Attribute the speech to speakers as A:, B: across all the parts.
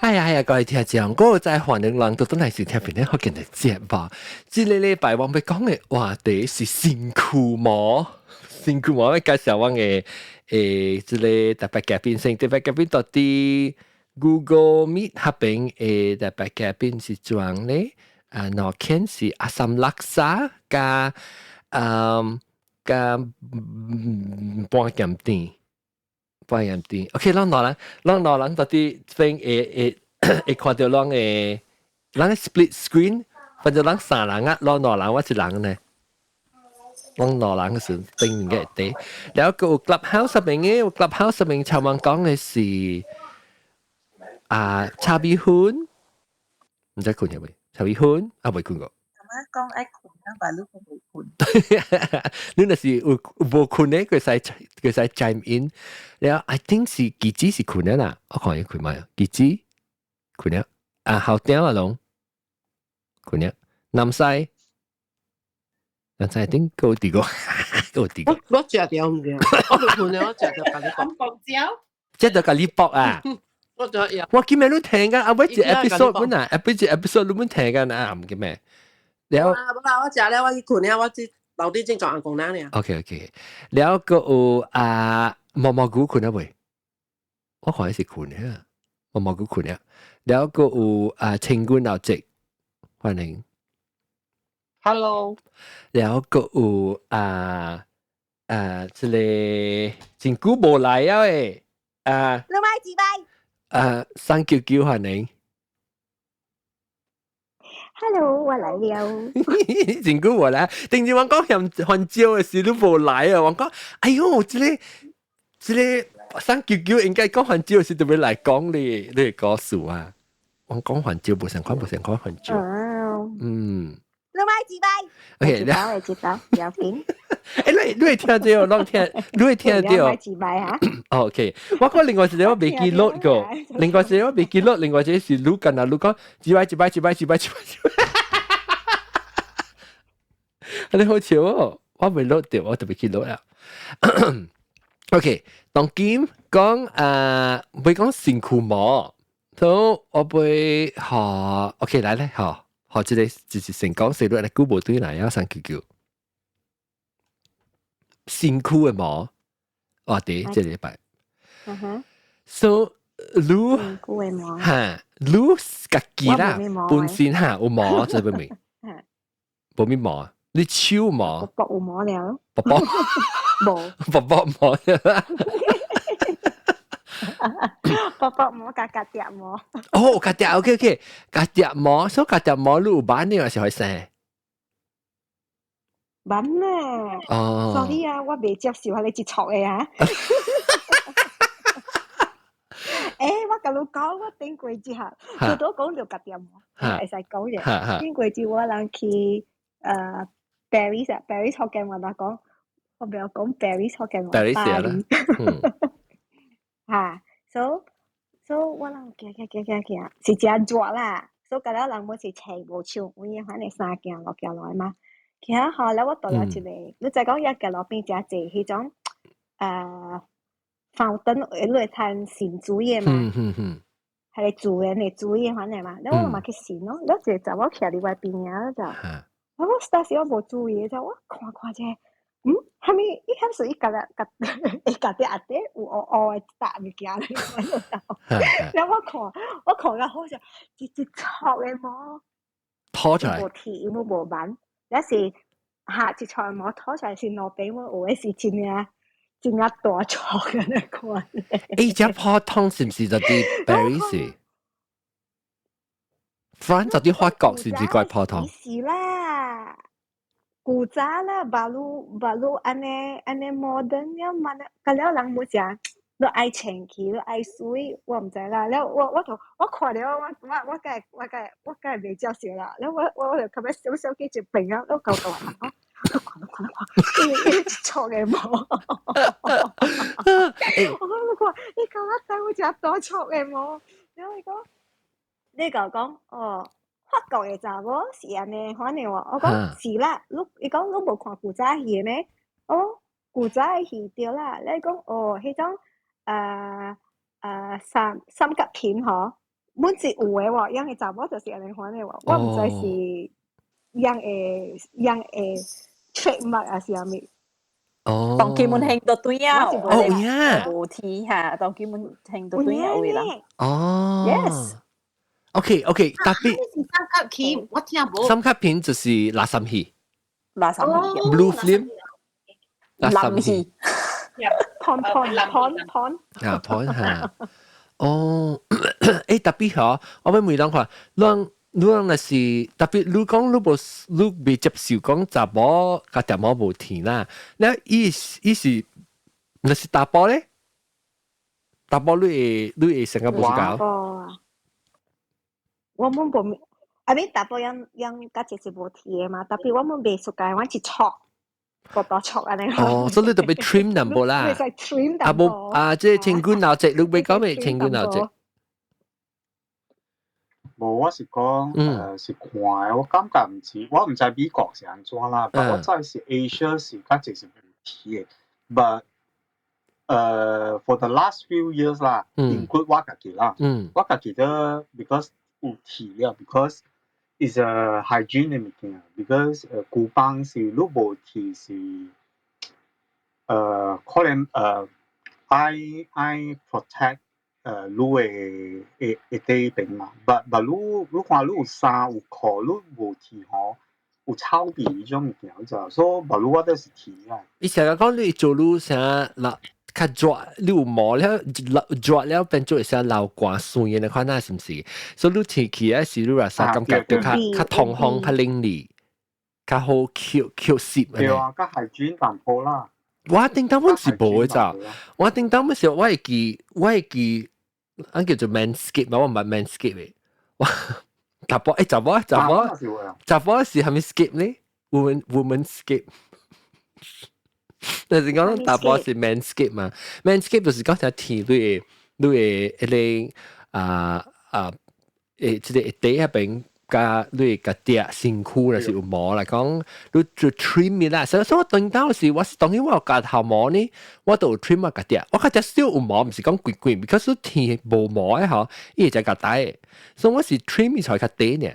A: 係啊係啊，各位聽眾，嗰個在歡迎人都真係是聽邊啲福建的節目。這個禮拜我欲講的話題是身軀毛，身軀毛，介紹我的這個特別嘉賓先，特別嘉賓到佇 Google Meet 彼邊的特別嘉賓是怎咧？啊，兩間是阿三拉沙佮佮半鹹甜。半鹹甜，OK，咱兩人，咱兩人到佇這邊會會會看著咱的，咱的 split screen，反正咱三人啊，咱兩人我一人呢。咱兩人是頂面嘅地，然後個 Clubhouse 上面嘅，Clubhouse 上面頭先講的是啊，茶米粉，毋知睏著未？茶米粉啊，未睏過。
B: 講愛睏啊，但你講未睏。
A: 你若是有無睏咧，佢使 chime in。然後 I think 是記者是睏的啦，我看伊睏未？記者睏了，啊後頂啊攏睏了，南西南西頂夠佇個，夠佇個。
C: 我食著毋對，我未睏了，我食著共你講。
D: 薄椒，
A: 食著共你搏啊！
C: 我就要。
A: 我今日你聽緊，啊，我一 episode 本啊，一 episode 你本聽緊啊，毋記咩？了，
C: 無啦，我食了，我去睏了，我這樓頂正撞阿公爾。
A: OK，了閣有啊毛毛菇睏了未？我看伊是睏了，毛毛菇睏了。了閣有啊清軍老姐，歡迎。
C: Hello。
A: 了閣有啊啊，這個真久無來啊誒，啊。
E: 兩擺幾擺？
A: 啊，399歡迎。
E: Hello，我來了。
A: 真久無來，頂次我講嫌番椒的時，你無來啊！我講，哎喲，這個399應該講番椒的時，就欲來講你，你的故事啊。我講番椒無相款，無相款番椒。嗯。
E: 兩擺幾擺
A: ？OK，
E: 知道會知道，不要緊。
A: 欸，你會聽著，攏聽，你會聽著。
E: 兩擺幾擺哈
A: ？OK，我講另外一個我未記錄過，另外一個我未記錄，另外一個是你干那你講一擺一擺一擺一擺一擺一擺，你好笑哦！我未錄著，我特別記錄啦。OK，當今講啊，欲講身軀毛，所以我欲學 OK 來來學學這個就是先講細路來久無轉來啊，399。身軀的毛，話題這禮拜。So 你
E: 身軀的毛。
A: 哈，你家己啦，本身哈有毛，知無未？無咩毛？你手毛？
E: 膊有毛了。
A: 膊膊。
E: 無。
A: 膊膊毛。
E: 膊膊毛佮頰疊毛。
A: 哦，頰疊，OK OK，頰疊毛，所以頰疊毛你有挽的還是會生？
E: 挽啊！
A: 哦。
E: Sorry 啊，我袂接受彼個一撮的啊。欸，我共你講，我頂過之後，最多講著頰疊毛，會使講者。頂過節我人去Paris 啊，Paris 福建話嘛講，我袂曉講 Paris 福建話，巴黎。哈，so 我人行行行行行，是誠熱啦，所以甲了人無是穿無穿有影款的衫行落行落來嘛。行後來我到了一個，你知講遐街路邊誠濟彼種fountain，你會通滲水的嘛？係個自然的水的款的嘛？了我嘛去滲咯，了一個查某徛佇我邊仔就，我當時我無注意，就我看看者，嗯，啥物？伊彼時伊共咧共伊共佇下底有烏烏的一搭物件咧，我就了我看，我看到好像一一撮的毛，
A: 拖出來，
E: 無剃，伊無挽，抑是哈一撮毛拖出來是路邊，我有的是真正真正大撮的那款。
A: 欸，這泡湯是毋是就佇 Paris？France 就佇法國是毋是怪泡湯？
E: 是啦，古早啦，baru baru 按呢按呢 modern 了嘛，佮了人無誠，你愛清氣，你愛媠，我毋知啦。了我我就我看著我我我梗我梗我梗袂接受啦。了我我就較欲小小去一邊啊，我舊舊話講，你看你看你看，伊一撮的毛。我講你看，你感覺知有誠大撮的毛？了伊講，你共講哦，法國的查某是按呢款的喎。我講是啦，你伊講你無看古早戲的咩？哦，古早的戲對啦。你講哦，彼種三三級片吼，本是有的喎，樣的查某就是按呢款的喎，我毋知是樣的 trademark 還是啥物。
A: 哦。
D: 當佢們興到對啊，
A: 哦呀，
D: 無剃嚇，當佢們興到對啊位啦。
A: 哦。
D: Yes。
A: OK，特別
F: 是三級片，我聽無。
A: 三級片就是垃圾戲。
D: 垃圾戲。
A: Blue film。
D: 垃圾戲。
E: Porn porn porn porn。
A: 啊，porn 嚇。哦，誒特別嗬，我欲問人看，咱你若是特別，你講你無你未接受講查某佮查某無剃啦，那伊是若是查埔咧？查埔你會成個無搞？
E: 我們無，I mean 查埔樣樣較濟是無剃的嘛，特別我們袂 suka，我是戳，薄薄戳按呢。
A: 哦，所以你特別 trim 淡薄啦。
E: 會使 trim
A: 啊無啊，這個清軍老隻，你欲講咩？清軍老隻。
G: 無，我是講，是看的，我感覺毋是，我毋知美國是按怎啦，但我知是 Asia 是較濟是無剃的，but for the last few years 啦，include 我家己啦，我家己都 because 有剃了，because is a hygiene 的物件，because 舊班是你無剃是，可能愛 protect 你的底邊嘛，but 你看你有衫有褲，你無剃吼，有臭味彼種物件，就所以 but 我都是剃啊。
A: 伊成日講你做你啥嗱較熱，你有毛了熱了變做會流汗酸的款啊，是毋是？所以你剃起來時，你若啥感覺就較較通風、較靈利、較好吸吸濕。
G: 對啊，較 hygiene 淡薄啦。
A: 我頂當阮是無的咋，我頂當阮是我會記，按叫做 manscape 嘛，我毋捌 manscape 的。我查埔欸查某查某查埔是啥物 scape 呢？Woman scape。但是講查埔是 manscape 嘛，manscape 就是講啥剃你的彼個啊啊誒，這個底彼邊佮你的家己身軀若是有毛來講，你就 trim 啦。所以我當當時我是當然我有鉸頭毛呢，我都有 trim 我家己，我家己少有毛，毋是講規規，because 剃無毛的吼，伊會才較大的，所以我是 trim 才較短呢。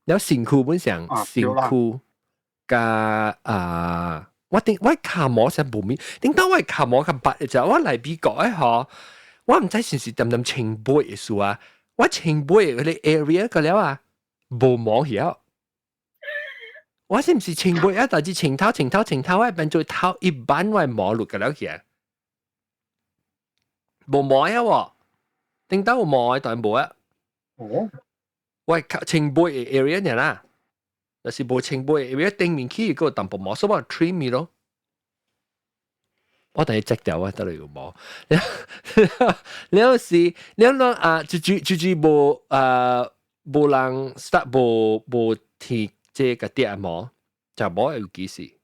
A: 了身軀本上身軀佮啊，我頂我跤毛是無物，頂當我跤毛較白就我來美國的吼，我毋知是毋是恬恬穿襪的事啊。我穿襪彼個 area 個了啊，無毛去啊。我是毋是穿襪啊？但是穿頭穿頭穿頭，我變做頭一半我毛落個了去啊，無毛啊喎，頂當有毛的，但無啊。
G: 哦，
A: 我穿襪的 area 爾啦，若是無穿襪的 area 頂面去閣有淡薄毛，所以我 trim 咯。我等下摘掉我得來有毛。了是了啷啊，就無啊無人 start 無剃這個家己毛，就無有幾時。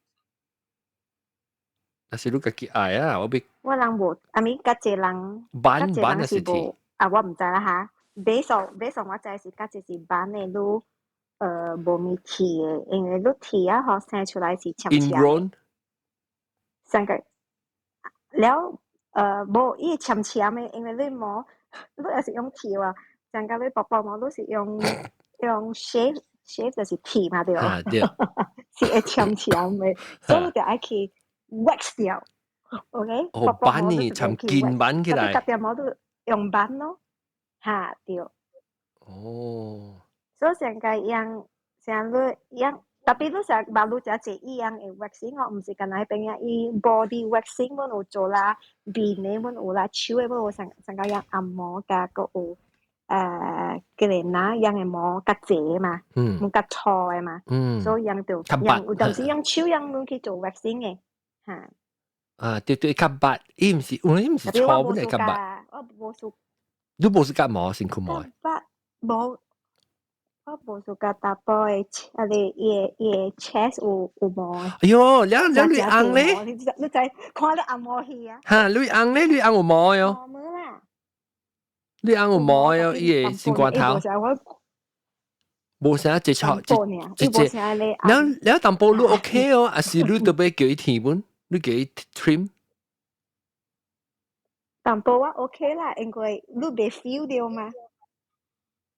A: 但是你家己愛啊，我欲。
E: 我人無，I mean 較濟人，
A: 挽挽是剃。
E: 啊，我毋知啦哈。買數我知是較濟是挽的，你無物剃的，因為你剃啊，吼生出來是攕攕。三個。了，無，伊會攕攕的，因為你毛，你若是用剃話，像甲你薄薄毛，你是用 shave shave 就是剃嘛對。
A: 啊對。
E: 是會攕攕的，所以你就愛去 wax 掉，OK？
A: 哦，挽呢，攕緊挽起來。
E: 特別毛都用挽咯，哈對。
A: 哦。
E: 所以上個用像你用。特別你成馬路遮濟伊樣的 waxing 哦，毋是干焦彼邊啊，伊 body waxing 阮有做啦，面的阮有啦，手的阮有上上個用按摩佮閣有叫個哪樣的毛較濟嘛，毋較粗的嘛，所以用就用有當時用手用阮去做 waxing 的，哈。
A: 啊，對對，較白，伊毋是，伊毋是粗本來較白。
E: 我無 suka。
A: 你無 suka 毛身軀毛？
E: 白無。我無 suka 查埔的，啊個伊的 chest 有毛。
A: 哎喲，了了你翁咧？
E: 你知看你紅毛戲啊？
A: 哈，你翁咧？你翁有毛喲？
E: 無啦。
A: 你翁有毛喲？伊的身冠頭。無啥一撮一一隻。了了淡薄你 OK 哦，還是你特別叫伊剃本？你叫伊 trim？
E: 淡薄我 OK 啦，因為你袂 feel 到嘛。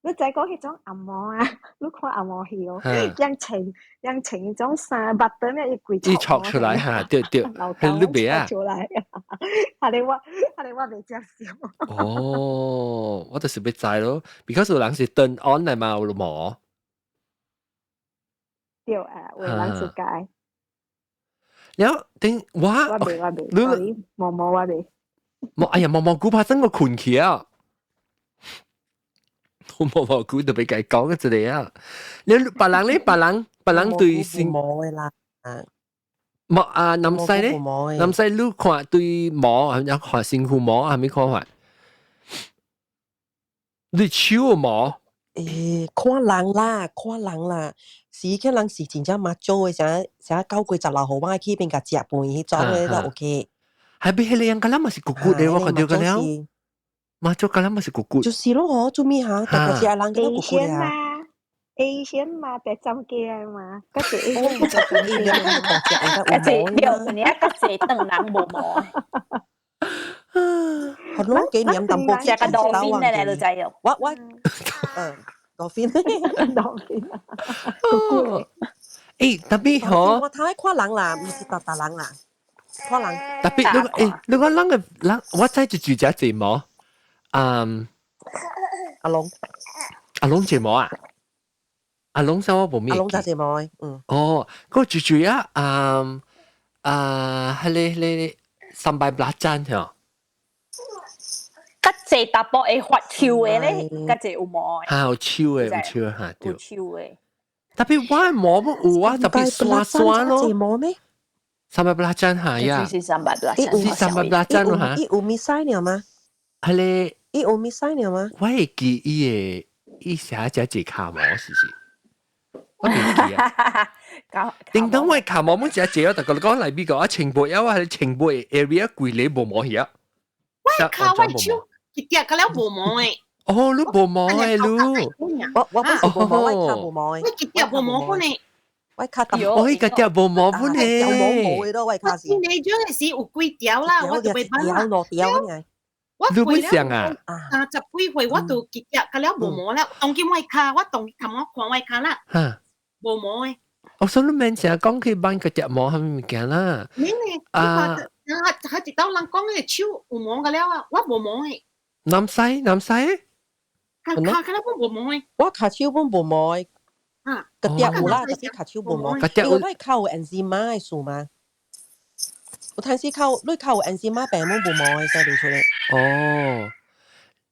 E: 你知講彼種按摩啊，你看按摩戲哦，樣穿樣穿彼種衫，目燈咧伊規
A: 伊戳出來嚇，對對，你袂啊？
E: 出來，係你我係你我袂接受。
A: 哦，我就是欲知咯，because 有人是 turn on 來嘛，有毛。
E: 對啊，有人是解。
A: 了頂我
E: 我袂我袂，你毛毛我袂。
A: 毛哎呀，毛毛菇怕真個困去啊！我毛毛菇就俾佢講一個啊！你別人咧，別人別人對身
C: 毛的啦，
A: 毛啊，南西咧，南西你看對毛啊，有看身軀毛係咪看法？你手毛？
C: 誒，看人啦，看人啦，是可能是真正馬祖的，啥啥9月16號我去邊共食飯彼種的都 OK。
A: 係咪彼個樣個啦？嘛是骨骨的，我看著個了。馬祖個啦嘛是骨骨。
C: 就是咯，嗬，做咩嚇？大家食人個骨骨啊。
E: Asian 嘛，白針機啊嘛，嗰隻 Asian
C: 就係
D: 嗰隻對，你啊嗰隻當人無毛。
C: 係咯，幾年淡薄
D: 食個 dolphin 咧，你知哦。
C: 我dolphin
E: dolphin。
A: 誒，特別嗬，
C: 我睇看人啦，毋是逐逐人啦，看人。
A: 特別你誒，你講人個人，我知就住隻隻毛，嗯，
C: 阿龍，
A: 阿龍隻毛啊？阿龍啥我無咩？
C: 阿龍隻隻毛，嗯。
A: 哦，嗰個住住啊，嗯啊，彼個彼個三百八盞嗬。
D: 較濟淡薄會發臭的咧，較濟有毛。
A: 嚇，有臭的，有臭嚇，對。
D: 有臭的。
A: 特別我的毛有啊，特別刷刷咯。
C: 毛咩？
A: 三百八盞嚇呀。
D: 是三百八盞。
A: 是三百八盞咯嚇。
C: 伊有米屎了嗎？
A: 彼個。
C: 伊有米屎了嗎？
A: 我會記伊的，伊寫只隻跤毛是是。我袂記啊。叮當我的跤毛每一隻，逐個講來美國啊，全部啊，我係全部 area 規个無毛去啊。
F: 我跤我手一隻個了無毛的。
A: 哦，你無毛的你。
C: 我不是無毛，我跤無毛的。
F: 我一隻無毛本的。
C: 我跤淡
A: 我彼個隻無毛本的。
C: 有毛毛的咯，我跤是。
F: 我天時有幾條啦，我就袂辦啦。
C: 條兩條爾。
F: 我
A: 你本想啊？
F: 30幾歲我就一隻個了無毛了，當今我跤，我當頭我看我跤啦。無毛的。
A: 我想你免成日講去挽個隻毛係咪物件啦？
F: 免呢，啊，啊，一道人講的手有毛個了啊，我無毛的。
A: 南西南西，
F: 跤跤個了本無毛的。
C: 我跤手本無毛的。
F: 啊，
C: 個隻有啦，但是跤手無毛。因為我跤有 eczema 的事嘛。有陣時跤你跤有 eczema 病，本無毛的，使袂出來。
A: 哦，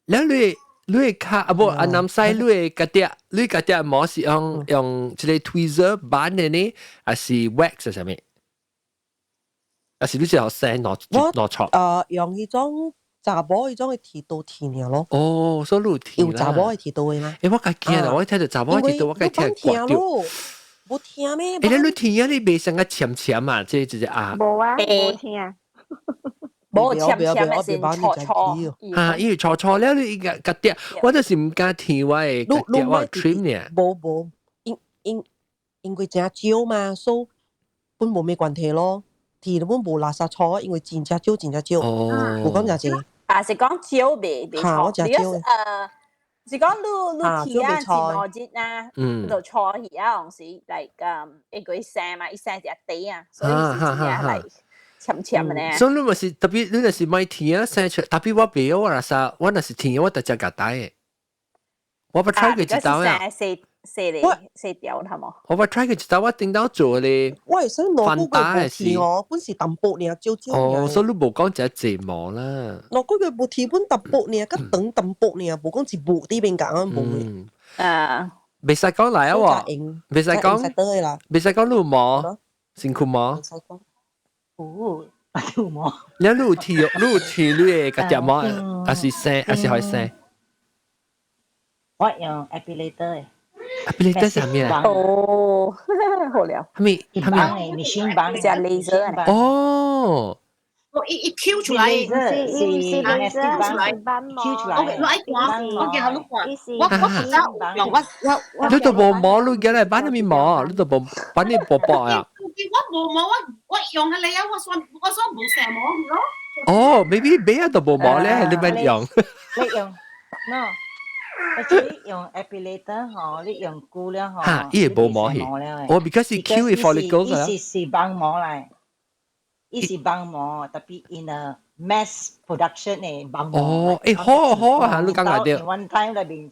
A: 了你。你的跤啊無啊南西你的家己你家己毛是用用這個 tweezer 挽的呢，還是 wax 啥物？還是你只好生攞攞錯？
C: 用彼種查某彼種的剃刀剃爾咯。
A: 哦，所以你有剃
C: 有查某的剃刀的嗎？
A: 欸，我較驚啦，我聽著查某的剃刀，我較聽刮著。
C: 無聽咩？
A: 欸，你聽啊，你袂成個攕攕啊？這這啊？
E: 無啊，無聽。
D: 無攕攕的是錯錯。
A: 啊，因為錯錯了，你個個啲，我就是毋敢剃我的個啲，我 trim 呢。
C: 無無，因因因為誠少嘛，所以本無咩關係咯。剃本無垃圾錯，因為真正少，真正少。
A: 哦。
C: 無講誠濟。
D: 啊，是講少袂袂錯。是講你你剃啊，一兩日啊，就錯去啊，有時 like 因為生嘛，伊生一底啊，所以是真正來。攕攕的呢。
A: 所以你咪是特別，你若是買剃啊生出，特別我袂曉我若啥，我若是剃我直接共戴的。我捌 try 過一道啊。
D: 洗洗咧，洗掉係冇？
A: 我捌 try 過一道，我頂到做咧。
C: 我會使兩個月無剃哦，本是淡薄爾，少少。
A: 哦，所以你無講一濟毛啦。
C: 兩個月無剃本淡薄爾，較長淡薄爾，無講一毛佇邊共無
D: 的。啊。
A: 袂使講來啊喎，袂使講，袂使講你有毛，身軀毛。
B: 有，有毛。
A: 你有剃，你有剃你的家己毛，還是生，還是予生？
B: 我用 epilator 的。
A: epilator 啥物啊？
D: 哦，好了。
A: 啥物？啥物？
B: machine 幫
D: 隻 laser
A: 哦。
F: 我一一 Q 出來，
B: 是是
E: laser
F: 出來
B: ，Q 出來。
F: 我我愛看，我叫你看，我我實在用我我我。
A: 你都無毛，你叫來挽啥物毛？你都無挽你薄薄啊？
F: 我無毛，我我用彼個啊，我算我算無生毛咯。
A: 哦，maybe 買都無毛咧，你免用。
B: 你用 no，而且你用 epilator 吼，你用久了吼，
A: 嚇，伊會無毛去。哦，because 是 kill 伊 follicle
B: 伊是幫毛來，伊是幫毛，tapi in a mass production 的幫毛。
A: 哦，欸，好好啊，你感覺著
B: ？One time 裏面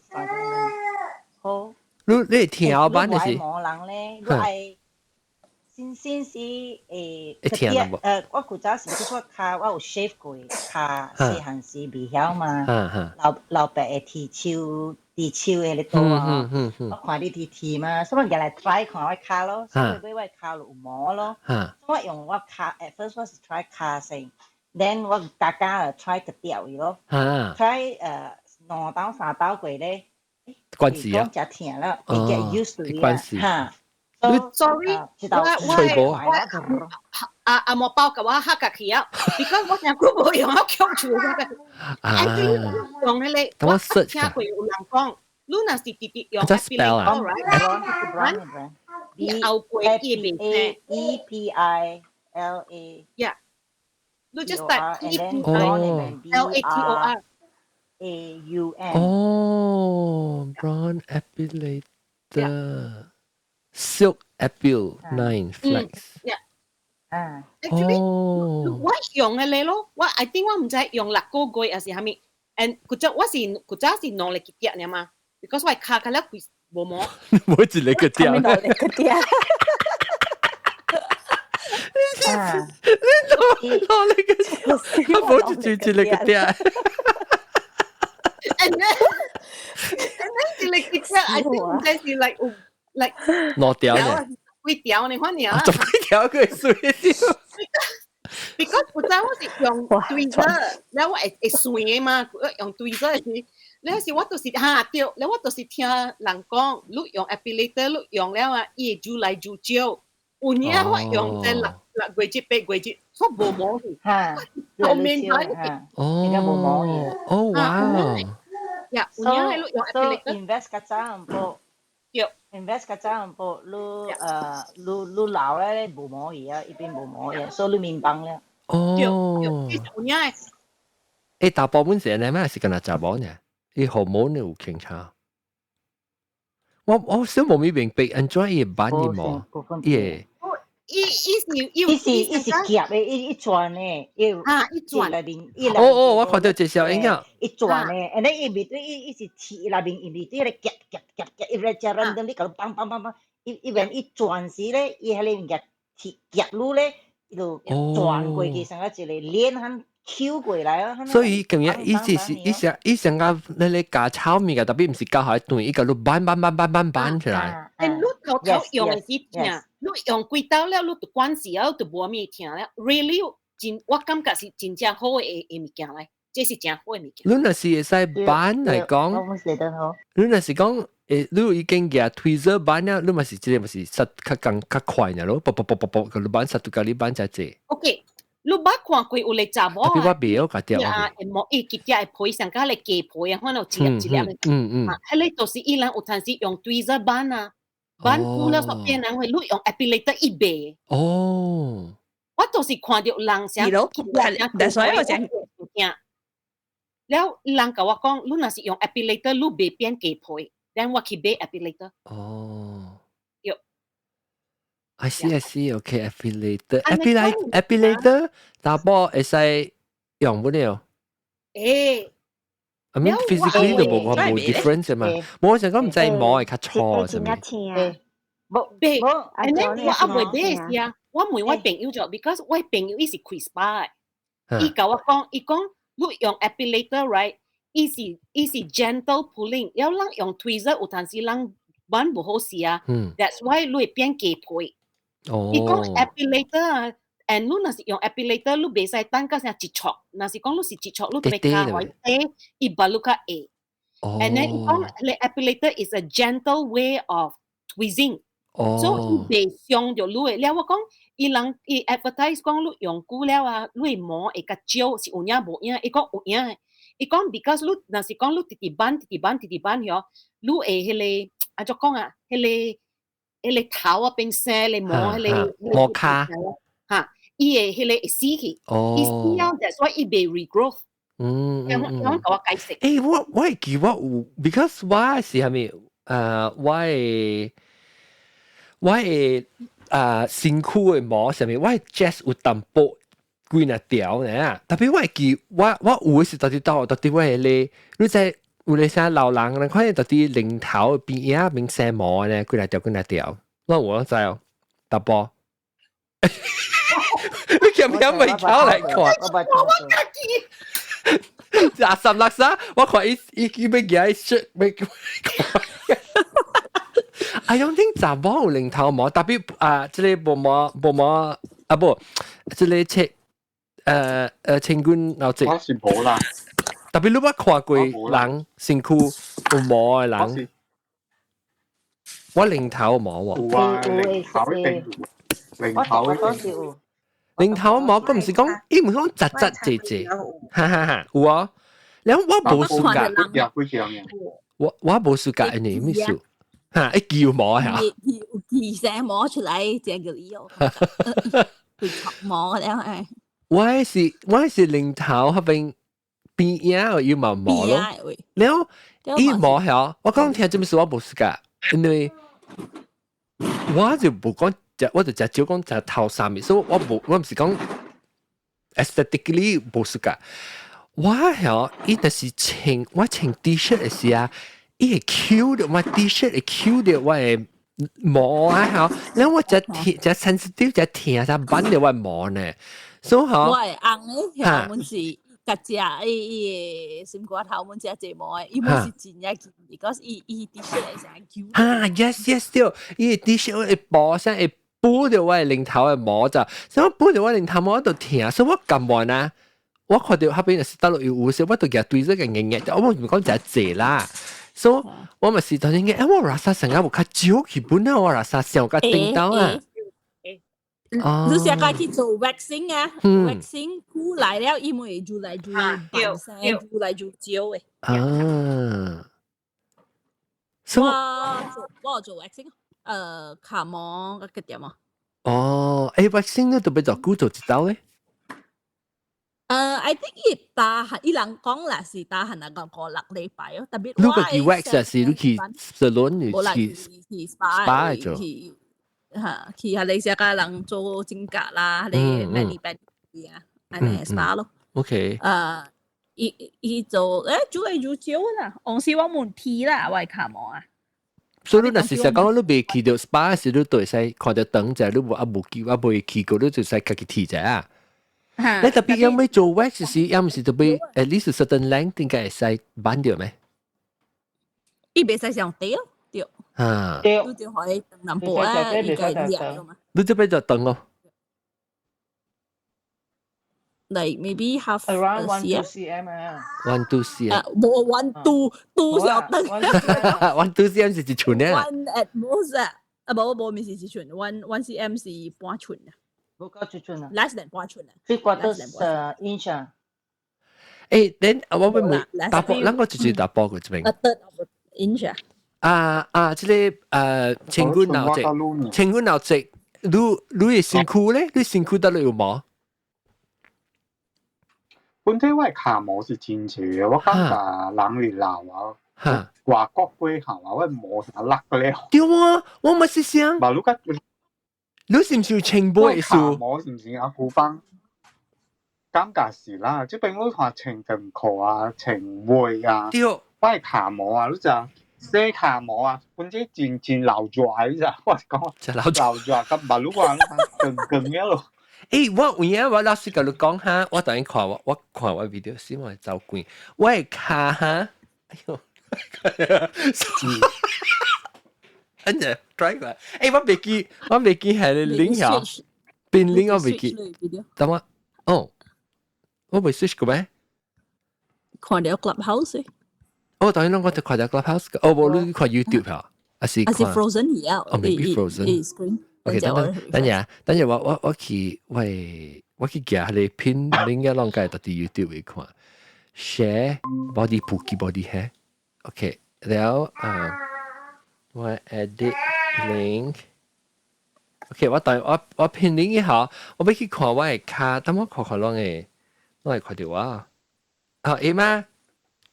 B: 好。
A: 你聽版就是。
B: 毛人咧，你愛。先先是誒，
A: 會聽無？
B: 我古早時我跤我有 shave 過，跤細漢時未曉嘛，老老爸會剃鬚，剃鬚的咧刀啊，我看你剃剃嘛，所以我入來 try 看我跤咯，所以我跤就有毛咯，所以我用我跤，at first 我是 try 跤先，then 我加加就 try 個掉去咯，try 兩刀三刀過咧，
A: 關事啊，
B: 講誠疼啦，會 get used to
A: 關事
B: 嚇。
F: Sorry，我我阿阿莫包甲我嚇甲去啊，because 我成久無用，我強住我個。啊，用迄個，我聽過有人講，你若是直直用
A: spell 啊
F: ，right？後過伊面
B: E P I L A。
F: Yeah，你 just type E P I L A T O R
B: A U N。
A: 哦，Braun Epilator。Silk Epil 9 Flex。
F: Yeah。啊。Actually，我用嘅咧咯，我 I think 我毋知用6個月還是啥物，and 古早我是古早是兩個結爾嘛，because 我跤較了規無毛。
A: 冇一個結
D: 兩個結。
A: 你攞你個，冇一一個結。
F: And then 一個結，I think 毋知是 like 有。like
A: 攞掉呢？
F: 幾條呢？反正
A: 十幾條佢水掉。
F: Because 古早我是用 tweezer，了我會會算的嘛，用 tweezer 是，了是我就是哈對，了我就是聽人講，你用 epilator，你用了啊，伊會愈來愈少。有影我用這6個月8個月，所以無毛去。
B: 哈，
F: 後面
A: 哦，
B: 無毛去。
A: 哦哇！
F: 呀，有影係你用 epilator。
B: invest 較早毋過。
F: 對。
B: invest 較早毋過，你你老咧無毛去啊，一邊無毛去，所以你明白了。
A: 哦。
F: 對對，有影。
A: 欸，大部分是呢咩？是干那查某呢？伊荷爾蒙有傾差。我小無咪明白，按怎伊會挽伊毛？伊會。
F: 伊伊是
B: 伊是伊是夾的，伊一轉的，伊
F: 啊一轉
B: 內面，伊
A: 哦哦，我看到這小影啊。
B: 一轉的，and then 伊面對伊伊是切內面，伊面對咧夾夾夾夾，伊咧食 random 你甲伊梆梆梆梆，伊伊邊一轉時咧，伊彼個物件切夾愈咧，伊就轉過去，成個一個鏈很 Q 過來啊。
A: 所以今日伊是伊上伊上個咧咧加炒物嘅，特別毋是加下斷，伊個你挽挽挽挽挽挽起來。
F: 欸，你頭頭用的是疼，你用幾刀了，你就慣勢了，就無物疼了。Really，真我感覺是真正好的的物件來，這是真好的物件。
A: 你若是會使挽來講，你若是講你已經舉 tweezer 挽了，你嘛是這個嘛是實較工較快爾咯，啵啵啵啵啵，個你挽實都共你挽真濟。
F: OK。你捌看過有個查某
A: 啊？我袂曉共掉。
F: 啊，會摸伊結只會皮上甲個雞皮啊，反正有一粒一粒的。啊，彼個就是伊人有陣時用 tweezer 挽啊，挽久了煞變人會，你用 epilator 伊袂。
A: 哦。
F: 我就是看著人啥，
H: 但所以我講
F: 聽。了，人共我講，你若是用 epilator，你袂變雞皮，然我去買 epilator。
A: 哦。
F: 對。
A: I see, I see. Okay, epilator, epilator, epilator，查某會使用不了？
F: 欸。
A: I mean physically 都無話無 difference 嘛。我想講毋知毛會較粗啥物。
F: 無買，and then 我猶未買時啊，我問我朋友就，because 我朋友伊是開 spa 的，伊共我講，伊講你用 epilator right，伊是 gentle pulling，了人用 tweezer 有陣時人挽無好勢啊，that's why 你會變雞皮。伊講 epilator 啊，and 你若是用 epilator，你袂使等到成一撮，若是講你是一撮，你別較予伊伊把你較會。And then 伊講，the epilator is a gentle way of tweezing。所以伊袂傷著你的。了我講，伊人伊 advertise 講你用久了啊，你毛會較少，是有影無影？伊講有影的。伊講 because 你若是講你直直挽、直直挽、直直挽嗬，你會彼個按怎講啊？彼個彼個頭啊變生，個毛彼個
A: 毛跤
F: 嚇，伊會彼個會死去，伊死了，that's why 伊袂 regrowth。我共我解釋。
A: 我會記我有，because 我是啥物？我的身軀的毛啥物，我的 chest 有淡薄幾若條呢。特別我會記，我有的是到底到底我的咧，你知有咧啥老人，人看見到底領頭邊仔邊生毛呢，幾若條幾若條，我有我知哦，淡薄。你敢唔敢未搞來看？
B: 我
F: 我家己。
A: 阿三六三，我看伊伊伊欲舉伊 shirt 欲。I don't think 查某有領頭毛，特別啊，這个無毛無毛啊無，這个切千軍老姐。
G: 我是無啦。
A: 特別你捌看過人身軀有毛的人，我領頭毛喎。
G: 有啊，領頭一定有，領頭一定有。
A: 領頭毛，佢毋是講，伊毋是講雜雜濟濟，哈哈哈，有啊。然後我無暑假，我無暑假，你咩事？哈，一叫毛嚇。
D: 有記聲毛出來，這個理由。會毛了哎。
A: 我是領頭彼邊邊仔有毛毛咯，然後伊毛嚇，我講聽這麼事我無暑假，因為我就無講。我就食少講食頭衫，所以我無我毋是講 aesthetically 無 suka。我曉伊就是穿我穿 T-shirt 的時啊，伊會抾著我 T-shirt 會抾著我的毛啊，曉，然後我只疼只 sensitive 只疼，才挽著我的毛呢。所以
D: 我的翁咧，遐阮是甲食伊伊的心肝頭，阮食濟毛的，伊毋是真正緊，because 伊伊 T-shirt 會成抾。
A: 哈，yes yes 對，伊的 T-shirt 會薄聲會補著我的領頭的毛咋，所以我補著我的領頭毛我就疼，所以我甘願啊。我看著彼邊是倒落有有時，我就舉對這個硬硬，我毋是講誠濟啦。所以我嘛是當然嘅，我 rasa 成日有較少去本啊，我 rasa 上較頂到啊。
D: 你成日去做 waxing 啊，waxing 久來了，伊會愈來愈白生，愈來愈少的。
A: 啊，
D: 我做我做 waxing，跤毛個點啊。
A: 哦，waxing 你特別做久做一道咧？I
D: think 伊大漢，伊人講啦是大漢啊，個五六禮拜哦，特別
A: 你家己 wax 啊，是你去 salon
D: 去去 spa 做？去嚇，去下你成個人做指甲啦，你咩禮拜啊，按呢 spa 咯。
A: OK。
D: 伊伊做做來做少啦，往時我問剃啦，我跤毛啊。
A: 所以你若是實講你未去著 spa 時，你都會使看著長者，你無啊無去啊未去過，你就使家己剃者啊。你特別有咩做 wax 時，有毋是特別 at least certain length 應該會使挽著咩？
D: 伊袂使上短對。
A: 啊。
B: 對。
D: 你就可以長淡薄啊，伊個掠嘛。
A: 你這邊就長咯。
D: Like maybe half
B: around 1 2 cm 啊。
A: 1 2 cm。
D: 無 one two two 小長。
A: 1 2 cm 是一寸啊。
D: One at most 啊，啊無無，毋是一寸，1 1 cm 是半寸啊。
B: 無夠一寸啊。
D: Less than 半寸啊。
B: 3/4 inch 啊。
A: then 我欲問查埔，咱個就是查埔個這邊。
D: A third of an inch 啊。
A: 啊啊！這個千軍老姐，千軍老姐，你你的身軀咧？你身軀佗落有毛？
G: 本體我的跤毛是真濟的，我感覺人哩老啊，外國過後啊，我毛成落了。
A: 對啊，我嘛是想。
G: 嘛，你較
A: 你是毋是有穿布的數？
G: 毛是毋是阿古方？感覺是啦，這邊我看穿長褲啊，穿襪啊，
A: 對，
G: 我的跤毛啊，你知洗跤毛啊，本身真真老熱，你知？我是講
A: 真老
G: 老熱，佮馬路啊，長長了咯。
A: 我有影我老實共你講哈，我等下看我我看我 video 先，我會走關。我的跤哈，哎喲，跟住 try 過。我袂記，我袂記係 link 曉，邊 link 我袂記。等我，哦，我袂 switch 過咩？
D: 看著 Clubhouse。
A: 哦，當然我就看著 Clubhouse。哦，無你看 YouTube 嚇，還是
D: 還是 Frozen 而家？
A: 哦，maybe Frozen。OK，等等，等下，等下，我我我去，喂，我去寄彼个 pin link 攏該佇 YouTube 會看，share body 普及 body hair，OK，了啊，我 edit link， OK，我等我片你一下，我欲去看我的跤，等我看看攏會攏會看著我。啊，會嗎？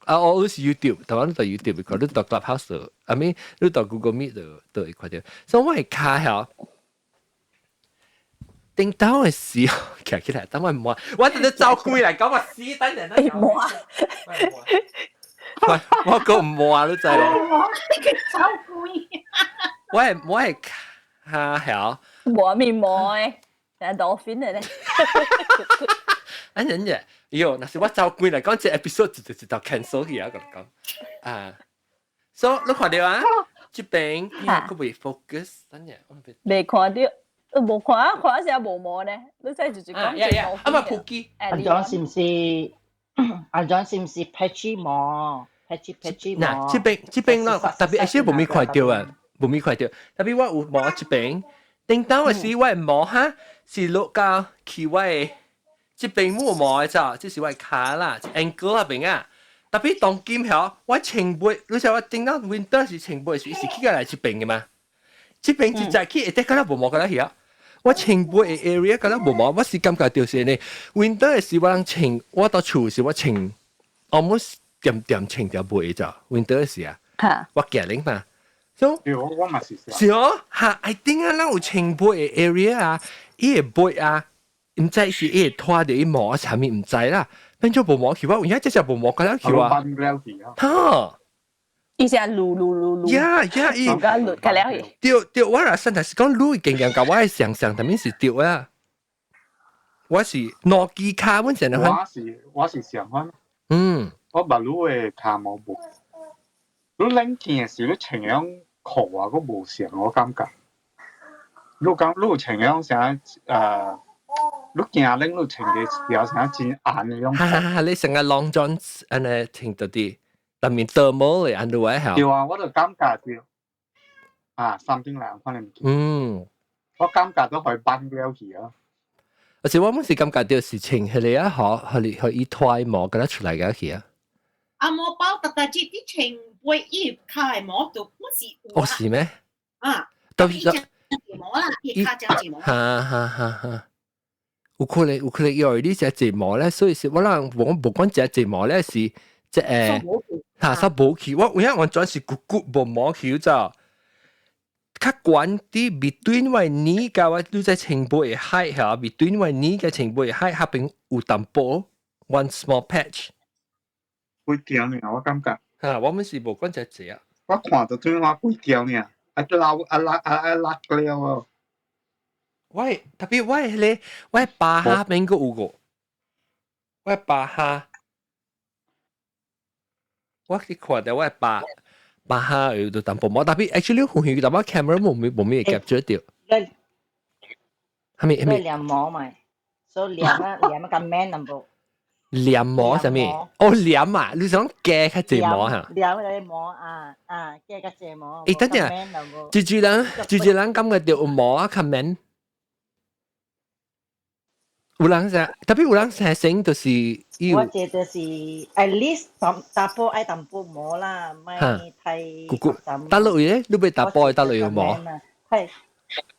A: 啊，我是 YouTube，台灣你到 YouTube 會看，你到 Clubhouse，I mean 你到 Google Meet 就會看著。所以我的跤嚇，頂到的時候，徛起來，等我摸，我直接走開來，講我死等陣。
D: 摸。
A: 我我講唔摸你知咧。
F: 你佢走開。
A: 我的跤嚇。
D: 摸面摸的，係 dolphin 嚟咧。
A: 啊人嘅，喲，若是我走開來講，這 episode 就 cancel 去啊，講講啊。所以你看著啊，這邊佢未 focus，等陣我
D: 未看著，無看啊，看成無毛呢。你真就是講
A: 這啊嘛，普基。
B: 阿 John 是唔是？阿 John 是唔是 patchy 毛？patchy patchy 毛？
A: 嗱，這邊這邊咯，特別係無咪看著啊，無咪看著。特別我有毛這邊，頂當的時我的毛哈是落到去我的這邊冇毛的咋，這是我的跤啦，ankle 那邊啊。特別當今曉，我穿襪，你知我頂當 winter 是穿襪是是去過來這邊的嘛？這邊一隻去，會得敢若無毛敢若去啊？我穿襪的 area 敢若無毛，我是感覺就是呢，winter 的時我人穿，我到厝時我穿，almost 點點穿條襪咋，winter 的時啊，我驚冷嘛。所
G: 以我嘛是。
A: 是哦，哈，I think 啊，咱有穿襪的 area 啊，伊的襪啊，毋知是伊會拖著伊毛啥物，毋知啦。變做無毛去，我有影這隻無毛敢若去啊。哈！
D: 伊是滷滷滷滷。
A: Yeah，伊。
D: 甲滷甲了去。
A: 對對，我若實在是講滷經驗，佮我的想象，啥物是對啊。我是兩支跤，阮成日
G: 我是相反。我捌你的跤毛無。你冷天的時，你穿樣褲啊，閣無像我感覺。你講你有穿樣啥？你驚冷，你穿個條啥真硬的種。
A: 哈哈哈！你成個 long john 按呢穿到啲，但面 thermal 的按落來嚇。
G: 對啊，我就感覺對。啊，something 來可能。我感覺都可以扳了去啊。
A: 而且我們是感覺到是穿彼個啊，嗬，彼彼伊脫毛閣出來個去啊。
F: 啊，毛包特特節啲穿背衣跤的毛都不是有
A: 哦，是咩？
F: 啊，
A: 都
F: 是毛啦，伊跤只毛。
A: 哈哈哈哈！有可能有可能因為你食睫毛咧，所以是我人我無管食睫毛咧是即嚇煞無去，我有影完全是骨骨無毛去咋。較懸佇 between 我耳佮我你在穿襪的 height 嚇，between 我耳佮穿襪的 height 下邊有淡薄 one small patch。
G: 幾條爾，我感覺。
A: 嚇，我們是無管食濟啊。
G: 我看到對我幾條爾，啊老啊辣啊啊辣了哦。
A: 我特別我彼個我巴哈邊閣有個，我巴哈，我去看著我巴巴哈有淡薄毛，特別 actually 遠遠淡薄 camera 無咩無咩 capture 著。係咪係咪？
B: 黏毛嘛，所以黏啊黏啊較 man 淡薄。
A: 黏毛啥物？哦黏啊！你想加較濟毛嚇？
B: 黏嗰啲毛啊啊，加較濟毛。
A: 欸，等陣，蜘蛛人蜘蛛人感覺著有毛啊較 man。有人啥？特別有人生性就是
B: 我這就是 at least 淡薄愛淡薄毛啦，莫太。
A: 骨骨。打落去咧，你欲淡薄打落有毛。
B: 係，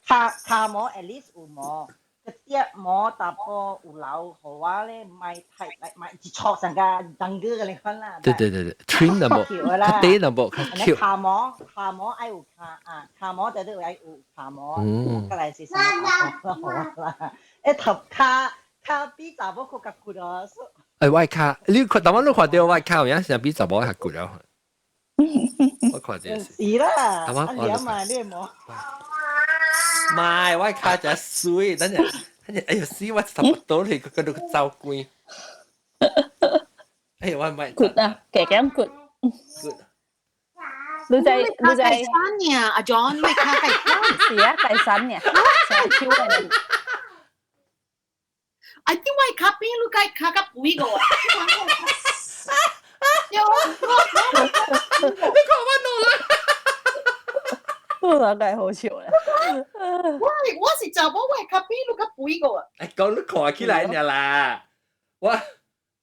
B: 跤跤毛 at least 有毛。個啲毛淡薄有留，予我咧，莫太來莫一撮成個當個個你看啦。
A: 對對對對，trim 淡薄，較短淡薄，較 cute。
B: 跤毛跤毛愛有跤啊，跤毛就都愛有跤毛，過來是啥好啦。欸頭跤跤比查某閣較骨哦。
A: 欸，我跤，你看，當我你看著我跤有影是比查某較骨了。我看著
B: 是。是啦，啊黏嘛，你毛。
A: 唔係，我跤真媠，等陣，等陣，哎呦死！我差不多你個個走關。哎呦，我唔係。
D: 骨啊，加減骨。
A: 骨。
D: 你在你在
F: 第三年，阿 John 你跤第三，
D: 是啊，第三年，成超嘅。
F: I think 我跤邊你該跤較肥個。
A: 你看我弄啦。
D: 我梗係好笑啦！
F: 我我是查某，我跤邊你較肥個。
A: 哎，講你看起來爾啦，我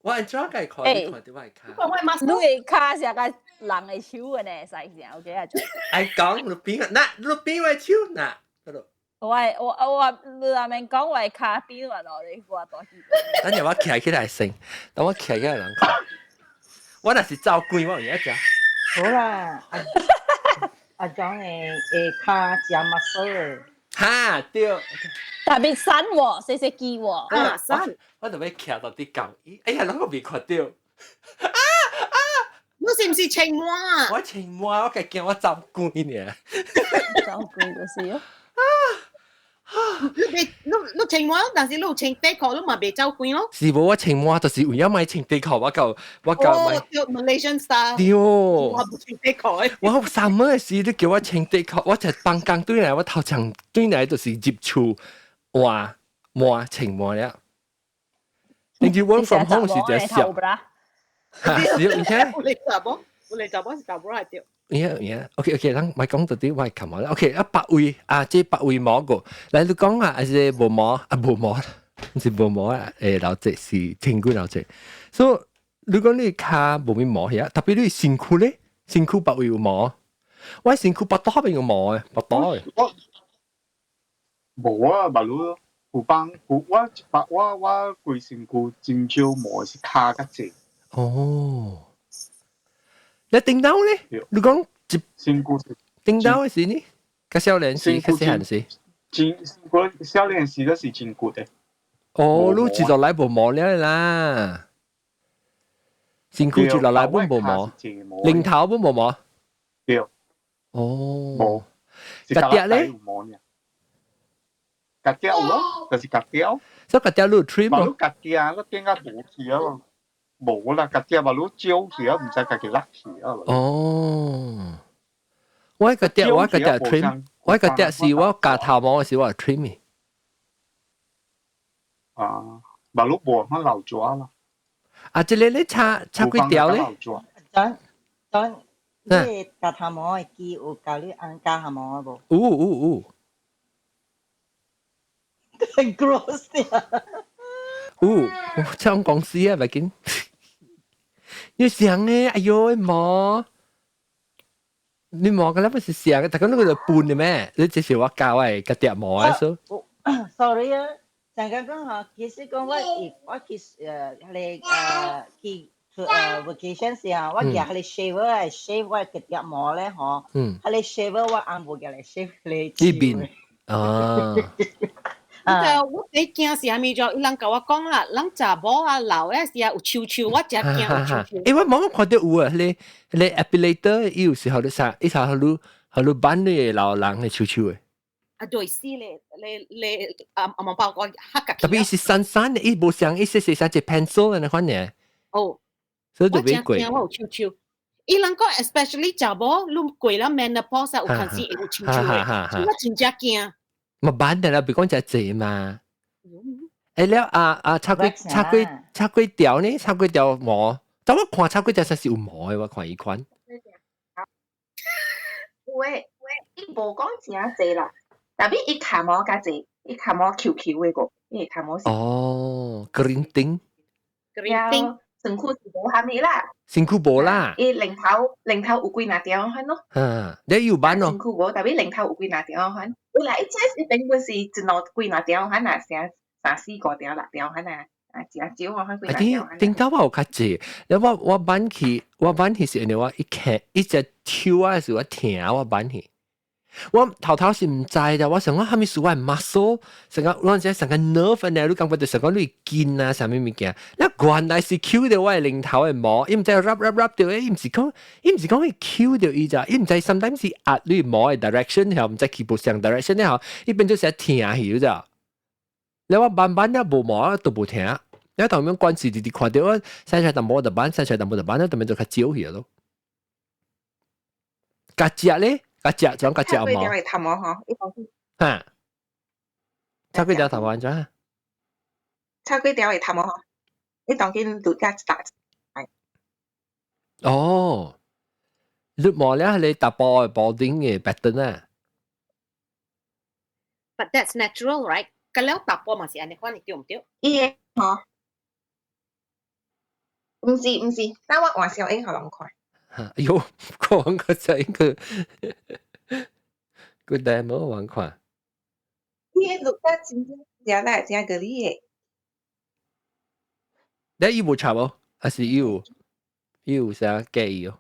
A: 我按怎解看？你看著我跤。
D: 你的跤是個人的手的呢，使成 OK 啊？
A: 哎，講你邊個？嗱，你邊個手？嗱，嗰度。
D: 我你阿明講我跤邊話落嚟，我大氣。
A: 等陣我徛起來先，等我徛起來人看。我若是走鬼，我有影食。
B: 好啦，阿張的跤真 muscle 的。
A: 哈對。
D: 特別瘦喎，細細支喎。
F: 啊，瘦。
A: 我就欲徛到佇講，哎呀，攏閣未看著。啊啊！
F: 你是毋是穿毛啊？
A: 我穿毛，我家驚我走鬼呢。
D: 走鬼就是哦。
F: 你袂你穿毛，但是你有穿底褲，你嘛袂走鬼咯。
A: 是無我穿毛，就是為咗莫穿底褲，我夠
F: 哦，對，Malaysian style。
A: 對。
F: 我無穿底褲。
A: 我啥物時你叫我穿底褲，我就放工轉來，我頭前轉來就是入厝換毛穿毛了。你知 work from home 是隻小。嚇，是而且。
F: 有嚟查某，有嚟查某是查某係對。
A: Yeah, OK, 咱莫講到底我係琴日。OK，啊白位啊，這白位毛個，來你講啊，還是無毛啊？無毛，毋是無毛啊？老這是天骨老這。所以如果你跤無咩毛遐，特別你身軀咧，身軀白位有毛，我身軀腹肚邊有毛的，腹肚的。
G: 我無啊，馬路有幫有我一我規身軀真少毛，是跤較濟。
A: 哦。你頂頭咧？你講一
G: 身軀
A: 頂頭的時呢？較少年時，較細漢時。
G: 真我少年時都是真骨的。
A: 哦，你一落來無毛了啦。身軀一落來本無毛，領頭本無毛。
G: 對。
A: 哦。
G: 無。
A: 腳底咧？
G: 腳底有咯，就是腳底。
A: 所以腳底你有 trim
G: 無？腳底你變甲無去啊！無啦，腳底嘛，你少去啊，毋知家己落去啊。
A: 哦，我腳底 trim，我腳底是我鉸頭毛的時我 trim 的。
G: 啊，嘛你無我留住啦。
A: 啊，這個你插幾條咧？
B: 等等，你鉸頭毛的機有教你按鉸頭毛無？
A: 有有有。
B: 很 gross 呀！
A: 有，唱公司啊，袂緊。你想咧，哎喲，毛，你毛個那不是想，但講那個就半的咩？你這是我教的，個碟毛的說。
B: Sorry 啊，上個講吼，其實講我去彼个去vacation 時候，我舉彼个 shaver 來 shave 我個碟毛咧吼，彼个 shaver 我翁無舉來 shave 彼個
A: 呢邊啊。
F: 我最驚是啥物就，伊人共我講啦，人查某啊老的時啊有鬚鬚，我誠驚有鬚鬚。
A: 欸，我無看著有啊，彼個彼個 epilator 伊有時候你啥，伊時候你予你挽你老人的鬚鬚的。
F: 啊，對，是咧，咧咧啊啊，毛包我嚇
A: 特別是散散的，伊無像伊細細像一 pencil 按呢款爾。
F: 哦。
A: 所以就袂過。
F: 我誠驚我有鬚鬚。伊人講，especially 查某，你過了 menopause 有可能會有鬚鬚的，我真正驚。
A: 嘛挽的啦，別講誠濟嘛。欸了啊啊，插幾插幾插幾條呢？插幾條毛？但我看插幾條實是有毛的，我看伊款。
I: 有誒，伊無講誠濟啦，但係伊跤毛較濟，伊跤毛 Q Q 的個，伊跤毛是。
A: 哦，kerinting。
I: kerinting，身軀是無蝦米啦。
A: 身軀無啦。
I: 伊領頭領頭有幾若條款咯。
A: 嗯，你有挽咯？
I: 身軀無，但係領頭有幾若條款。有啦，伊這是平均是一兩幾若條款啊，成三四五條六條款啊，啊，誠少啊，款幾若條。
A: 頂頭我有較濟，我挽去，我挽去是因為我一看一隻手啊時我疼我挽去。我頭頭是毋知的，我想講啥物事我 muscle，成個我這成個 nerve 呢，你感覺就成講你筋啊啥物物件，那原來是搝著我的領頭的毛，伊毋知 rub rub rub 著，伊毋是講，伊毋是講伊搝著伊咋，伊毋知 sometimes 是壓你毛的 direction 吼，毋知去無相 direction 吼，伊變做成疼去咋。你我慢慢了無毛都無疼，你當面關係直直看著我洗出來淡薄就挽，洗出來淡薄就挽，當面就較少去咯。鉸食咧？鉸食怎鉸食毛？
I: 插幾條頭毛吼，
A: 哈，插幾條頭毛按怎？
I: 插幾條的頭毛吼，你當緊擼甲一大。
A: 哦，擼毛了係你查埔的 balding 的 pattern 啊。
F: But that's natural, right? 佮了查埔嘛是按呢款，對毋對？
I: 伊的吼，毋是毋是，等我換小英予人看。
A: 哎喲，講個這個個 demo 玩看。
I: 伊錄得真正正啦，正個你嘅。
A: 你伊無插無？還是伊有啥介意哦？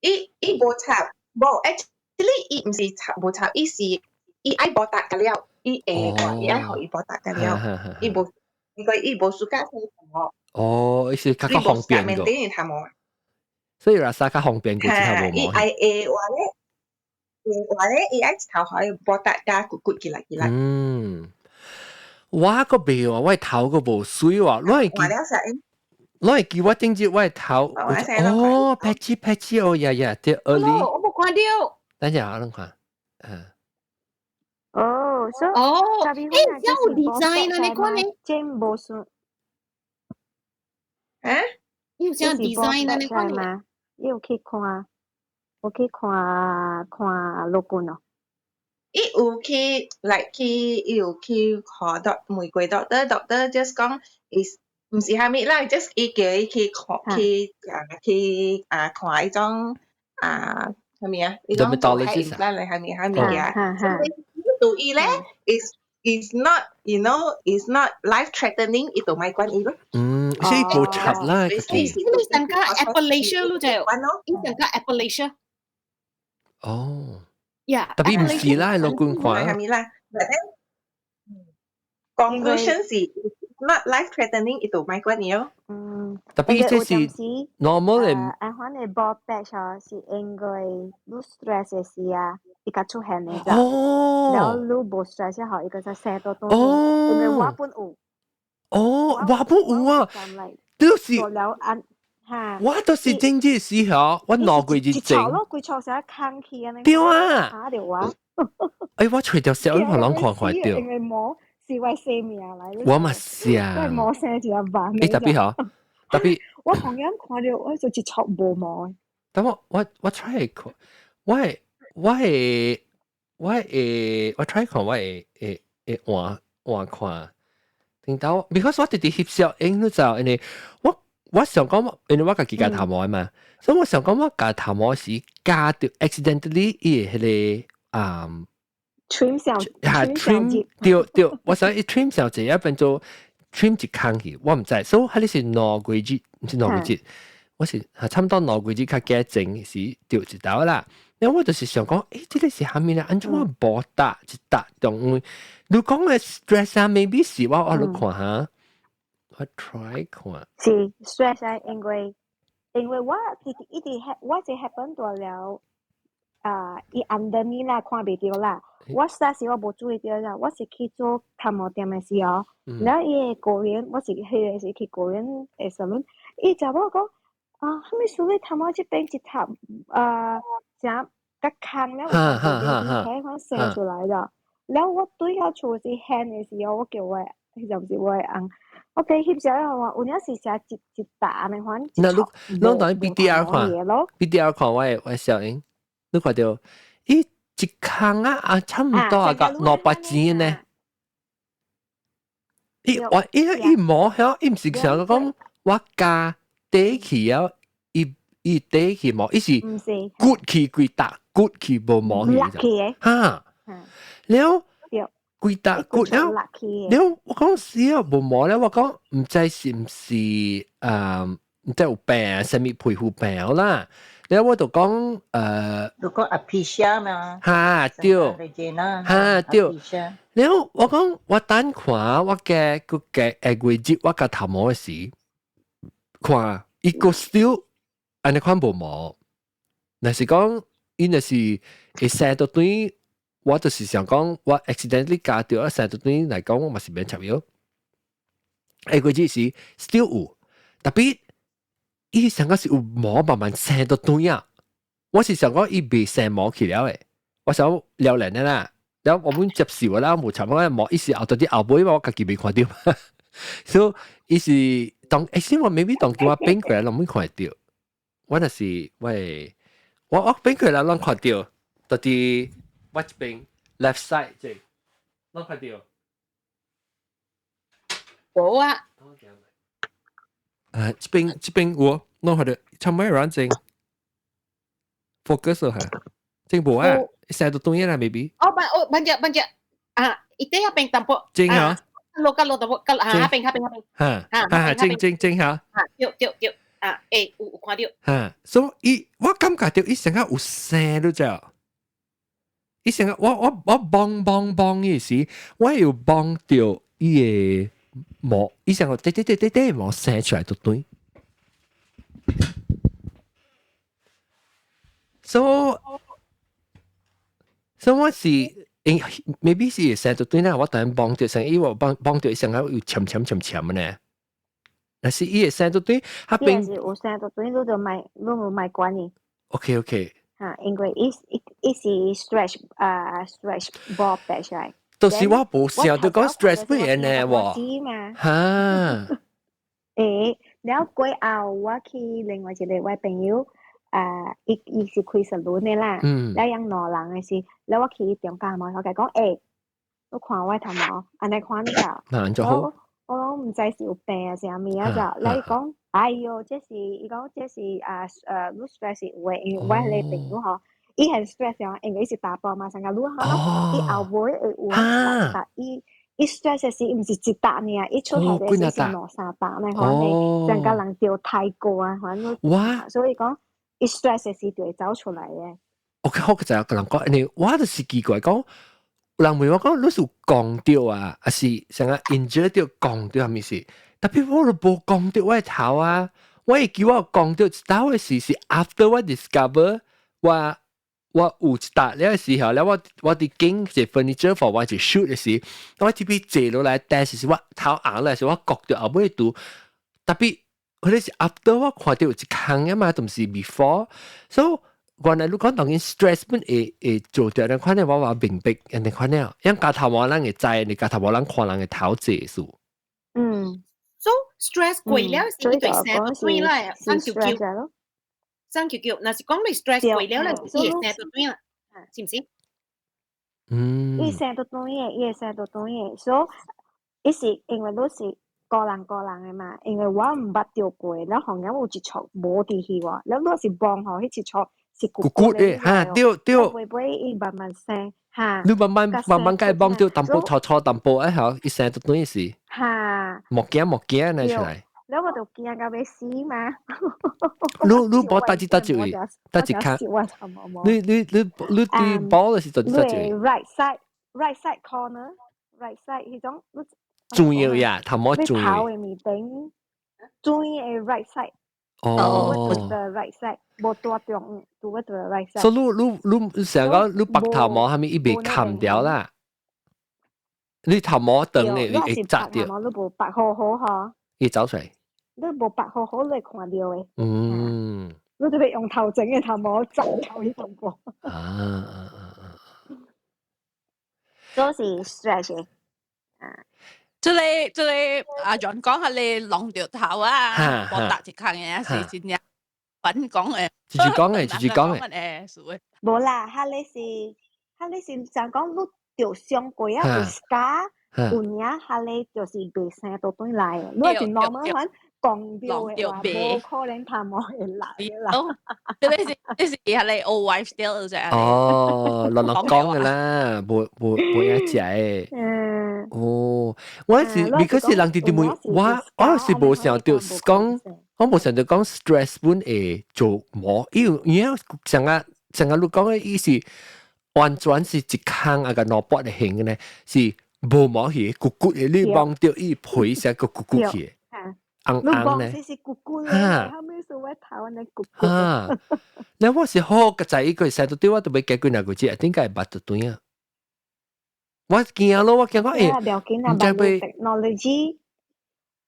I: 伊無插，無，actually 伊毋是插無插，伊是伊愛無搭個了，伊會伊愛予伊無搭個了，伊無，因為伊無 suka 洗頭。
A: 哦，伊是較較方便個。所以 rasa 較方便過之後無毛。
I: 伊愛會話咧，話咧，伊愛一頭予伊無搭加骨骨起來起來。
A: 嗯，我個袂喎，我頭個無水喎，我會記，我會記我頂日我頭，哦，patchy patchy 哦，呀呀，對，early。
F: 我無看到。
A: 等陣我攏看，嗯。
E: 哦，所以
F: 哦，欸，這有 design 啊？你看呢？
E: 真無算。
I: 啊？
F: 有這 design 啊？你看呢？
E: 有去看，有去看看老君哦。
I: 伊有去，like 去，伊有去看 doc 問過 doctor，doctor just 講 is 毋是啥物啦，just 伊叫伊去看去啊去啊看彼種啊啥物啊？伊講做係implant 嚟，啥物啥物嘅。對伊咧，is not is not life threatening，伊就莫管伊咯。
A: 嗯，所以無插啦。
F: 你上個 alopecia 咯就，伊上個 alopecia。
A: 哦。
F: 呀，
A: Tapi 毋是啦，老君看。
I: 啥物啦？But then conclusion 是 not life threatening，伊就莫管伊咯。
E: 嗯。
A: Tapi 這是 normal 的。
E: 啊，款的 bald patch 哦，是因為你 stress 的時啊，伊較出現的咋。然後你無 stress 後，伊個就生多多。因為我本有。
A: 哦，我本有啊。都是。
E: 了按哈。
A: 我都是真正時候，我2個月前。
E: 一錯咯，規錯成空氣按呢。
A: 對啊。
E: 嚇著我。
A: 哎，我揣著小，我攏看看著。
E: 因為毛是我生命來。
A: 我嘛是啊。
E: 我毛生一個萬。
A: 欸，特別好，特別。
E: 我同樣看著，我就一撮無毛。
A: 等我 try 看，我會我 try 看，我會換換看。聽到，because 我直直翕相影你就因為我想講，因為我家己鉸頭毛嘛，所以我想講我鉸頭毛是鉸著 accidentally 伊彼個啊
E: trim 小
A: 嚇 trim 對對，我想伊 trim 小濟啊變做 trim 一空去，我毋知，所以彼個是兩個月，毋是兩個月，我是差不多兩個月較加前是掉一道啦。那我就是想講，欸，這個是啥物咧？按怎我無搭一搭中？你講的 stress 啊，maybe 是我你看下，我 try 看。
E: 是 stress 啊，因為我一直一直我這 happen 到了啊，伊 under 呢啦，看袂著啦。我實時我無注意到啦，我是去做頭毛店的時候，然後伊個僱員，我是彼個是去僱員的 salon，伊查某講啊，啥物事你頭毛這邊一頭啊，誠較空了，有睇款生出來了。然後我對遐厝是掀的時候，我叫我，彼就毋是我的翁，我計翕相話有影是成一一沓的款。
A: 那你攏當 BTR 看，BTR 看我小英，你看著，伊一空啊啊，差毋多啊個200錢呢。伊我伊伊毛曉，伊毋是想講我加底去啊，伊伊底去毛，伊是骨去規搭骨去無毛去哈。了，規搭骨了，了我講是啊，無毛了，我講毋知是毋是毋知有病，啥物皮膚病啦。了我就講
B: 如果 alopecia 嘛，
A: 哈對，哈對。了我講我等看我嘅個嘅下月日我鉸頭毛的時，看伊個 still 按呢款無毛，若是講伊若是會生到對，我就是想講我 accidentally 鉸著啊，生到對來講我嘛是免插藥。下月日時 still 有，特別伊上個是有毛慢慢生到對啊，我是想講伊未生毛去了的，我想了然的啦。了我們接受啦，無插我毛，伊是後到啲後尾我家己未看著，所以伊是當欸，我 maybe 當叫我變過來，攏沒看著。我就是我變過來攏看著，到佇我這邊 left side 這攏看著。
F: 無啊。
A: 啊，這邊有攏看著，差唔多軟正 focus 下，正無啊，成到東嘢啦，maybe。
F: 哦，不，哦，半隻半隻啊，伊底下邊淡薄。
A: 正嚇。
F: 落甲落淡薄，甲下邊下邊下邊。
A: 嚇嚇正正正嚇。
F: 嚇對對對，啊欸有有看到。
A: 嚇，所以我感覺到伊成個有聲都知。伊成個我幫幫幫伊時，我有幫到伊個毛，伊成個滴滴滴滴滴毛生出來就對。所以我是，maybe 是生就對啦，我當然幫到成，伊我幫幫到成個有潛潛潛潛呢。但是伊會生就對，他邊
E: 是有生就對，你就買，你無買管伊。
A: OK OK。
E: 嚇，因為伊伊伊是 stretch 啊 stretch bob 出來。
A: 到時我無想到講 stress 乜嘢呢喎。嚇。
E: 欸，了過後我去另外一個我朋友。啊，伊伊是開 salon 的啦，了養兩人的是，了我去伊中間嘛，我共伊講，欸，你看我頭毛，按呢看你就，
A: 就好。
E: 我講毋知是有病啊啥物啊就，了伊講，哎喲，這是伊講這是啊你 stress 是有的，因為我彼個朋友吼，伊很 stress 哦，因為伊是查埔嘛，上較愈吼，伊後尾會有，但伊伊 stress 是毋是一搭爾，伊出來的時是兩三搭呢，反正上較人著太過啊，反正，所以講。伊 stress 時就會走出來嘅。
A: OK，好，就有個人講，你我就是奇怪講，人問我講，你是有講到啊，還是成個 injure 到講到係咪是？特別我都無講到我的頭啊，我會記我講到一道的時是 after 我 discover 我我有一搭了時候，了我我佇揀一 furniture for 我一 shoot 的時，我這邊坐落來，但是是我頭紅來時，我覺到後尾拄特別。佢哋是 after 我看到有一項啊嘛，都毋是 before，所以原來你講當然 stress 本會會做掉，人看咧我話明白，人哋看咧，因為頭毛人會知，你頭毛人看人嘅頭濟數。
E: 嗯
F: ，so stress 過了是對生對啦，生叫叫，生叫叫，若是講你 stress 過了咧，伊會生對啦，是毋是？
A: 嗯，
E: 伊生對嘅，伊會生對嘅，所以伊是因為你是。個人個人的嘛，因為我毋捌著過，了後面有一撮無佇去喎，了若是望吼，彼一撮是骨
A: 骨的哈，對對。
E: 會尾伊慢慢生，哈。
A: 你慢慢慢慢共伊望著淡薄，搓搓淡薄，哎吼，伊生就等於是。
E: 哈。
A: 莫驚莫驚呢出來。
E: 了我就驚到欲死嘛。
A: 你你無搭一搭一位，搭一跤。你你你你對波的時陣搭一位。
E: Right side, right side corner, right side 彼種。
A: 重要呀，頭毛重要。
E: 頭的面頂，重要的 right side。
A: 哦。
E: The right side，無大中，拄我對 right side。
A: 所以你你你成個你白頭毛係咪伊袂砍掉啦？你頭毛長的會紮掉。
E: 頭毛你無白好好嗬。
A: 伊走出來。
E: 你無白好好，你會看到的。
A: 嗯。
E: 你特別用頭前的頭毛紮頭彼種過。
A: 啊啊啊啊！
E: 都是 stress 的。啊。
H: 這個這個阿 John 講下你弄著頭啊，無搭一空的是真正反講的。
A: 自己講的，自己講的。
H: 的，是的。
E: 無啦，彼个是，彼个是就講你著傷過啊，有 scar，有影，彼个就是袂生倒轉來的。你是 normal 款講著的話，無可能頭毛會來的啦。
H: 這個是這是彼个 old wife tale 就係。
A: 哦，亂亂講的啦，無無無影食的。
E: 嗯。
A: 哦，我是，because 是人直直問我，我是無想到講，我無想到講 stress 本會做毛，因為因為上個上個你講的意思，完全是一空啊個腦波的形的呢，是無毛去，骨骨的，你望到伊皮成個骨骨去，紅紅呢，
E: 是骨骨的，後面是我頭呢骨骨。
A: 哈，那我是好個在一個時對我都欲加幾若個字，點解捌就對啊？我驚咯，我驚講欸，毋知欲
E: technology，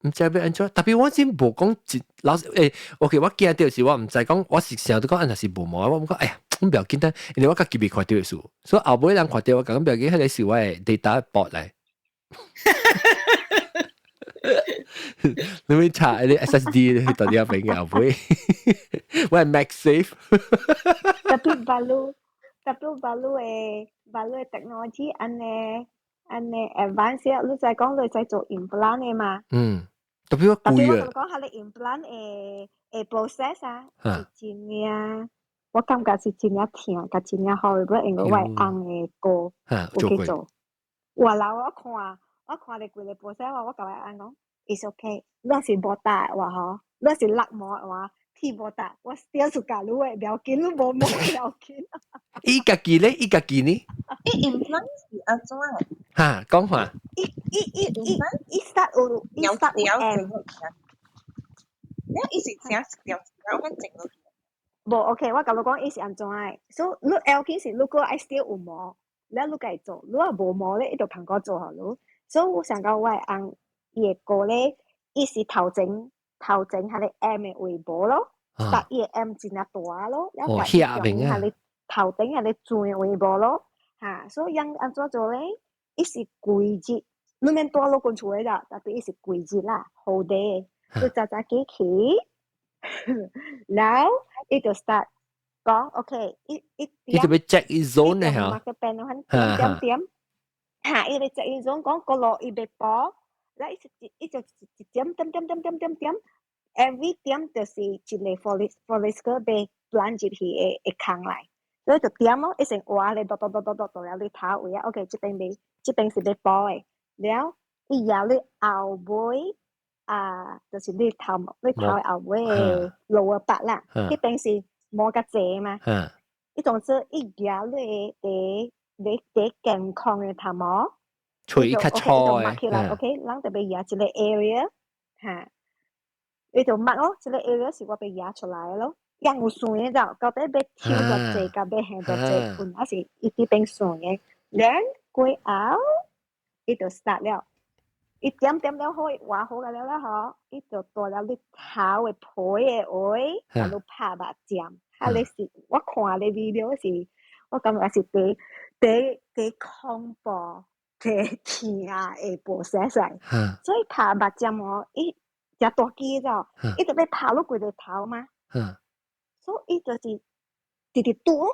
A: 毋知欲按怎，特別我真無講一老實欸，OK，我驚著是我毋知講，我是成日都講按若是無毛，我講哎呀，毋要緊單，因為我家己未看著的事，所以後尾人看著我講毋要緊，彼個是我的 data 駁來。你會查啲 SSD 到底有邊個後尾？我係 MagSafe。
E: 特別 baru 特別 baru 的 baru 的 technology 按呢按呢 advance，你知講你知做 implant 的嘛？
A: 嗯，特別我貴啊。
E: 特別我講下你 implant 的的 process 啊，是真正，我感覺是真正疼，佮真正好，因為我的翁的哥有去做。我老我看，我看你規個 process 我共我翁講，it's okay，你是無搭的話吼，你是落毛的話，剃無搭，我 still 是共你的，不要緊，你無毛不要緊。
A: 伊家己咧，伊家己呢？
I: 伊 implant 是按怎？
A: 哈，講話。
E: 伊伊伊伊伊 start 有，伊 start 有 M。
I: 你伊是啥條條咁整落去？
E: 無 OK，我共你講伊是按怎的，所以你要緊是如果愛 still 有毛，你你家做，你若無毛咧，伊就通過做予你。所以我想講我的翁伊的歌咧，伊是頭前頭前彼个 M 的位無咯，但伊的 M 真正大咯，了共伊中間彼个頭頂彼个尖的位無咯，哈，所以樣按怎做咧？伊是規日，你免蹛落阮厝的啦，特別伊是規日啦，好日，你早早起去，然後伊就 start 講 OK，伊伊
A: 伊就欲 check 伊 zone 咧嚇，
E: 點點點，嚇，伊咧 check 伊 zone 講個路伊欲補，來伊一伊就一點點點點點點點，every 點就是一個 follicle 被鑽入去的的空內，所以就點咯，伊先畫咧，嘟嘟嘟嘟嘟嘟了你頭位啊，OK，這邊欲，這邊是欲補的，了伊舉你後尾啊，就是你頭你頭後尾的 lower part 啦，彼邊是毛較濟嘛，伊總之伊舉你佇你佇健康的頭毛，
A: 喙較粗的
E: ，OK，咱就欲舉一個 area，哈，伊就 mark 咯，這個 area 是我欲舉出來的咯，樣有算的就，到底欲抽偌濟，佮欲還偌濟，有那是伊佇邊算的，then 過後伊就 start 了，伊點點了好，畫好了了吼，伊就蹛了你頭的皮的位，共你拍目針。啊！你是我看你 video 是，我感覺是第第第恐怖、第疼的 process 所以拍目針哦，伊誠大支了，伊就欲拍落規个頭嘛。所以伊就是直直拄，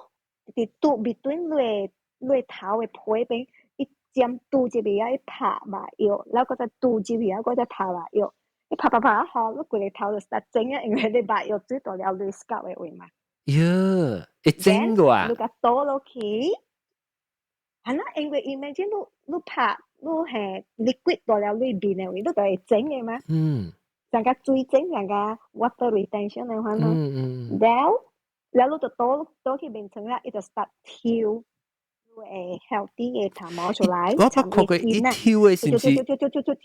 E: 直直拄 between 你你頭的皮邊，伊針拄入去啊，伊拍目藥，然後閣再拄入去啊，閣再拍目藥。伊拍拍拍好，你規个頭就 start 整啊，因為你目藥水蹛了你 scalp 的位嘛。
A: 喲，會整個啊！
E: 你共倒落去，係啦，因為 imagine 你你拍你係 liquid 蹛了你面的位，你就會整的嘛。像個水整，像個 water retention 的款咯。然後，然後你就倒倒去面床啦，伊就 start 抽會 healthy 的頭毛出來。
A: 我捌看過伊抽的是毋是？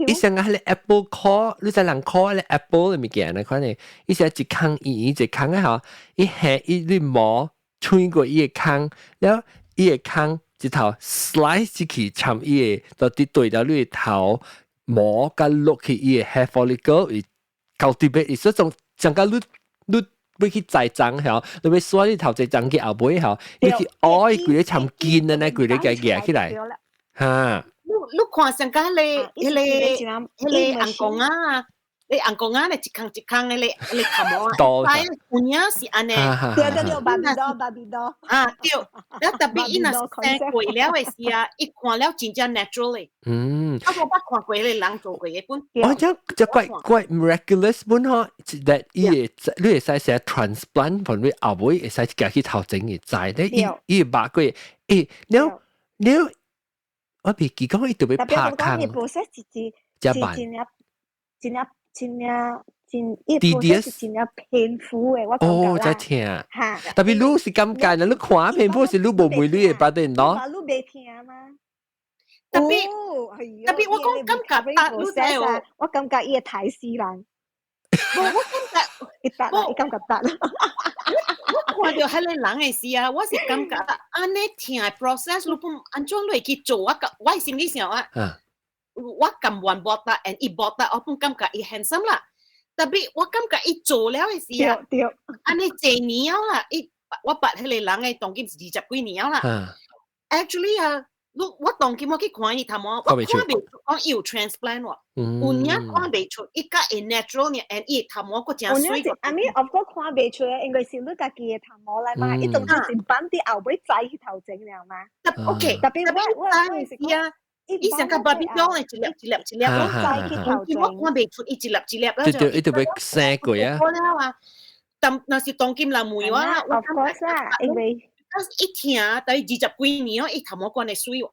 A: 伊像個彼个 apple core，你知人 core 彼个 apple 的物件那款的，伊是一空圓圓一空的吼，伊下伊你毛穿過伊的空，了伊的空一頭 slice 入去摻伊的，就佇對著你的頭毛佮落去伊的 hair follicle，伊 cultivate，伊說種像個你你。欲去栽種吼，你欲刷你頭一種去後尾吼，你去挖伊規个摻筋的呢，規个共夾起來，哈。
F: 你你看上個彼个彼个彼个紅公仔，你紅公仔咧一空一空的咧，彼个頭毛啊，有影是按呢。
E: 對對對，Barbie doll Barbie doll。
F: 啊對，了特別伊若生過了的時啊，伊看了真正 natural 的。啊，我捌看過彼個人做過的本。
A: 哦，這這 quite quite miraculous 本吼，that 伊會你會使寫 transplant，從你後尾會使夾去頭前會知，你伊伊捌過，欸，了了，我袂記講伊特別拍空。
E: 特別我講伊 process 是是
A: 是
E: 真正真正真正真，伊 process 是真正 painful 的，我感覺啦。
A: 哦，真疼。特別你是感覺，你看 painful 是你無問你的 brother 喏。
E: 你袂疼嗎？
F: 特別特別我講感覺達你知無？
E: 我感覺伊會刣死人。
F: 無，我感覺
E: 伊達啦，伊感覺達。
F: 我看著彼个人的時啊，我是感覺按呢疼的 process，你本按怎你會去做？我我心裡想啊，我甘願無達，and 伊無達，我本感覺伊 handsome 啦。特別我感覺伊做了的時啊，按呢濟年啦，伊我捌彼个人的當今是20幾年啦。Actually 啊，你我當今我去看伊頭毛，我看袂出講伊有 transplant 喎，有影看袂出，伊較會 natural 呢，and 伊頭毛閣誠媠。
E: I mean, of course 看袂出，因為是你家己的頭毛來嘛，伊當初是綁佇後尾栽去頭前了嘛。
F: OK，
E: 特別我我
F: 是啊。伊像個 Barbie doll 一粒一粒一粒，
E: 我栽去頭前，
F: 我看袂出伊一粒一粒啦。
A: 對對，伊就欲生過啊。
F: 了啊，但若是當今人問我啦，
E: 我感覺啦，因為
F: 一聽，大約20幾年哦，伊頭毛閣按呢媠喎。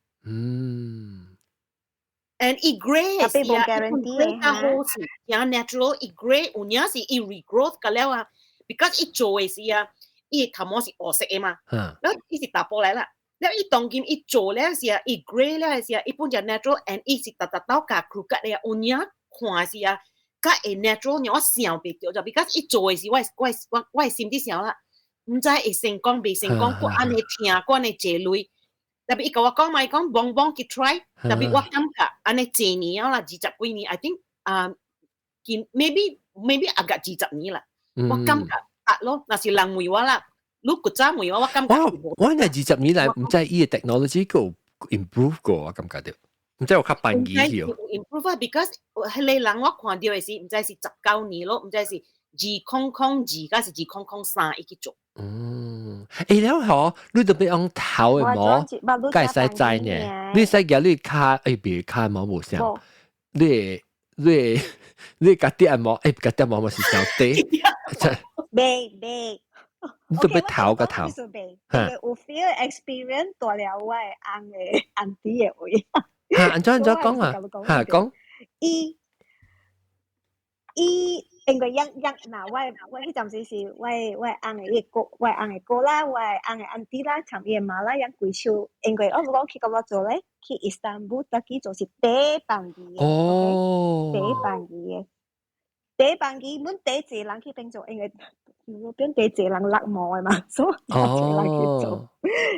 F: And 伊 grey
E: 是
F: 啊，grey 較好是，像 natural 伊 grey 有影是伊 regrowth 個了啊，because 伊做的時啊，伊頭毛是烏色的嘛，了伊是查埔來啦，了伊當今伊做了時啊，伊 grey 了時啊，伊本就 natural and 伊是逐逐鬥共 crew cut 的啊，有影看時啊，較會 natural，我想袂著就，because 伊做的時，我心裡想啦，毋知會成功袂成功，閣按呢疼，閣按呢坐累。特別伊共我講嘛，伊講茫茫去 try，特別我感覺按呢濟年啦，20幾年，I think 啊，見 maybe 啊個20年啦，我感覺啊咯，若是人問我啦，你古早問我，我感覺
A: 我係20年來毋知伊个 technology 閣 improve 過，我感覺著，毋知有較便宜去哦。
F: improve 啊，because 彼个人我看著的是，毋知是19年咯，毋知是2002抑是2003伊去做。
A: 嗯，欸了嗬，你著欲用頭的毛，敢會使摘呢？你使舉你跤，欸，別跤毛無像，你家己的毛，欸，家己毛嘛是小短。
E: 袂袂。
A: 你著欲頭個頭。
E: 有 feel experience 蹛了我的翁的 auntie 的位。
A: 嚇，按怎按怎講啊？嚇講。
E: 伊伊因為養養嗱，我彼陣時是我翁的伊哥，我翁的哥啦，我翁的 auntie 啦，參伊的媽啦，養規手。因為我講去佗做咧，去伊斯坦布爾去做是第便宜的，第便宜的，第便宜，阮第濟人去變做，因為變第濟人落毛的嘛，所以第濟人去做，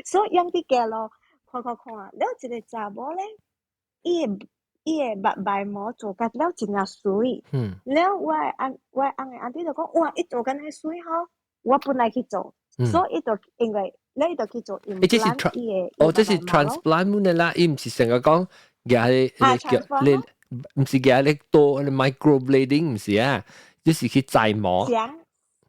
E: 所以養佇街路看看看，了一个查某咧，伊的目眉毛做甲了真正媠，了我的翁的 auntie 就講，哇，伊做甲爾媠吼，我本來去做，所以伊就因為了伊就去做 implant 伊的。
A: 哦，這是 transplant 的啦，伊毋是成個講舉你叫你，毋是舉你刀你 microblading 毋是啊，這是去摘毛。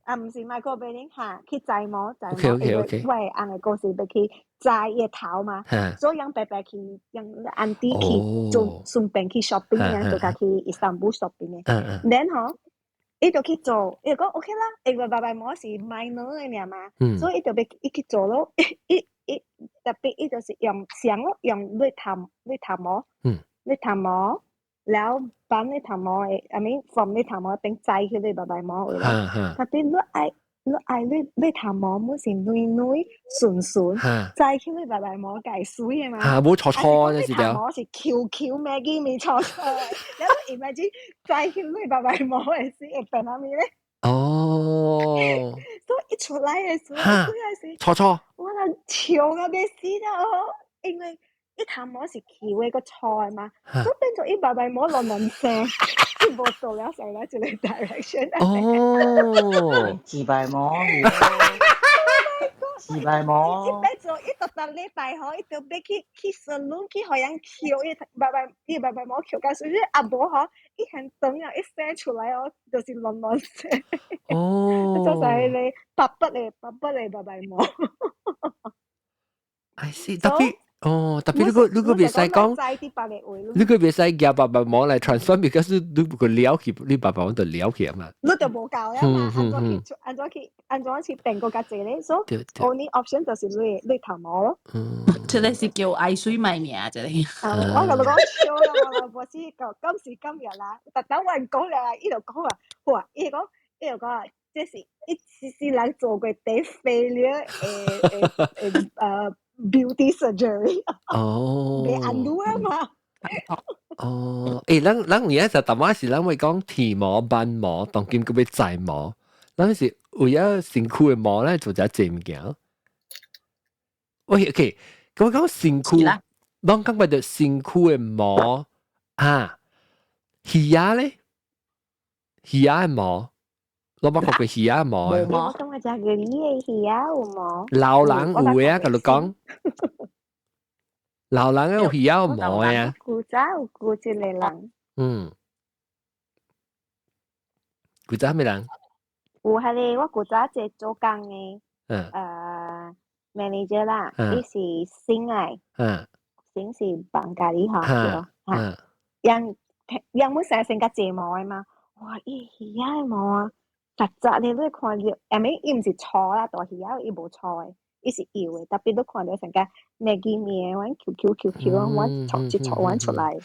E: 啊，毋是 microblading 哈，去摘毛摘毛， 因為我的翁的哥是欲去摘伊的頭嘛，所以𪜶白白去，𪜶 auntie 去做順便去 shopping 啊，就共去伊斯坦布 shopping 的。然後伊就去做，伊就講 OK 啦，因為白白毛是 minor 的爾嘛，所以伊就欲伊去做咯，伊特別伊就是用上咯，用你頭毛，你頭毛。了綁你頭毛的，I mean from 你頭毛變摘去你白白毛位咯。特別你愛你頭毛滿是軟軟順順，摘去你白白毛會媠的嘛。
A: 嚇，無錯錯就是
E: 了。頭毛是 Q Q 咩嘅咪錯錯的，你 imagine 摘去你白白毛的時會變啥物咧？
A: 哦。
E: 所以一出來的時候，
A: 是錯錯。
E: 我人笑到欲死了，因為。伊頭毛是翹的閣粗的嘛，所以變做伊白白毛亂亂生，伊無做了上來一个 direction。
A: 哦，
B: 自白毛，自白毛。
E: 伊變做伊逐逐禮拜吼，伊就欲去 salon 去予人翹伊白白毛翹甲媠，啊無吼，伊很長啊，一生出來哦，就是亂亂生。
A: 哦。
E: 就是彼个白白的白白的白白毛。
A: I see，特別。哦，特別你閣袂使講，你閣袂使夾白白毛來 transform，because 你閣撩起，你白白毛就撩起嘛。
E: 你就無夠啊嘛，按怎去按怎去按怎去變閣較濟咧？所以 only option 就是你頭毛咯。
A: 嗯，
H: 這个是叫愛媠賣命，這个。
E: 啊，我共你講笑啦，我是到今時今日啦，特登有人講了，伊就講話，哇，伊講伊就講啊，這是伊世世人做過第 failure 的 beauty surgery。
A: 哦。
E: 袂 undo 啊嘛。
A: 哦，欸，咱有影就淡仔時，咱會講剃毛、挽毛，當今閣欲摘毛，咱是為了身軀的毛來做遮濟物件。喂，OK，咁我講身軀，攏感覺著身軀的毛啊，魚仔咧，魚仔的毛，我捌看過魚仔的毛。
E: 我感覺食魚的魚仔有毛。
A: 老人有的啊，共你講。老人有魚仔有毛的啊。
E: 古早有古一個人。
A: 嗯。古早啥物人？
E: 有彼个我古早一個做工的，manager 啦，伊是新來，新是孟加里吼，對嚇。𪜶𪜶本身生較濟毛的嘛，哇！伊魚仔的毛啊，實在你會看著，I mean 伊毋是粗啦，大魚仔伊無粗的，伊是油的，特別你看到成個 Maggi 麵阮 Q Q Q Q，我戳一戳阮出來。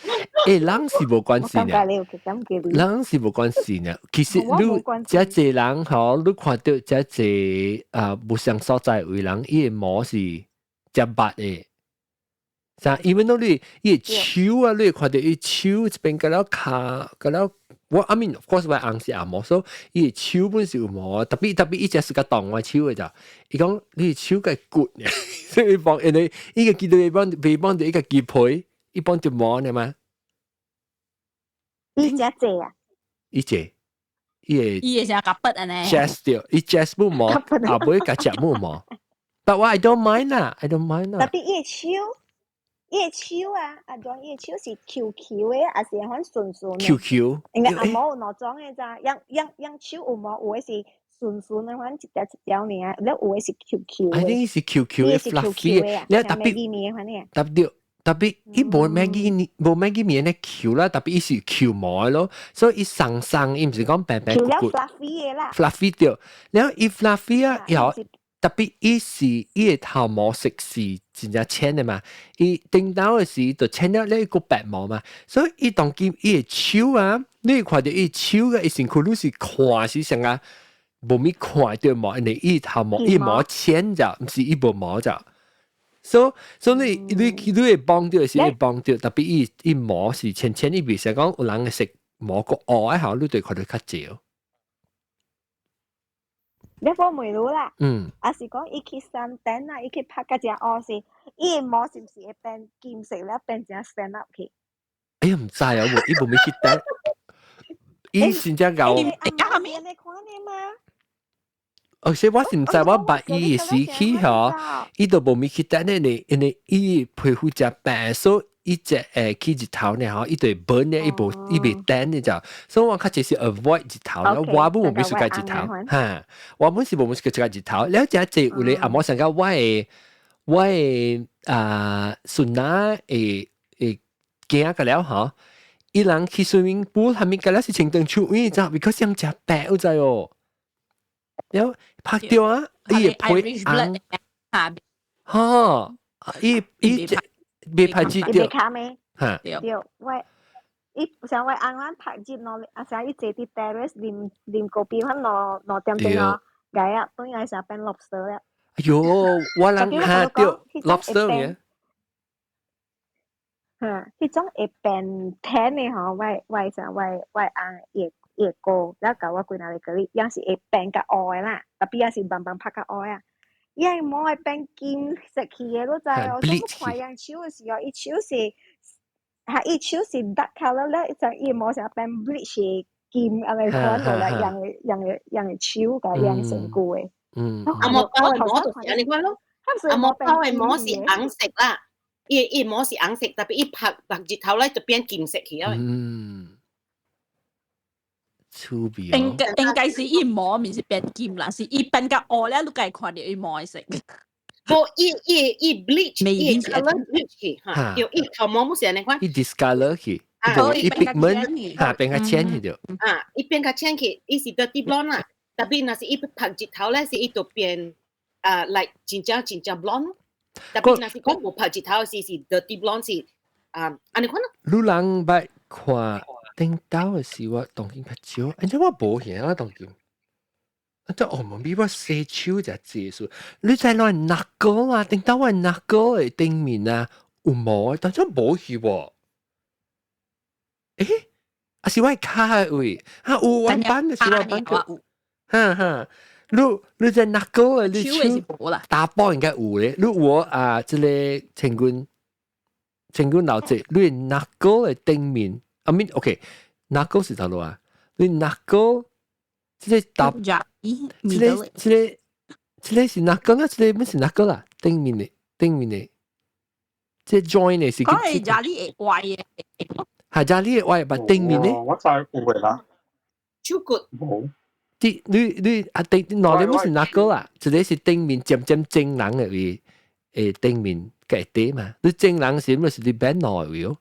A: 欸，人是無關係呢。
E: 你有感覺
A: 人是無關係呢。其實你這濟人吼，你看到這濟啊無相所在位人，伊的毛是遮白的。像因為你伊的手啊，你會看到伊手一邊個了跤個了。我 I mean of course 我紅是紅毛，所以伊的手本是有毛，特別特別伊只是個動我手的咋。伊講你的手個骨，所以幫因為伊個記得幫被幫到一個雞皮，伊幫條毛呢嘛。
E: 伊只濟啊？
A: 伊隻，伊個
H: 伊會成夾筆啊呢
A: ？Chest 掉，伊 chest 冇毛，後尾個隻冇毛。But 我 I don't mind 啦，I don't mind 啦。
E: 特別伊的手。伊的手啊，阿種伊的手是 Q Q 的，還是款順順
A: 的？Q Q。
E: 應該阿毛有兩種的咋，樣樣樣手有毛，有的是順順的，款一條一條爾，了有的是 Q Q
A: 的。I think 是 Q Q 的 fluffy 的，你特別特別特別伊無 Maggi 無 Maggi 麵的 Q 啦，特別伊是 Q 毛的咯，所以伊鬆鬆，伊毋是講白白骨骨。
E: fluffy 的啦。
A: fluffy 對，了伊 fluffy 啊，又特別伊是伊的頭毛色是真正淺的嘛，伊頂頭的時就淺了咧一個白毛嘛，所以伊當今伊的手啊，你會看到伊手嘅伊身軀你是看是啥啊，無咪看到毛，因為伊頭毛伊毛淺咋，毋是伊無毛咋。所以你會幫到是會幫到，特別伊伊毛是淺淺，伊袂使講有人會食毛個烏的吼，你就看到較少。
E: 你我問你啦，啊是講伊去山頂啊，伊去拍個只烏是，伊的毛是毋是會變金色了，變成 stand up 去？
A: 哎呀，毋知啊，我伊無咪去等，伊真正𠢕。
E: 你下面你看的嗎？
A: 而且我是毋知我捌伊的時期吼，伊都無咪去等咧，因為伊皮膚誠白，所以伊只會去日頭呢吼，伊就會 burn 咧，伊無伊袂等咧就，所以我較濟是 avoid 日頭了，我本無咪是佮日頭，哈，我本是無咪是佮日頭，了誠濟有咧阿毛想講我的啊孫仔會會驚個了吼，伊人去 swimming pool 係咪個了是穿長袖，因為知，because 樣誠白有知哦。了拍掉啊！伊會皮紅，吼，伊伊袂拍熱
E: 掉，
A: 嚇，
E: 對，我伊像我翁阮拍熱咯，啊像伊坐佇 terrace 啉啉咖啡，阮兩兩點鐘咯，改啊，轉來時變 lobster 了。
A: 哎喲，我人嚇對 lobster 嘅。
E: 嚇，彼種會變 tan 的吼，我我像我我翁伊伊哥，了共我幾若個講，也是會變較烏的啦，特別也是慢慢拍較烏啊。伊個毛會變金色去的，你知哦？我看人手的時候，伊手是，哈，伊手是 dark colour 咧，就伊毛成變 bleach 金，按呢款落來，樣的樣的樣的手共樣身軀的。
F: 阿毛包的毛就是按呢款咯，阿毛包的毛是紅色啦，伊伊毛是紅色，特別伊拍白日頭咧就變金色去啊。
A: 趣味
H: 應該應該是伊毛毋是變金啦，是伊變較烏了，你會看著伊毛的色。
F: 無，伊伊伊 bleach，伊 colour bleach 去，哈，對，伊頭毛毋是按呢款。
A: 伊 discolor 去，伊 pigment 哈變較淺去著。
F: 啊，伊變較淺去，伊是 dirty blonde 啦，特別若是伊拍日頭咧，是伊就變啊，like 真正真正 blonde。特別若是講無拍日頭是是 dirty blonde 是啊，按呢款咯。
A: 你人捌看？頂到的時我當今較少，因為我無現啊當今。啊，這哦，比我洗手才濟數。你知咱 knuckle 啊？頂到我 knuckle 的頂面啊有毛，但係無去喎。欸，啊是我跤的位，啊有我板的是我板的，哈哈。你你在 knuckle 的你手打波應該有咧。你我啊，這個千軍千軍老姐，你 knuckle 的頂面。I mean, OK，knuckle 是啥路啊？你 knuckle 這個打，這個這個這個是 knuckle 啊？這個毋是 knuckle 啦，頂面的頂面的，這 joint 的是。
H: 講係這裡會歪的。
A: 係這裡會歪，但頂面呢？
G: 我知有的啦。
F: 手骨
G: 無。
A: 啲你你啊頂內裡毋是 knuckle 啦，這個是頂面尖尖正人的位，誒頂面嘅底嘛。你正人是毋是你變內位哦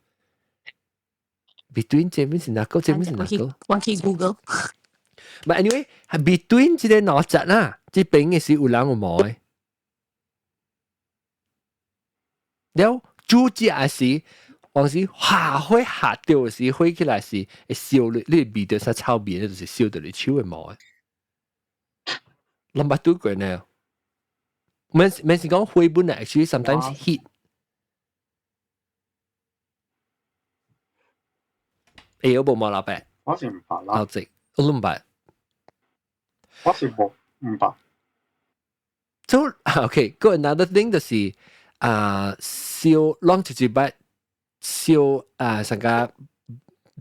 A: ？between 這邊是 knuckle？這邊是 knuckle？
H: 我去 Google。
A: But anyway，係 between 這個兩節啦，這邊嘅是有人有毛的。了煮食時，往時下火下掉時，火起來時會燒你，你味道啥臭味，就是燒到你手的毛。攏捌拄過呢？免免是講火本來，actually sometimes heat。會有無毛老伯？
G: 我是毋捌啦。
A: 老子，我攏毋捌。
G: 我是無毋捌。
A: So okay, go another thing 就是啊，燒攏一一擺燒啊，上個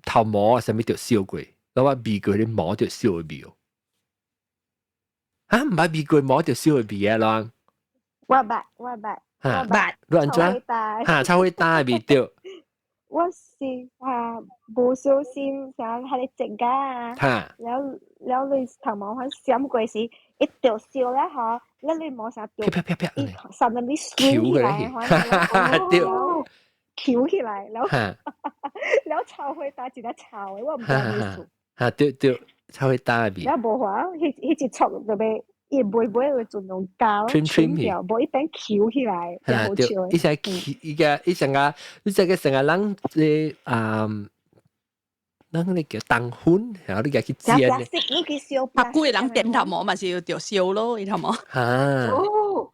A: 頭毛啊，啥物著燒過，我話味過啲毛著燒的味哦。啊，毋捌味過毛著燒的味啊，攏。
E: 我捌，我捌，
A: 我
E: 捌。
A: 你按怎？哈，臭火焦的味著。
E: 我是啊，無小心啥，喺你整啊，了了你頭毛可閃過時，一掉燒咧嗬，了你毛啥掉，
A: 啪啪啪啪，
E: 一 suddenly swing 起來，
A: 對，
E: 翹起來，了了臭火焦一個臭的，我毋知意思。
A: 哈，對對，臭火焦的味。
E: 了無法，彼彼一撮就欲伊尾尾會盡量膠，
A: 穿
E: 掉，無一邊翹起來，
A: 哈對，伊成翹，伊個伊成個，你這個成個人這啊，咱個叫糖粉，然後你共去煎咧。
H: 啊，幾個人點頭毛嘛是要著燒咯，伊頭毛。
A: 哈。
B: 哦。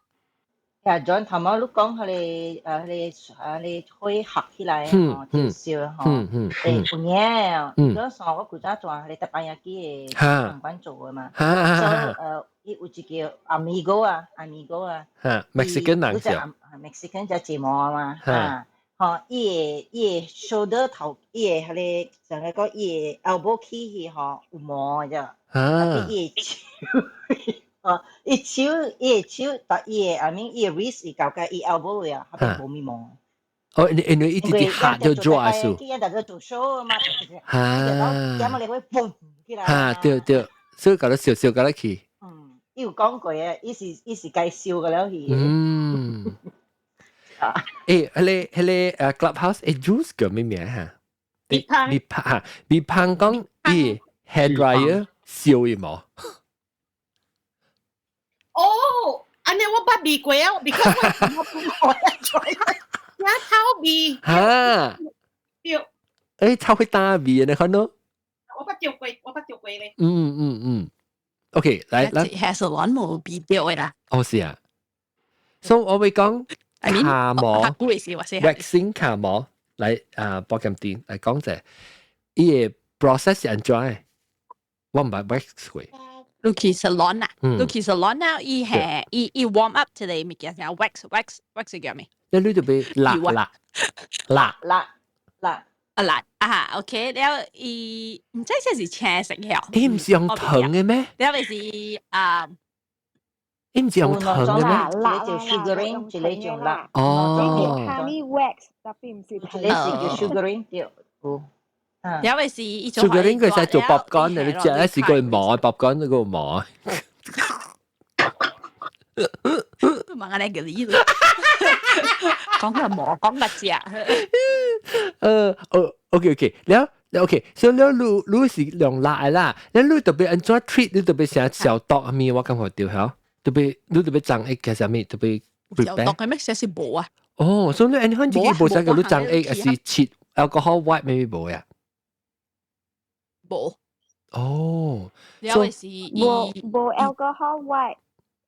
B: 啊，John 頭毛你講彼個啊，彼個啊，彼個火合起來吼，就燒吼，欸有影，嗰時我古早做彼個 teppanyaki 的餐館做的嘛，所以伊有一個 amigo 啊，amigo 啊，
A: 哈，Mexican 人
B: 是，Mexican 只節目嘛，哈，吼，伊的伊的 shoulder 頭，伊的彼個上個講伊的 elbow 起去吼有毛的啫，啊，伊的手。哦，伊手伊的手，但伊的 I mean 伊的 wrist 伊到甲伊 elbow 位啊，彼無物毛。
A: 哦，因為伊直直下就抓數。
B: 伊逐個做 show 嘛，哈，點啊你會嘣起來。
A: 哈，對對，所以搞得燒燒搞得去。
B: 嗯，伊有講過啊，伊是伊是該燒個了去。
A: 嗯。欸，彼個彼個Clubhouse 欸 Juice 叫咩名哈？
D: 米胖。
A: 米胖，米胖講伊 hair dryer 燒伊毛。
F: 哦，按呢我捌味過啊，because 我我我臭味。
A: 哈。
F: 對。
A: 欸，臭火焦味你看喏。
F: 我捌著過，我捌著過咧。
A: 嗯嗯嗯。OK，來來。
H: hair salon 無味著的啦。
A: 哦，是啊。所以我會講跤毛，waxing 跤毛來啊，保險店來講者，伊個 process 是按怎的？我毋捌 wax 過。
H: 你去 salon 啊？你去 salon 啊？伊係伊伊 warm up 一個物件，叫 wax wax wax 叫咩？
A: 你你就俾蠟蠟蠟
B: 蠟蠟
H: 啊蠟啊，OK，了伊毋知這是青色嘅。
A: 伊毋是用糖嘅咩？
H: 了就是啊。
A: 伊毋是用糖嘅咩？
B: 一個叫 sugaring，一個叫蠟。
A: 哦。
E: Honey wax，特別毋是。
B: 一個是叫 sugaring，對，有。
H: 有嘅是伊做。
A: sugaring 佢使做 popcorn，你食一時個磨 popcorn 嗰個磨。
H: 問下你個理啦，講個磨，講個食。
A: 哦，OK OK，了了 OK，所以了你你是用蠟的啦，了你特別按怎 treat，你特別成消毒啥物，我感覺對嚇，特別你特別髒液其實啥物特別
H: 消毒嘅咩？寫是無啊。
A: 哦，所以你按看自己無使叫你髒液，還是切 alcohol wipe 咩無呀？
H: 無。
A: 哦。
H: 了是
E: 無無 alcohol wipe，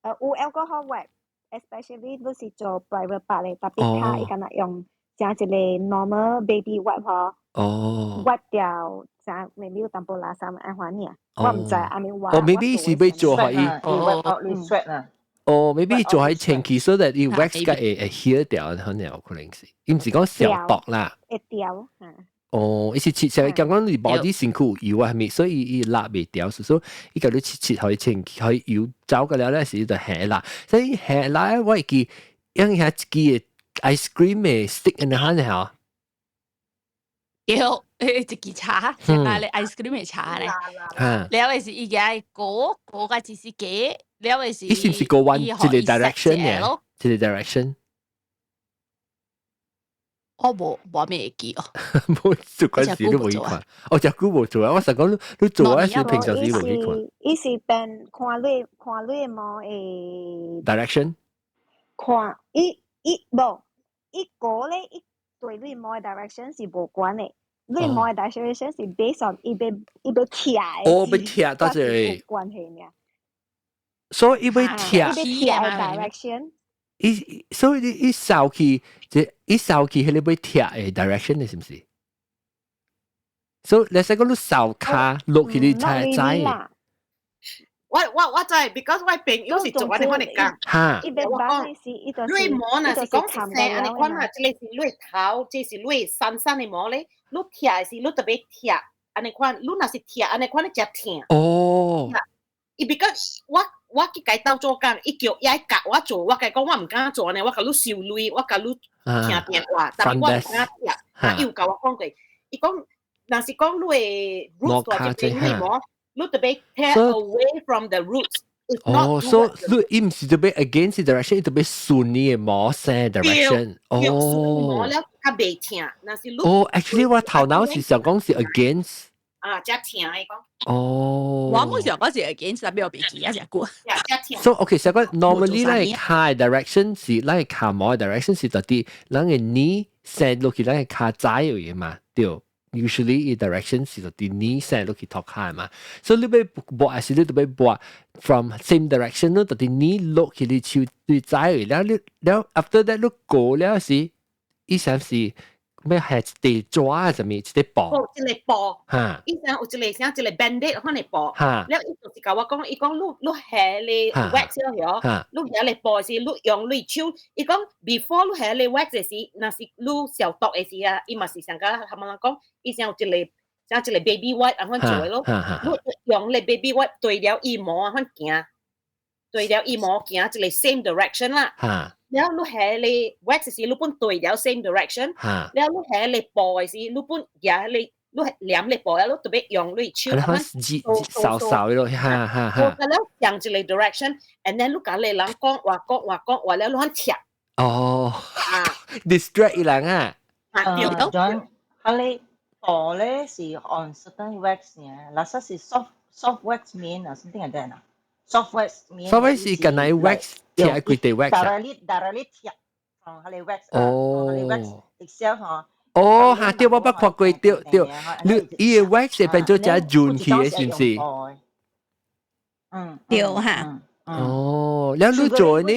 E: 有 alcohol wipe，especially 你是做 private part 咧，特別較伊敢若用成一個 normal baby wipe 嗬。
A: 哦。
E: wipe 掉，成 maybe 有淡薄垃圾按款爾，我毋知阿咪話。
A: 哦，maybe 是欲做予伊。
B: 哦，你 sweat 啊。
A: 哦，maybe 做予清氣，所以伊 wax 個會會 heal 掉，可能有可能是，伊毋是講消毒啦。
E: 會掉，嚇。
A: 哦，伊是切成講講你 body 身軀有油啊，係咪？所以伊蠟袂掉，所以伊共你切切予清氣，予油走個了咧，是就下蠟。所以下蠟我會記，因為遐一支 ice cream 的 stick 按呢款嚇。
H: 對，一支叉，食啊咧 ice cream 的叉咧。了的是伊個裹裹個一是加，了的是。
A: 伊是毋是過 one 一個 direction 嘅？一個 direction。
H: 我無無咩會記哦。
A: 無做嗰時都無去看，哦，遮久無做啊！我實講你你做嗰時平常時無去看。
E: 伊是變看你看你的毛會
A: direction。
E: 看伊伊無，伊個咧，伊對你毛嘅 direction 是無關嘅，你毛嘅 direction 是 based on 伊欲拆嘅。
A: 哦，欲拆到這
E: 裡。關係呢？
A: 所以伊欲拆。
E: 伊欲拆嘅 direction。
A: 伊所以你伊掃去，即伊掃去，彼个欲拆嘅 direction 嘅是毋是？所以你使講你掃跤落去，你才知。
F: 我知，because 我朋友是做按呢款的工。我講，你毛若是講是生按呢款啊，這个是你頭，這是你散散的毛咧，你拆的是你特別拆按呢款，你若是拆按呢款，你誠疼。伊 because 我去共伊鬥做工，伊叫伊愛教我做，我共伊講我毋敢做呢，我共你收鐳，我共你聽電話，但是我毋敢拆。啊，伊有共我講過，伊講若是講你的 roots 大這邊你毛，你特別 tear away from the roots。
A: 哦，所以你伊毋是特別 against direction，伊特別順你的毛生 direction。
F: 哦。毛了較袂疼，若是你。
A: 哦，actually 我頭腦是想講是 against。
F: 啊，才疼伊講。
A: 哦。
H: 我冇想講是 against，但係我袂記啊，隻歌。
A: So OK，所以講 normally 咱的跤 direction 是咱的跤毛 direction 是到底咱的knee 生落去咱的跤踭有嘅嘛？對。usually 伊 direction 是到底knee 生落去塗跤嘛。所以你欲撥還是你特別撥 from same direction 咯，到底knee 落去你手對踭了你了 after that 你過了時，伊啥是咩係一塊紙啥物一塊布？
F: 哦，一个布。伊啥有一個啥一個 Band-Aid 款的布。了伊就是共我講，伊講你你下咧 wax 了曉，你下咧布時，你用你手，伊講 before 你下咧 wax 時，若是你消毒的時啊，伊嘛是上個他們人講，伊啥有一個像一個 baby wipe 按款做的咯，你用咧 baby wipe 對了伊毛按款行，對了伊毛行一個 same direction 啦。了你下咧 wax 時，你本對了 same direction。了你下咧布的時，你本舉咧你黏咧布，了你特別用你手
A: 按款掃掃咯，哈哈哈。
F: 我了向一個 direction，and then 你共咧人講話講話講話了，你按拆。
A: 哦。distract 伊人啊。
F: 啊，對。
B: John，佢咧布咧是 on certain wax 呢，那說是 soft wax 面啊，something like that 啊。soft wax 面。
A: soft wax 是近來 wax 貼規地 wax 啊。
B: directly 貼，從佢哋 wax。哦。佢哋 wax itself 嗬。
A: 哦，嚇對，我捌看過，對對，你伊个 wax 會變做只潤去的，是毋是？
B: 嗯。
H: 對哈。
A: 哦，了你做呢？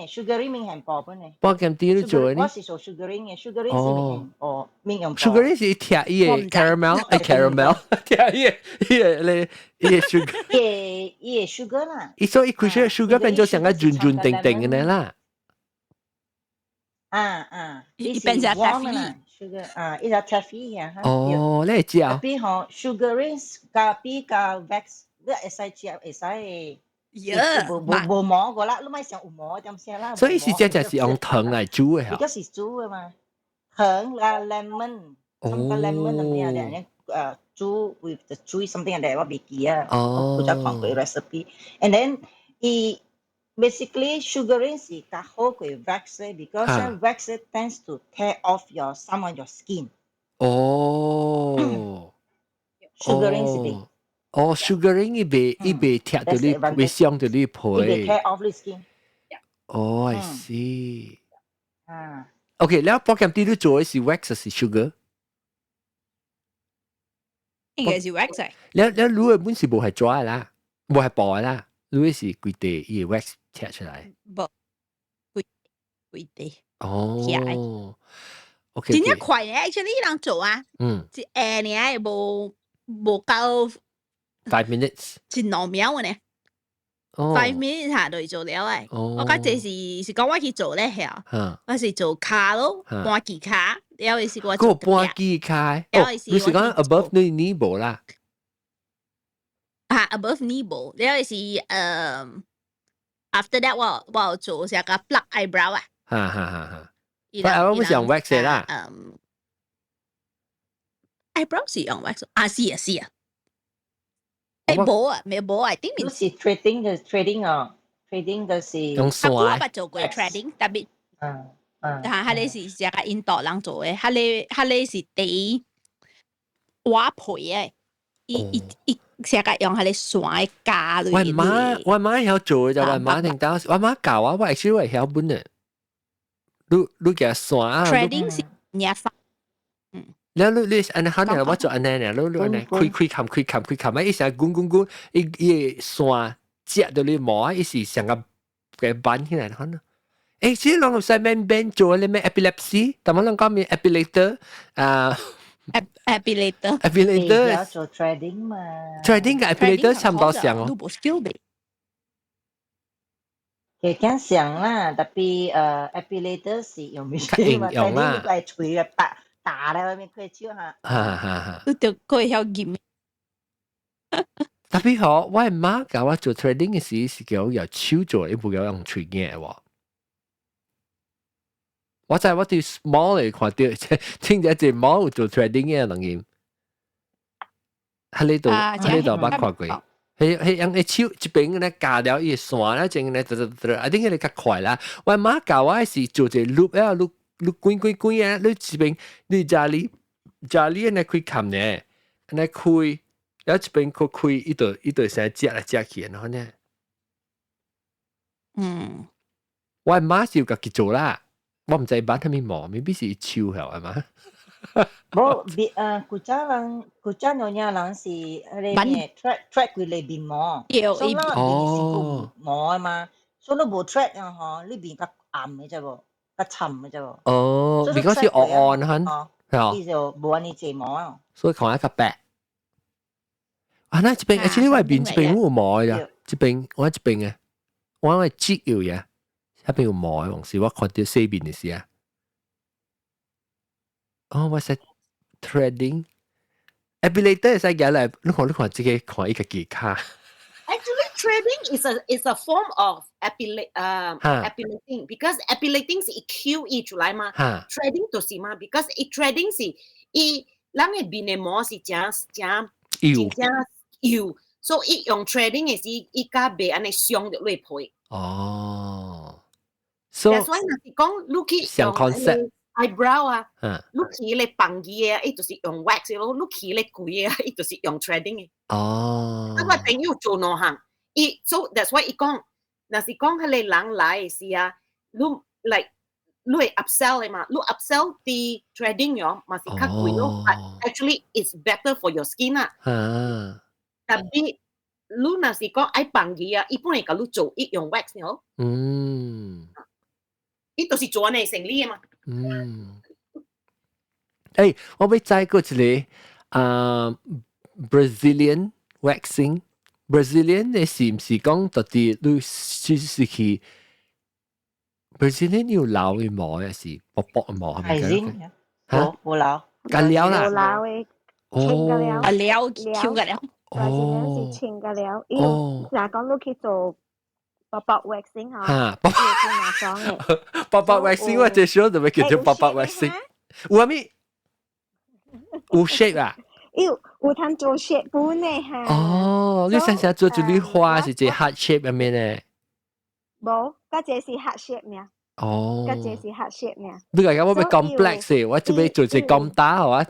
B: Sugaring 面係薄本呢。
A: 半鹹甜你做呢？
B: 我是做 sugaring 嘅，sugaring 是面哦，面用。
A: Sugaring 是貼伊个 caramel，哎 caramel，貼伊個咧伊個 sugar。
B: 伊個 sugar 啦。
A: 伊所以伊開始 sugar 變做像個潤潤定定嘅呢啦。
B: 啊啊，
H: 伊變成 taffy。
B: sugar 啊，伊隻 taffy 啊。
A: 哦，你會食？
B: 比吼 sugaring 加比加 wax，你會使食會使。無無無毛個啦，你莫想有毛點先啦。
A: 所以是這就是用糖來煮的嚇。
B: 而家是煮的嘛，糖加 lemon，加 lemon 咁樣咧，煮 with the 煮 something like that，我袂記啊。哦。我才看過 recipe，and then 伊 basically sugaring 是較好過 wax because wax tends to tear off your some of your skin。
A: 哦。
B: Sugaring 是袂。
A: 哦，sugaring 伊袂拆著你，袂傷著你皮。
B: 伊袂 tear off 你 skin。
A: 哦，I see。
B: 啊。
A: OK，了保險啲你做的是 wax 還是 sugar？
H: 應該是 wax。
A: 了了，你的本是無係紙的啦，無係布的啦，你的是規塊伊個 wax 拆出來。
H: 無，規規塊。
A: 哦。OK。
H: 真正快咧，actually 人做啊。一下爾無無夠。
A: 5 minutes。
H: 一兩秒嘅呢。5 minutes 下就做了誒。我覺這是是講我去做咧嚇，我是做跤咯，半支跤，了是我
A: 做個半支跤，哦，你是講 above 你 knee 無啦？
H: 啊，above knee 無，了是after that 我做啥個 pluck eyebrow 啊。
A: 哈哈哈哈。我唔是用 wax 啦。
H: eyebrow 是用 wax 啊，是啊是啊。誒無啊，沒無啊，頂面
B: 是 threading 的 threading 哦，threading 的是
A: 用線。
H: 我捌做過 threading，特別，嚇，彼个是這個印度人做的，彼個是第挖皮的，伊伊伊成個用彼个線的膠
A: 落。我媽曉做的，就我媽聽到，我媽教我，我 actually 我會曉本的。你嘅線啊
H: ，threading 是廿發，
A: 了你你按呢可能我做按呢呢，你你按呢開開冚開冚開冚啊，伊成滾滾滾，伊伊線接到你毛啊，伊是成個嘅板起來可能。誒，這攏有使免免做你咩 epilepsy，但我攏講咩 epilator 啊
H: ，epilator
A: epilator
B: 做 threading 嘛
A: ，threading 佮 epilator 差唔多像哦。
H: 你無 skill 未？
B: 其實像啦，tapi epilator 是用 machine 嘛，
A: 用啦，
B: 嚟捶啊打打咧，外面開手哈。
A: 哈哈哈。
H: 你就佢會曉撳。
A: Tapi 嗬，我媽教我做 threading 嘅時是叫我用手做，伊無叫用喙嘅喎。我在我佇 mall 裡看到，聽著一隻貓有做 threading 嘅人嘅，喺呢度喺呢度捌看過。係係用個手一邊咧夾了伊個線咧，正咧，噠噠噠，啊，頂個較快啦。我媽教我是做一個 loop 啊，loop loop 滾滾滾啊，你一邊你家裡家裡按呢開冚呢，按呢開，然後一邊閣開，伊就伊就成食來食去，然後呢，我媽是有家己做啦。我毋知捌啥物毛，maybe 是手曉係嘛？
B: 無，別啊，古早人古早娘惹人是彼个咩 thread thread 規个面毛，所以咱面是有毛的嘛，所以你無 thread 啊吼，你面較暗的啫無，較沉的啫無。
A: 哦，如果是黑暗哈，
B: 係伊就無按呢濟毛啊。
A: 所以看較白。啊，那這邊，而且我面這邊有毛呀，這邊我這邊啊，我我舌有呀。那邊有毛的，是我看到洗面的時啊。哦，我識 threading。Epilator 會使舉來，你看你看這個看伊家己跤。
F: Actually, threading is a form of epilating because epilating 是伊 Q 伊出來嘛，threading 就是嘛，because 伊 threading 是伊咱的面的毛是誠誠
A: 幼
F: 誠幼，所以伊用 threading 的時，伊較袂按呢傷著你皮。
A: 哦，所
F: 以若是講你去
A: 用 concept
F: eyebrow 啊，你去咧放字啊，伊就是用 wax 咯；你去咧貴啊，伊就是用 threading 的。啊，我朋友做兩項，伊 so that's why 伊講，若是講彼個人來的時啊，你 like 你會 upsell 的嘛？你 upsell 啲 threading 喲，嘛是較貴咯。But actually it's better for your skin 啊。Tapi 你若是講愛放字啊，伊本來共你做，伊用 wax 喲。伊就是做按呢生理的嘛。
A: 嗯。誒，我欲知過一個啊，Brazilian waxing，Brazilian 的是毋是講到底你是是去 Brazilian 有留的毛還是薄薄的毛？
B: 係咪？嚇，無留。
A: 甲了啦。
E: 無留的，清個了。
H: 啊了，抽個了。
E: Brazilian 是清個了，伊若講你去做薄薄 waxing 嗬，
A: 嚇，
E: 薄薄的。
A: 薄薄 waxing 我最少就咪叫做薄薄 waxing，有啥物？有 shape 啊？
E: 有有通做 shape 本的哈。
A: 哦，你想想做一朵花是一個 heart shape 咁樣咧？
E: 無，甲這是 heart shape 爾。
A: 哦。
E: 甲這是 heart shape 爾。
A: 你講我欲 complex，我準備做一個咁大係嘛？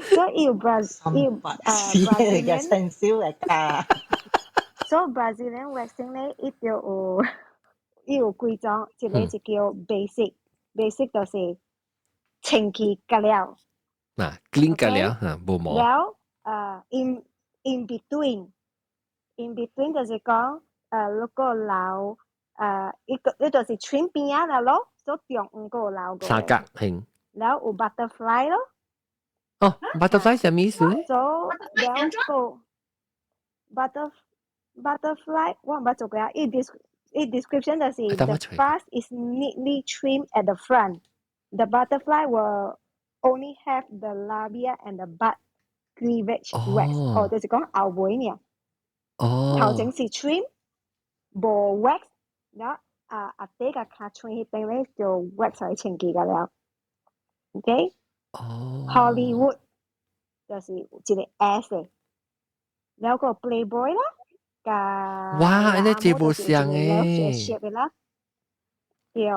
E: 所以有 Brazil 有
B: Brazilian 成少嘅價。
E: 所以 Brazilian waxing 咧，伊就有伊有幾種，一個就叫 basic，basic 就是清氣個了。
A: 嗱，clean 個了嚇，無毛。
E: 了，in between，in between 就是講，如果留，伊個伊就是穿邊仔啦咯，所以中間個留過。
A: 三角形。
E: 了有 butterfly 咯。
A: 哦，butterfly 啥物意思咧？
E: 所以了個 butterfly 我毋捌做過啊，伊 des 伊 description 就是 the fuzz is neatly trimmed at the front. The butterfly will only have the labia and the butt cleavage wax。哦，就是講後尾爾。頭前是 trim，無 wax，了啊下底共尻川彼邊咧就 wax 來清潔個了。OK。
A: 哦。
E: Hollywood 就是一個 S 的，了個 Playboy 啦，佮
A: 哇，按呢這無像誒。
E: shape 啦，對。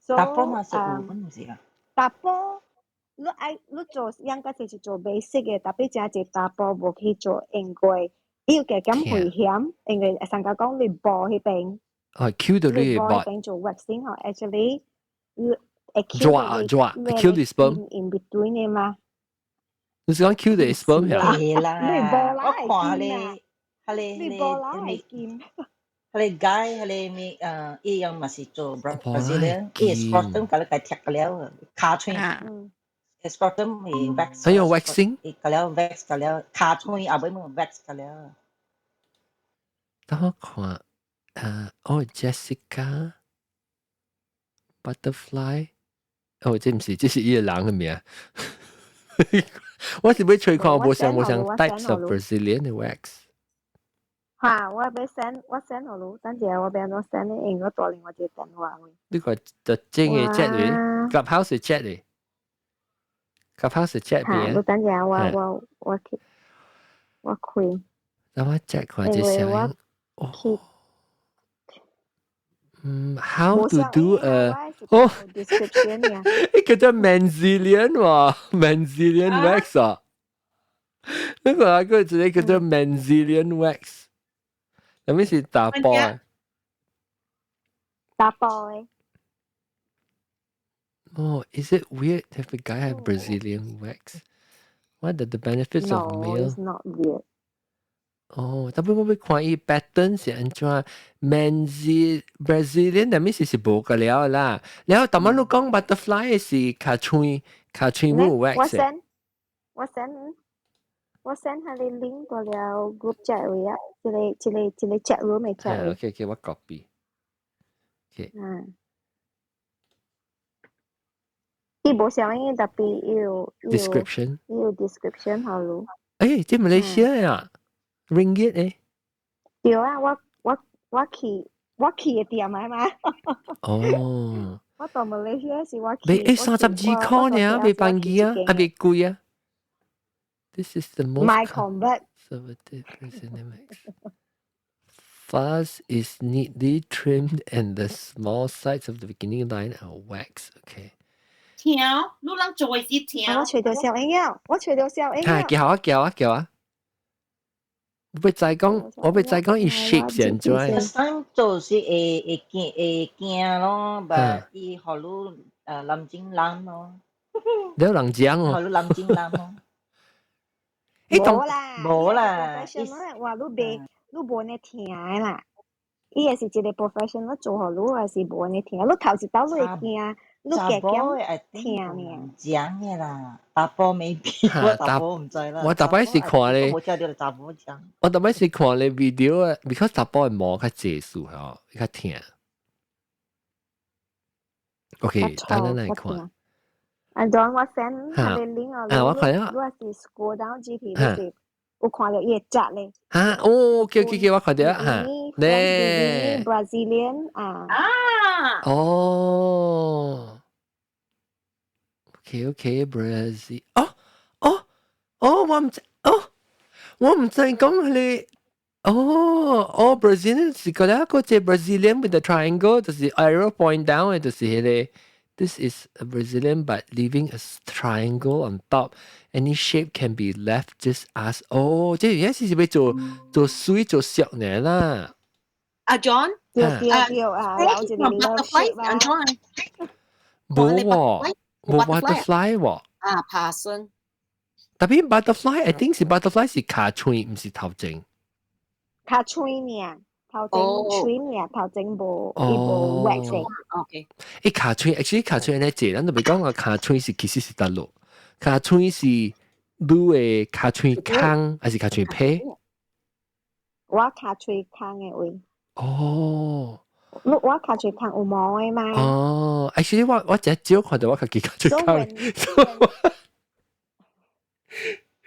B: 查埔嘛是有，毋是啊？
E: 查埔，你愛你做應該就是做 basic 的，tapi 誠濟查埔無去做，因為伊有加減危險，因為上家講你無彼邊。
A: 哦，Q 到你
E: 嘅 bot 做 waxing 嗬，actually 你
A: 抓抓 kill the sperm
E: in between 嘅嘛。
A: 你是講 kill the sperm
B: 係啦，我看你，係你
E: 你波啦係劍。
B: 係你 guy 係你咩誒？伊樣嘛是做 Brazilian，伊 scrotum 甲你計踢了，尻川。scrotum 係 wax。
A: 還有 waxing？
B: 伊個了 wax 個了，尻川後尾冇 wax 個了。
A: 等我看，哦，Jessica Butterfly，哦，這唔是，這是伊個人嘅名。我是欲揣看，無像無像 types of Brazilian wax。
E: 嚇！我欲 send 我 send 予你，等陣我欲按怎 send 你，用我帶另外一個電話。
A: 呢個就正嘅 chat 嚟，Clubhouse chat 嚟，Clubhouse chat
E: 邊。嚇！等陣我去我開。
A: 等我 check 看這聲。哦。嗯，how to do a 哦
E: description 呀？
A: 呢個叫 Manzilian 喎，Manzilian wax 啊。呢個啊個一個叫做 Manzilian wax，係咪是查埔啊？
E: 查埔嘅。
A: 哦，is it weird if a guy have Brazilian wax? What are the benefits of male?
E: No, it's not weird.
A: 哦，特別我欲看伊 pattern 是按怎？Manzi Brazilian 但咪是是無個了啦。然後頭仔你講 butterfly 是尻川尻川冇 wax。
E: 我 send 我 send 我 send 下你 link 過了 group chat 位啊，這個這個這個 chat room 嘅 chat 位。
A: OK OK，我 copy。OK。
E: 嗯。伊無啥物特別有
A: description，
E: 有 description 好咯。
A: 誒，這馬來西亞啊，ringgit 誒。
E: 對啊，我去嘅店啊嘛。
A: 哦。
E: 我到馬來西亞是我去。
A: 誒，32塊呢，袂便宜啊，啊袂貴啊。This is the most
E: My convert.
A: conservative Brazilian wax. Fuzz is neatly trimmed and the small sides of the bikini line are waxed. Okay.
F: 聽，你人做的是聽。
E: 我揣著小英啊，我揣著小英。
A: 嚇，叫啊叫啊叫啊！我欲知講，我欲知講伊 shape 是按怎？
B: First 做是會會驚會驚咯，but 伊予你藍精藍咯。
A: 你有人講哦。
B: 予你藍精藍咯。
E: 無啦，
B: 無啦，
E: 話你袂，你無呢疼的啦。伊也是一個 professional 做予你，還是無呢疼？你頭一道你會驚，你加減疼呢？
B: 講的啦，查埔 maybe，我查埔毋知啦。
A: 我逐擺是看咧，
B: 我聽著查埔講。
A: 我逐擺是看咧 video 啊，because 查埔的毛較濟數吼，較疼。OK，等等來看。
E: 啊，當我 send 下個 link 哦，
A: 啊，我看了。
E: 你是 scroll down 入去，你是有看著伊個隻咧。
A: 嚇，哦，OK OK OK，我看著嚇，咧。
E: Brazilian 啊。
F: 啊。
A: 哦。OK OK，Brazil，哦哦哦，我毋知，哦，我毋知講你，哦哦，Brazilian 是個咧個隻 Brazilian with the triangle，就是 arrow point down 嘅，就是彼個。This is a Brazilian, but leaving a triangle on top. Any shape can be left just as 哦，這而家是欲做做水做小呢啦。
F: 阿 John，
E: 對對對啊，有一個
F: butterfly 安怎？
A: 無喎，無 butterfly 喎。
F: 啊，爬升。
A: 特別 butterfly，I think 是 butterfly 是尻川，毋是頭前。
E: 尻川呢？頭前喙爾，頭前無伊無 wax。
F: OK。
A: 欸，尻川，actually 尻川呢濟，咱都袂講話尻川是其實是佗落，尻川是你的尻川空還是尻川皮？
E: 我尻川空的位。
A: 哦。
E: 我尻川空有毛的嘛？
A: 哦，actually 我真少看著我家己尻川空。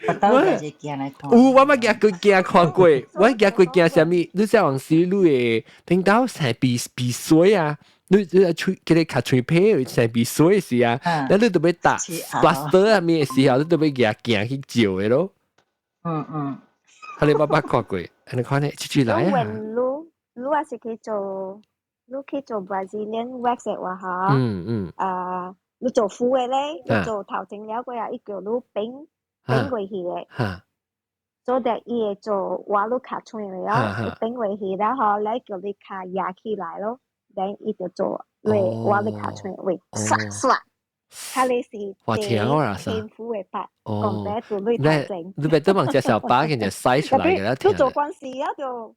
B: 我到底是鏡來看。
A: 有，我捌行過鏡看過，我行過鏡啥物？你說往時你會聽到生鼻鼻水啊？你喙這個尻川皮生鼻水時啊，那你就欲打 plaster 啊物的時候，你就欲舉鏡去照的咯。啊，你捌捌看過？你看呢，出出來啊。
E: 你你也是去做，你去做 Brazilian wax 的話，嗬？啊，你做副的咧，你做頭前了過後，伊叫你反反過去的。做得伊會做挖你尻川了，伊變回去了吼，來叫你跤壓起來咯，然伊就做你挖你尻川位，刷刷。佢哋是
A: 哇聽我啦，
E: 天賦嘅白，講白做你頭前。
A: 你別都問隻小巴，佢就塞出來嘅啦。
E: 都做關事啊，就。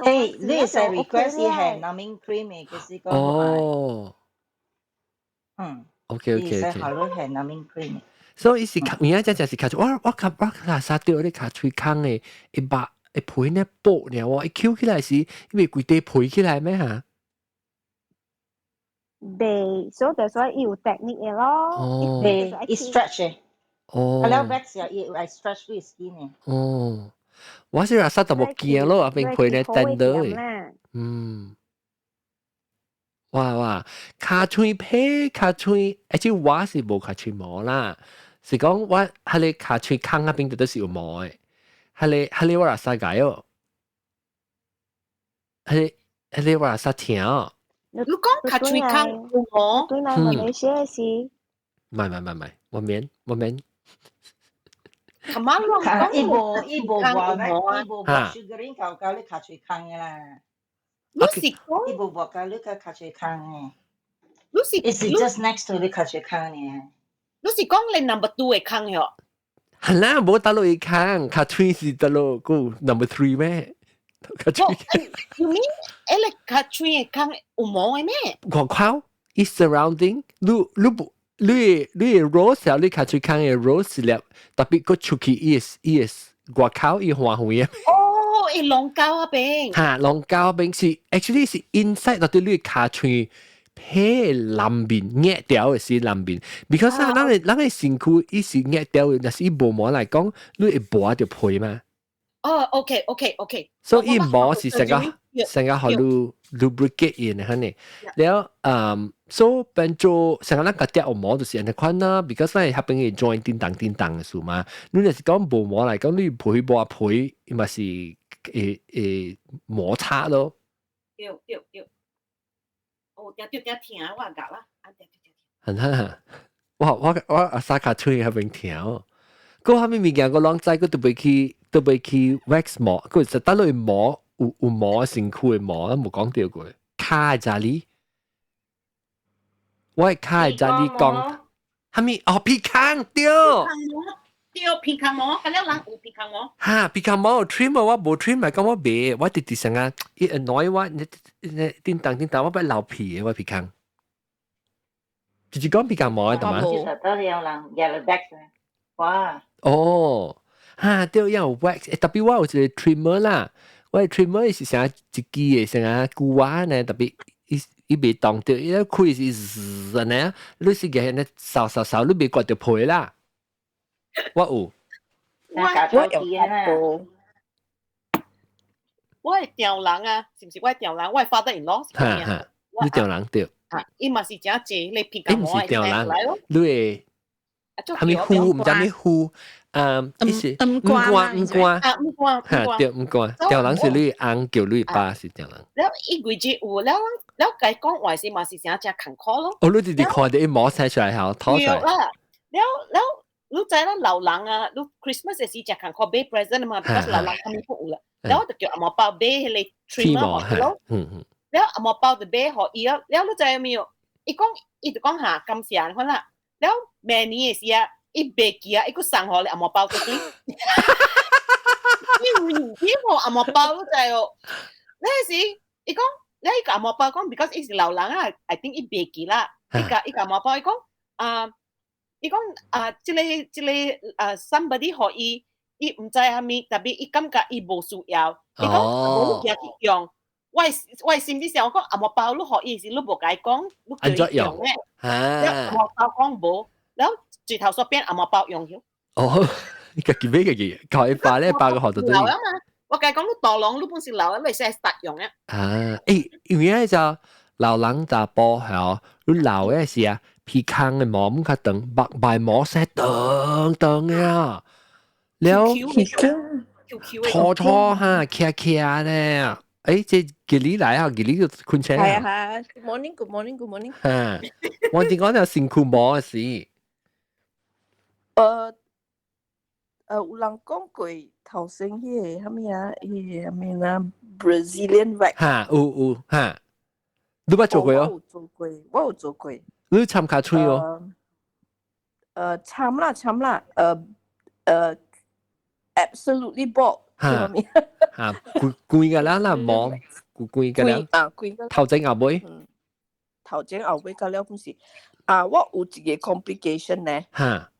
B: 誒，你會使 request 伊係 numbing cream 嘅，就是講。
A: 哦。
B: 嗯。
A: OK OK
B: OK。好咯，係 numbing cream。
A: 所以是而家只就是尻我我尻我尻沙掉你尻喙空嘅，一肉一皮呢薄爾喎，一翹起來時，因為規塊皮起來咩嚇？
E: 袂，所以就所以伊有 technique 嘅咯。
A: 哦，
B: 袂，伊 stretch 嘅。
A: 哦。
B: 啊了 wax 啊，伊會 stretch 你 skin 嘅。
A: 哦，我是話沙就冇驚咯，阿邊皮咧等到嘅。嗯。哇哇，尻喙皮尻喙，而且我是無尻喙毛啦，是講我喺你尻喙空嗰邊就都是有毛嘅，喺你我話沙解哦，喺你我話沙聽哦。
F: 你講尻喙空有毛？
E: 對啦，馬來西亞是。
A: 唔係唔係唔係，我免我免。
F: 琴晚我講
B: 伊無話咩？伊無話 sugaring 搞搞你尻喙空嘅啦。
F: 你是講
B: 伊無話教你個尻喙空嘅。
F: 你是
B: 伊是 just next to 你尻喙空嘅。
F: 你是講你 number two 嘅空喲？
A: 係啦，無打落去空，尻喙是打落個 number three 咩？尻
F: 喙。You mean 誒你尻喙嘅空有毛嘅咩？
A: 外口伊 surrounding，你你不你你 rose 你尻喙空嘅 rose 粒，特別個出去伊伊外口伊花卉啊。
F: 哦，伊龍膠啊邊。
A: 嚇，龍膠邊是 actually 是 inside 到啲你尻喙皮內面壓掉嘅是內面，because 啊，咱嘅身軀伊是壓掉嘅，若是伊無毛來講，你會磨著皮嘛。
F: 哦，OK。
A: 所以毛是成個予你 lubricate 嘅呢，呢。了，所以變做成個咱家己有毛就是按呢款啦，because 咱係邊個 joint 叮當叮當嘅事嘛。你若是講無毛來講，你皮磨皮，伊嘛是會摩擦咯。
F: 對對對。哦，定對定疼，我覺啦，啊對對對。
A: 很哈，我阿沙尻喙彼邊疼，閣啥物物件我攏知，佢特別去 wax 毛，佢實得落去毛有毛身軀的毛，咱無講著過。跤的這裡，我的跤的這裡講，啥物？哦，鼻孔對。
F: 對，鼻孔毛，咁了人有鼻孔毛。
A: 哈，鼻孔毛有 trim 我無 trim 咪講我袂，我直直成啊，伊 annoy 我，你叮當叮當，我欲流鼻的我鼻孔。就是講鼻孔毛的，對嗎？
B: 其實都有人有 wax 哇。
A: 哦，哈，對，有 wax，特別我有一個 trimmer 啦，我的 trimmer 是啥一支的，啥舊仔呢？特別伊伊袂動著，伊一開是滋按呢，你是個呢掃掃掃，你袂割著皮啦。我有，
C: 我有
F: 我係丈人啊，是毋是我係丈人？我係 father in law。
A: 哈哈，你丈人對。
F: 啊，伊嘛是誠濟，你鼻孔
A: 毛毋是丈人，你會啥物夫？毋知啥物夫？嗯，伊是
H: 毋官
A: 毋官
F: 啊，毋官
A: 哈對，毋官，丈人是你翁叫你爸是丈人。
F: 了伊規日有了，了共講話是嘛是誠誠艱苦咯。
A: 哦，你直直看著伊毛洗出來吼，吐出來。
F: 對啦，了了。你知啦，老人啊，你 Christmas 時誠艱苦買 present 嘛，because 老人他們不有啦。了我就叫阿毛包買彼個 trimmer 咯。了阿毛包就買予伊咯。了你知無有？伊講伊就講哈，感謝款啦。了明年的時啊，伊袂記啊，伊閣送予你阿毛包對對。伊有伊予阿毛包，你知哦？那時伊講，了伊共阿毛包講，because 伊是老人啊，I think 伊袂記啦。伊共阿毛包伊講啊。伊講啊，這個啊，somebody 予伊，伊毋知啥物，特別伊感覺伊無需要，伊講無你去用。我心裡想，我講阿毛包你予伊時，你無共伊講，你叫伊用咩？阿毛包講無，然後最頭所變阿毛包用咗。
A: 哦，你家己買家己，靠一百咧，百個號就對。
F: 老啊嘛，我共伊講你大人，你本是老啊，你會使實用啊。
A: 啊，欸，因為咧就老人查埔吼，你老的時啊，鼻孔的毛較長，目眉毛生長長的啊，了拖拖哈，徛徛咧，欸，這吉里來啊，吉里就困醒。
D: 係啊係啊，Good morning，Good morning，Good morning。
A: 哈，我聽講有身軀毛的事。
J: 有人講過頭先彼個啥物啊？彼個啥物啊？Brazilian wax。
A: 哈，有有哈，你捌做過哦？
J: 我有做過，我有做過。
A: 你參尻喙哦？
J: 參啦參啦，absolutely bald。
A: 哈哈，規規個啦啦毛，規規個啦。
J: 啊，規個。
A: 頭前後尾。
J: 頭前後尾個了本是，啊，我有一個 complication 呢。
A: 哈，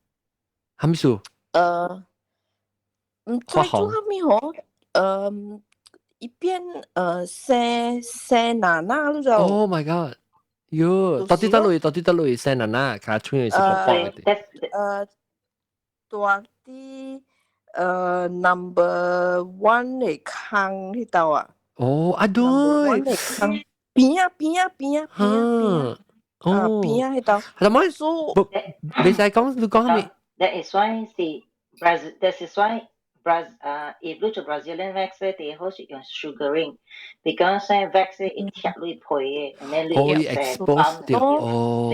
A: 啥物事？
J: 毋知做啥物吼，一邊生生奶奶你知道
A: ？Oh my god！喲，到底佗落？到底佗落生奶奶？尻喙是薄薄的。
J: 大啲number one 的空彼度啊。
A: 哦，啊對。
J: one 的空邊啊邊啊邊啊邊啊邊啊邊啊彼度。
A: 係咪？不，袂使講，你講啥物
B: ？That is why 是 Brazil. That is why Braz 啊，if 你做 Brazilian wax 咧，第一好是用 sugaring，because 咧 wax 咧會貼你皮的，and then 你
A: 會 expose 掉哦。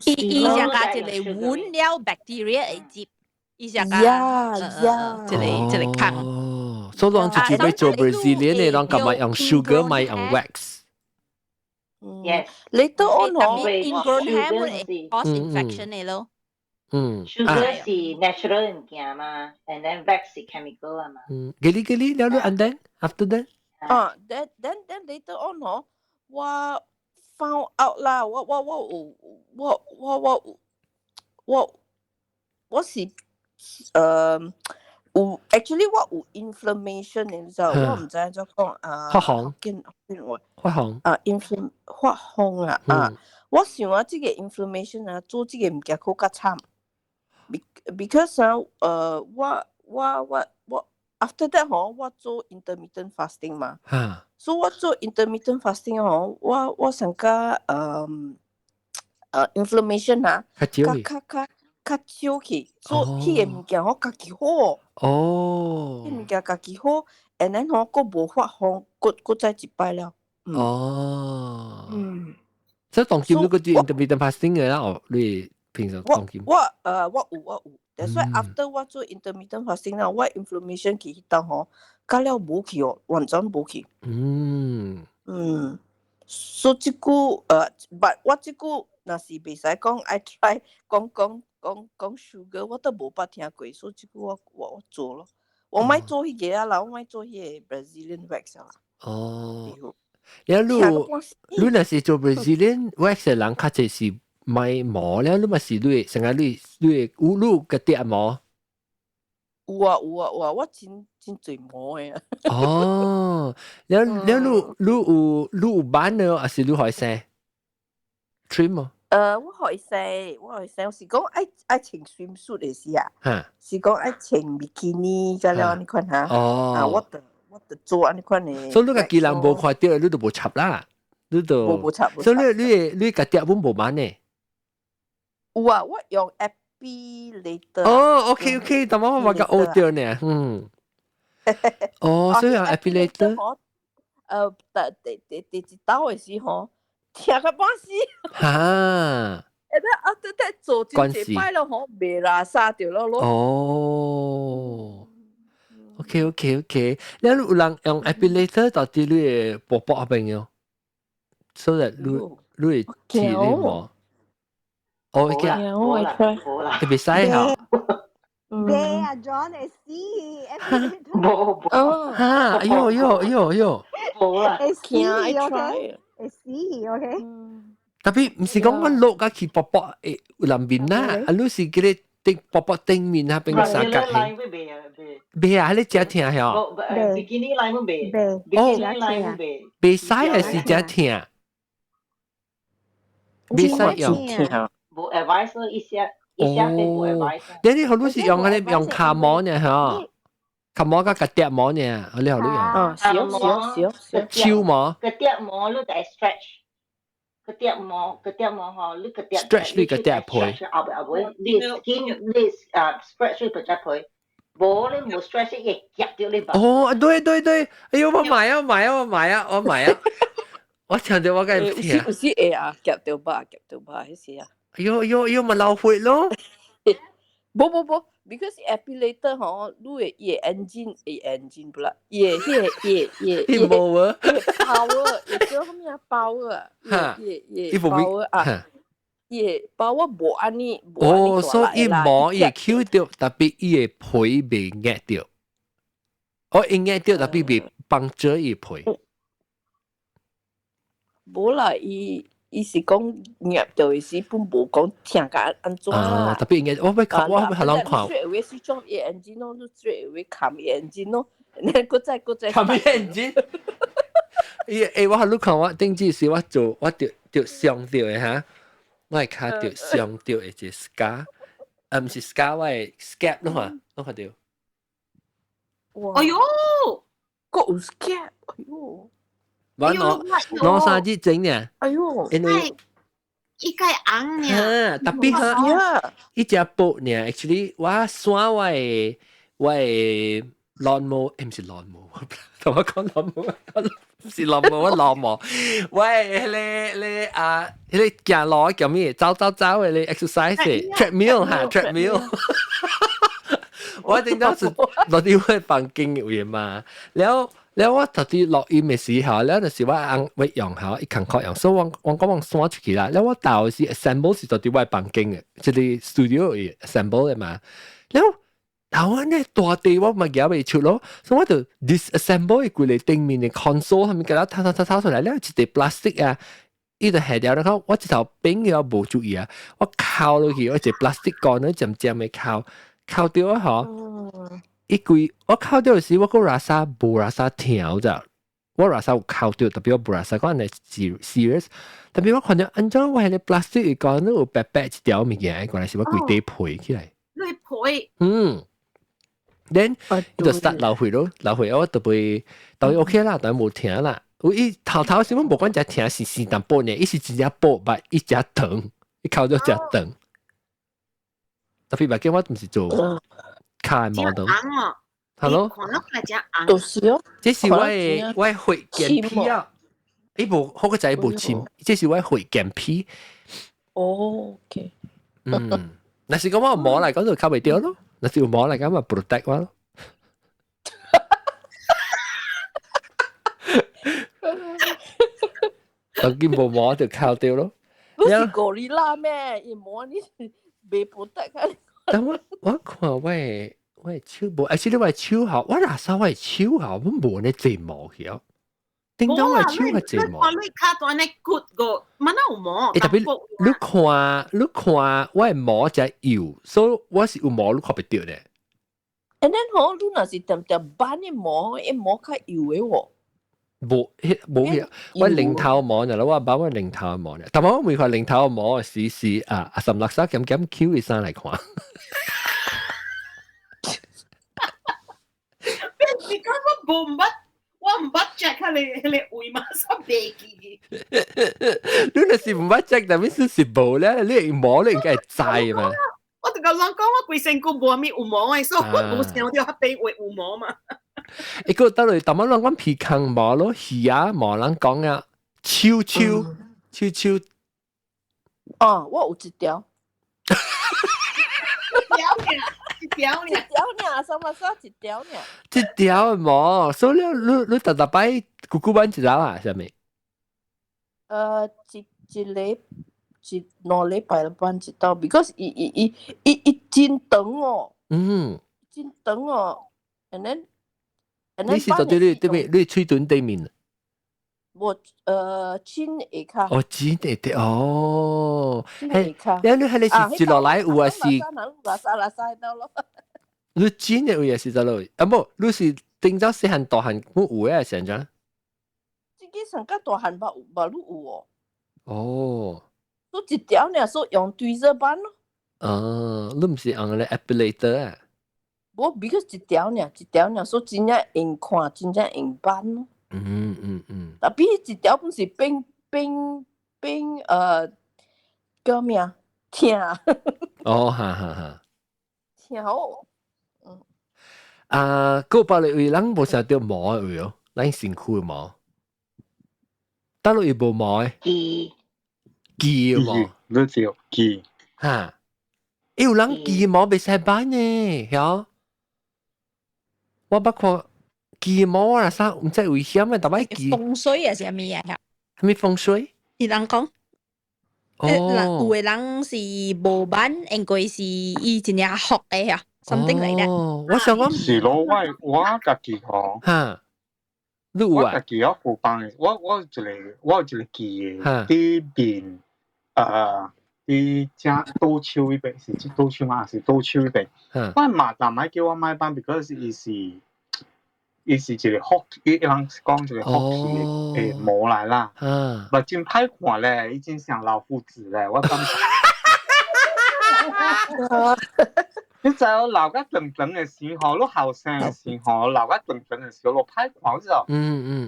H: 伊伊只加一個穩了 bacteria 會接，伊只加一個一個空。
A: 哦，所以人就準備做 Brazilian 的，人幹嘛用 sugar，莫用 wax。
B: Yes，
J: 你都按
H: 我 ingrown hair 會 cause infection 的咯。
B: Sugar 是 natural 物件嘛，and then wax 是 chemical 啊嘛。
A: 嗯，給你給你，了了，and then after that？
J: 啊，then later on 嗬，我 found out 啦，我我我有我我我我我是有 actually 我有 inflammation 你知道，我毋知按怎講啊。
A: 發紅。
J: 見見話。
A: 發紅。
J: 啊，infl 發紅啊啊！我想啊，這個 inflammation 啊，做這個物件閣較慘。because 啊，我我我我 after that 嗬，我做 intermittent fasting 嘛。所以我做 intermittent fasting 嗬，我上個inflammation 啊，較較較較少去，所以彼個物件我家己好。
A: 哦。
J: 彼物件家己好，and then 嗬，閣無發紅，閣閣再一擺了。
A: 哦。即係當今你個啲 intermittent fasting 嘅啦，哦，你平常當今。
J: 我有我有，但所以 after 我做 intermittent fasting 啦，我 inflammation 去彼度吼，到了無去哦，完全無去。所以這久but 我這久若是袂使講愛 try 講講講講 sugar，我都無捌聽過，所以這久我我我做咯，我莫做彼個啊啦，我莫做彼個 Brazilian wax 啦。
A: 哦。了你你若是做 Brazilian wax 的人，較濟是買毛了，你嘛是你成日你你有你個啲毛？
J: 有啊有啊有啊，我真真濟毛的。
A: 哦，了了你你有你有挽的，還是你予生？trim 嗎？
J: 我予生，我予生，是講愛愛穿 swimsuit 的時啊，是講愛穿比基尼個了按呢款哈。
A: 哦。
J: 啊，我就我就做按呢款的。
A: 所以你家己人無看著，你就無插啦，你就。
J: 無無插。
A: 所以你你你家己本無挽呢？
J: 有啊，我用 epilator。
A: 哦，OK OK，但我我個學著呢，嗯。哦，所以用 epilator。
J: 第第第一刀的時候，疼到半死。
A: 哈！
J: 欸，那啊，對對，做真濟擺了吼，袂拉沙著咯咯。
A: 哦。OK OK OK，你有人用 epilator 到底你會薄薄啊邊喲？所以你你會剃你毛？哦，
B: 冇啦，冇啦，冇啦，
A: 特別使嚇。
E: 咩啊，John 會死，
B: 冇冇。
A: 哈！哎呦呦呦呦！
B: 冇啦。
E: 會死，OK，會死，OK。
A: Tapi 毋是講我落甲去薄薄會有人面啦，啊你是叫你頂薄薄頂面啊變三角形。袂啊，你真疼曉？
B: Bikini line 袂，bikini line 袂。
A: 袂使還是真疼？袂使用。
B: 無 advice 一些一些無 advice。
A: 你你好，你是用嗰啲用卡毛呢？嗬？卡毛佮腳毛呢？你好你用。
J: 啊，是哦是哦是哦。
A: 手毛。
B: 腳毛你得 stretch。腳毛腳毛吼，你腳
A: stretch 你腳皮。
B: 後尾後尾，你 skin 你啊 stretch 你腳皮，無你無 stretch 會夾著你吧。
A: 哦，對對對，哎呦，我買啊買啊我買啊我買啊，我聽到我梗係
J: 有時有時會啊，夾著肉夾著肉彼時啊。
A: 哎呦哎呦哎呦，咪流血咯！
J: 無無無， ，because epilator 吼，你會伊個 engine 會 engine 不啦，伊個迄個伊伊
A: 伊無啊
J: ，power，伊叫啥物啊 power 啊，伊伊 power 啊，伊個 power 無按呢，
A: 哦，所以伊毛伊會 Q 著，tapi 伊个皮袂壓著，哦，伊壓著，tapi 袂幫助伊皮。
J: 無啦，伊。伊是講入到的時本無講聽甲按怎
A: 啦。特別應該我欲看，我欲予人看。
J: straight away 是裝伊 engine 咯，你 straight away 冚伊 engine 咯，你閣再閣再。
A: 冚伊 engine。伊欸，我予你看我頂次時我做我著著傷著的哈，我的跤著傷著的一個 scar，啊毋是 scar，我的 scab 你看，你看著。
J: 哇！
F: 哎喲，
J: 閣有 scab，哎喲。
A: 我兩兩三日前呢，
J: 哎喲，
A: 因為
F: 伊個紅呢，
A: tapi 哈，伊隻薄呢，actually 我剪我的我的 lawn mower，毋是 lawn mower，同我講 lawn mower，毋是 lawn mower，我 lawn mower，我的彼個彼個啊，彼個行路叫咩？走走走的咧 exercise treadmill 哈，treadmill。我頂到是落佇我房間入面嘛，了。了我頭佇錄音的時候，了就是我翁欲用吼，伊工課用，所以我我講我刪出去啦。了我到時 assemble 是佇佇我房間的，這個 studio assemble 的嘛。了頭我呢大地我嘛舉袂出咯，所以我就 disassemble 伊規个頂面的 console，啥物共它掏掏掏出來，了一塊 plastic 啊，伊就下掉了，後我一頭邊個無注意啊，我敲落去，我一個 plastic 杆咧漸漸的敲敲著啊吼。伊規我敲著時，我閣拉薩無拉薩疼咋？我拉薩有敲著，tapi 我無拉薩講按呢 serious。tapi 我看著按怎我彼個 plastic 杆有白白一條物件，原來是我規塊皮起來。
F: 你皮？
A: 嗯。then 伊就 start 流血咯，流血我特別當然 OK 啦，當然無疼啦。有伊頭頭時我無講只疼是是淡薄呢，伊是真正薄，但伊誠長，伊敲著誠長。tapi 目鏡我毋是做跤 model。
F: Hello，
J: 都是哦。
A: 這是我的我的血健皮啊！伊無好個仔無深，這是我的血健皮。
J: 哦，OK。
A: 嗯，若是講我有毛來講就較袂著咯，若是有毛來講嘛 protect 我咯。當見無毛就較著咯。
J: 你是gorilla 咩？伊毛你袂 protect 啊？
A: 但我我看我的。我的手無，而且你我的手吼，我若啥我的手吼，阮無呢濟毛去哦。頂當我的手較濟毛。
F: 你看跤大呢骨個，嘛哪有毛？
A: 欸，特別你看，你看我的毛誠幼，所以我是有毛你看袂著咧。
J: And then 吼，你若是恬恬挽的毛，伊毛較幼的喎。
A: 無，彼無彼，我領頭毛呢，我挽我領頭毛呢。但我每看領頭毛時時啊，阿三六三減減 Q 伊衫來看。
F: 你講我無毋捌，我毋捌 check 彼个彼个位嘛，煞袂記。
A: 你若是毋捌 check，但是是無咧，你毛你應該會知嘛。
F: 我就共人講，我規身軀無啥物有毛的，所以我無想著彼邊會有毛嘛。
A: 欸，閣倒來，淡仔人講鼻孔毛咯，耳仔毛人講啊，手手手手。
J: 哦，我有一條。
F: 一條爾，一條爾，
J: 一條爾，啥物啥一條爾。
A: 一條毛，所以你你你逐逐擺久久挽一下啊，啥物？
J: 一一禮一兩禮拜挽一道，because 伊伊伊伊伊真長哦。真長哦，and then and then
A: 你是佇你對面，你喙唇對面。
J: 無，舌下跤。
A: 哦，舌下底哦。
J: 舌下跤。
A: 你你彼个是接落來有啊是？
J: 垃圾垃圾到咯。
A: 你舌的位是佗落？啊無，你是頂早細漢大漢有的是按怎？
J: 這個上較大漢嘛嘛愈有哦。
A: 哦。
J: 所以一條爾，所以用tweezer 挽咯。
A: 哦，你毋是用咧 epilator 啊？
J: 無，because 一條爾，一條爾，所以真正用看，真正用挽咯。Tapi 一條本是變變變叫咩啊？疼。
A: 哦，哈哈哈。
J: 疼好。嗯。
A: 啊，閣別个位，咱無啥著毛的位哦，咱身軀的毛。佗落位無毛的？
B: 記
A: 記毛。
G: 你著記。
A: 哈。有人記毛袂使擺呢，曉？我捌看記毛啊啥，毋知危險啊，逐擺記。
H: 風水啊，是啥物啊？
A: 啥物風水？
H: 伊人講。哦，有的人是無挽，應該是伊真正學的啊，something like that。
A: 哦，我想講
G: 是咯，我家己吼，
A: 哈，你有啊？
G: 我家己我有幫的，我有一個記的，佇面佇正倒手彼邊，是倒手嗎？還是倒手彼邊？我嘛逐擺叫我莫挽，because 伊是一個福，伊人講一個福氣的毛來啦。嘛真歹看咧，伊真像老夫子咧，我感覺。你知影老甲長長的時候，你後生的時候，老甲長長的時候，你歹看知道？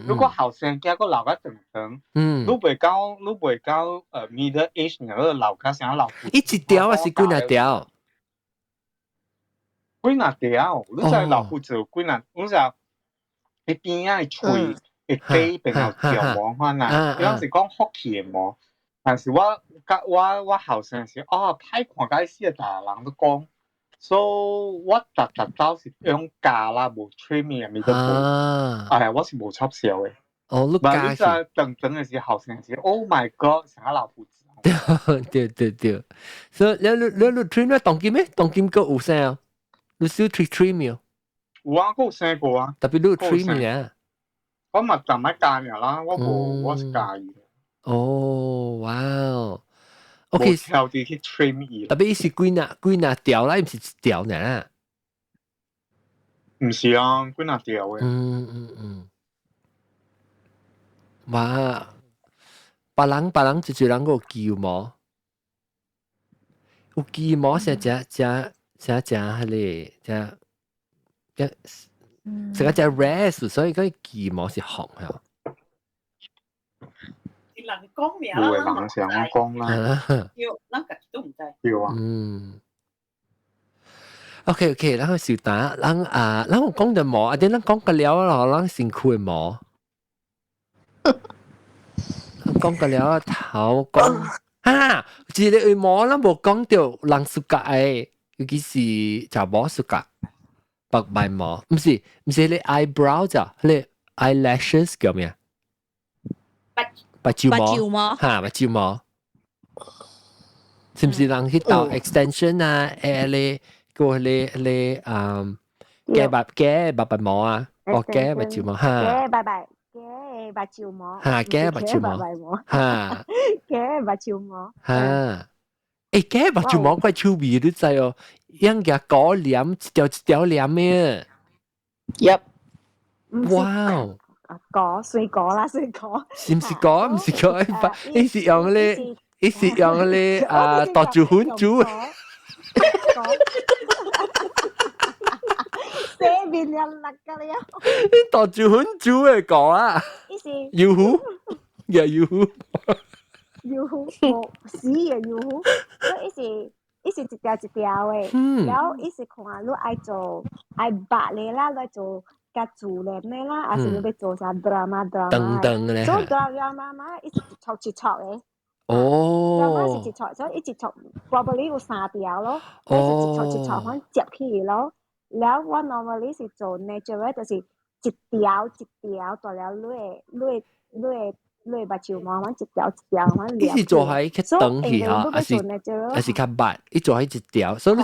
G: 如果後生囝閣老甲長長，你袂到middle age，你老甲像老夫子。
A: 伊一條還是幾若條？
G: 幾若條，你知老夫子有幾若？你知伊邊仔的喙會底變有條毛款啊，伊攏是講福氣的毛，但是我甲我後生時，哦，歹看甲死，逐人都講，所以我逐逐走是用鉸啦，無 trim 的物都無，哎，我是無插銷的。
A: 哦，你
G: 鉸你知長長的時後生時，Oh my God，像老夫子。
A: 對對對，所以你 trim 咧當今咩？當今閣有啥？你少 trim trim 沒有？
G: 有啊，閣有生過啊。
A: 特別你 trim 啊？
G: 我嘛逐擺鉸爾啦，我無，我是鉸伊。
A: 哦，哇哦，OK。
G: 挑啲去 trim 伊。
A: 特別伊是幾若幾若條啦，毋是一條爾。
G: 毋是啊，幾若條的。
A: 哇！別人一人有記毛，有記毛是誠誠誠誠彼个誠誠成個隻 rare，所以講記毛是紅嚇。
F: 人講名
G: 有的人是按呢講啦。
F: 對，咱家己都毋知。
G: 對啊。
A: OK OK，咱去小等，咱啊，咱有講著毛，啊啲咱講個了咯，咱身軀的毛。講個了頭講啊，一個毛咱無講著人 suka 的，尤其是查某 suka 白眉毛，毋是你 eyebrow 咋，你 eyelashes 叫咩？目睭毛，哈，目睭毛，是毋是人去鬥 extension 啊？你個你假白假白白毛啊？哦，假目睭毛哈。
E: 假白白假目睭毛。
A: 哈，假目睭毛。哈。
E: 假目睭毛。
A: 哈。假目睭毛怪趣味，你知哦？用個果黏一條一條黏的。
J: Yep。
A: 哇！
E: 果水果啦，水果。
A: 是毋是果？毋是果，伊是用咧，伊是用咧啊，豆漿粉煮。
E: 洗面了辣㗎了。
A: 豆漿粉煮的果啊。
E: 伊是。
A: 油糊，也油糊。
E: 油糊，無死的油糊，所以伊是伊是一條一條的，然後伊是看你愛做愛白的啦，你愛做較自然的啦，還是你欲做啥 drama drama
A: 長長的。
E: 做 drama 嘛，伊是一撮一撮的。drama 是一撮，所以伊一撮 probably 有三條咯，伊是一撮一撮款接起咯。了我 normally 是做 natural，就是一條一條大了你的目睭毛，阮一條一條，阮
A: 伊是做喺較長去吼，還是較密？伊做喺一條，所以你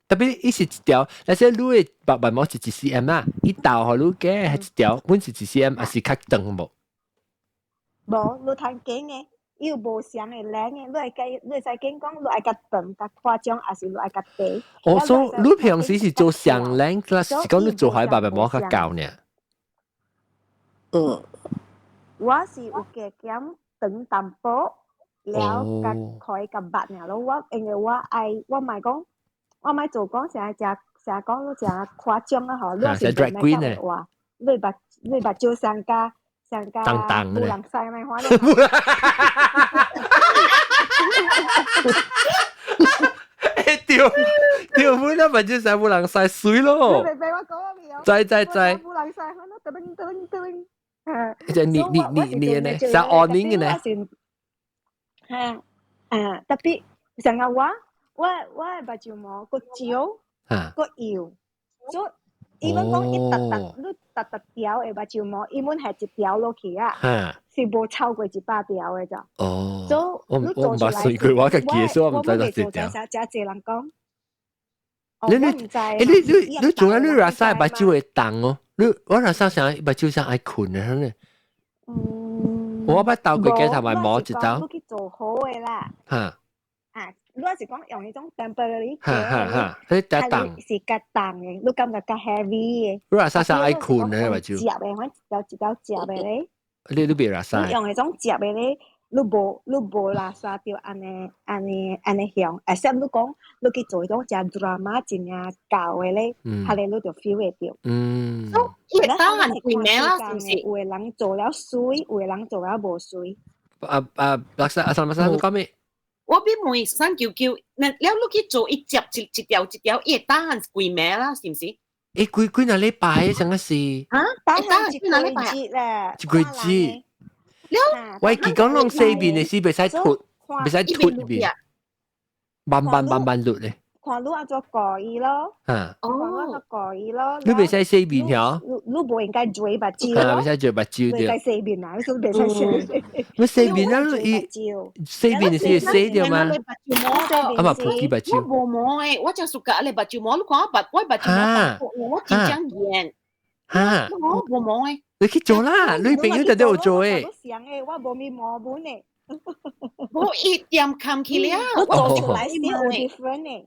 A: 特別伊是一條，那些你的白眉毛是一 cm 啊，伊豆予你加係一條，阮是一 cm，還是較長無？
E: 無，你通揀的，伊有無相的領的，你會計，你會使揀講，你愛較長、較誇張，還是你愛較短？
A: 哦，所以你平時是做上領，啦，是講你做喺白眉毛較厚呢？
E: 我是有加減長淡薄，了較開較密爾咯。我因為我愛，我莫講，我莫做講成日誠成日講你誠誇張啊吼，你是
A: drag queen 呢？
E: 話你目睭上加上加無人使咩款咧？
A: 對對，本來目睭上無人使水咯。
E: 你明白我講未有？
A: 知知知。
E: 無人使，我噔噔噔。
A: 即係你你你你呢？像 awning 嘅呢？
E: 嚇啊！特別像我，我目睭毛閣少，閣幼，所以伊們講伊沓沓你沓沓條的目睭毛，伊們係一條落去啊，是無超過100條的咋。
A: 哦，
E: 所
A: 以我毋捌算過，我家己所以我毋知道一條。
E: 誠濟人講。
A: 你你你你你做啊？你拉薩目睭會重哦？你我拉薩想目睭想愛睏的，呢。
E: 嗯。
A: 我捌鬥過鏡頭咪摸一刀。
E: 你去做好的啦。
A: 哈。
E: 啊，你是講用彼種 temporary
A: 哈哈哈，彼較重。
E: 是較重的，你感覺較 heavy 的。
A: 你拉薩想愛睏的目睭。
E: 摺的，反一條一條摺的咧。
A: 你袂拉薩。
E: 你用彼種摺的咧。你無垃圾著按呢按呢按呢向，except 你講你去做彼種誠 drama 真正厚的咧，彼个你就 feel 會著。
F: 伊會當人規名啦，是毋是？
E: 有的人做了媠，有的人做了無媠。
A: 啊啊，垃圾啊，什麼啥？你講咩？
F: 我欲問三九九，那了你去做伊摺一一條一條，伊會當人規名啦，是毋是？
A: 欸，幾幾若禮拜啥個是？
F: 啊？
E: 當一個月咧，
A: 一個月。我記講攏洗面的時袂使脫，袂使脫面，慢慢慢慢落咧。
E: 看你按怎過伊咯，
A: 啊，
E: 看你按怎過伊咯。
A: 你袂使洗面曉？
E: 你無應該做目睭咯。
A: 袂使做目睭對。
E: 袂使洗面啊！你說袂使洗。
A: 你洗面啊？伊洗面是洗掉嗎？啊嘛，普及目睭。
F: 我無毛的，我誠 suka 你目睭毛，你看我目我目睭毛，我真正圓。
A: 哈！
F: 我無毛的。
A: 你去做啦，你朋友就都有做誒。
E: 我無咪毛本的。
F: 無一點冚起了。
E: 我做出來是有 different 的。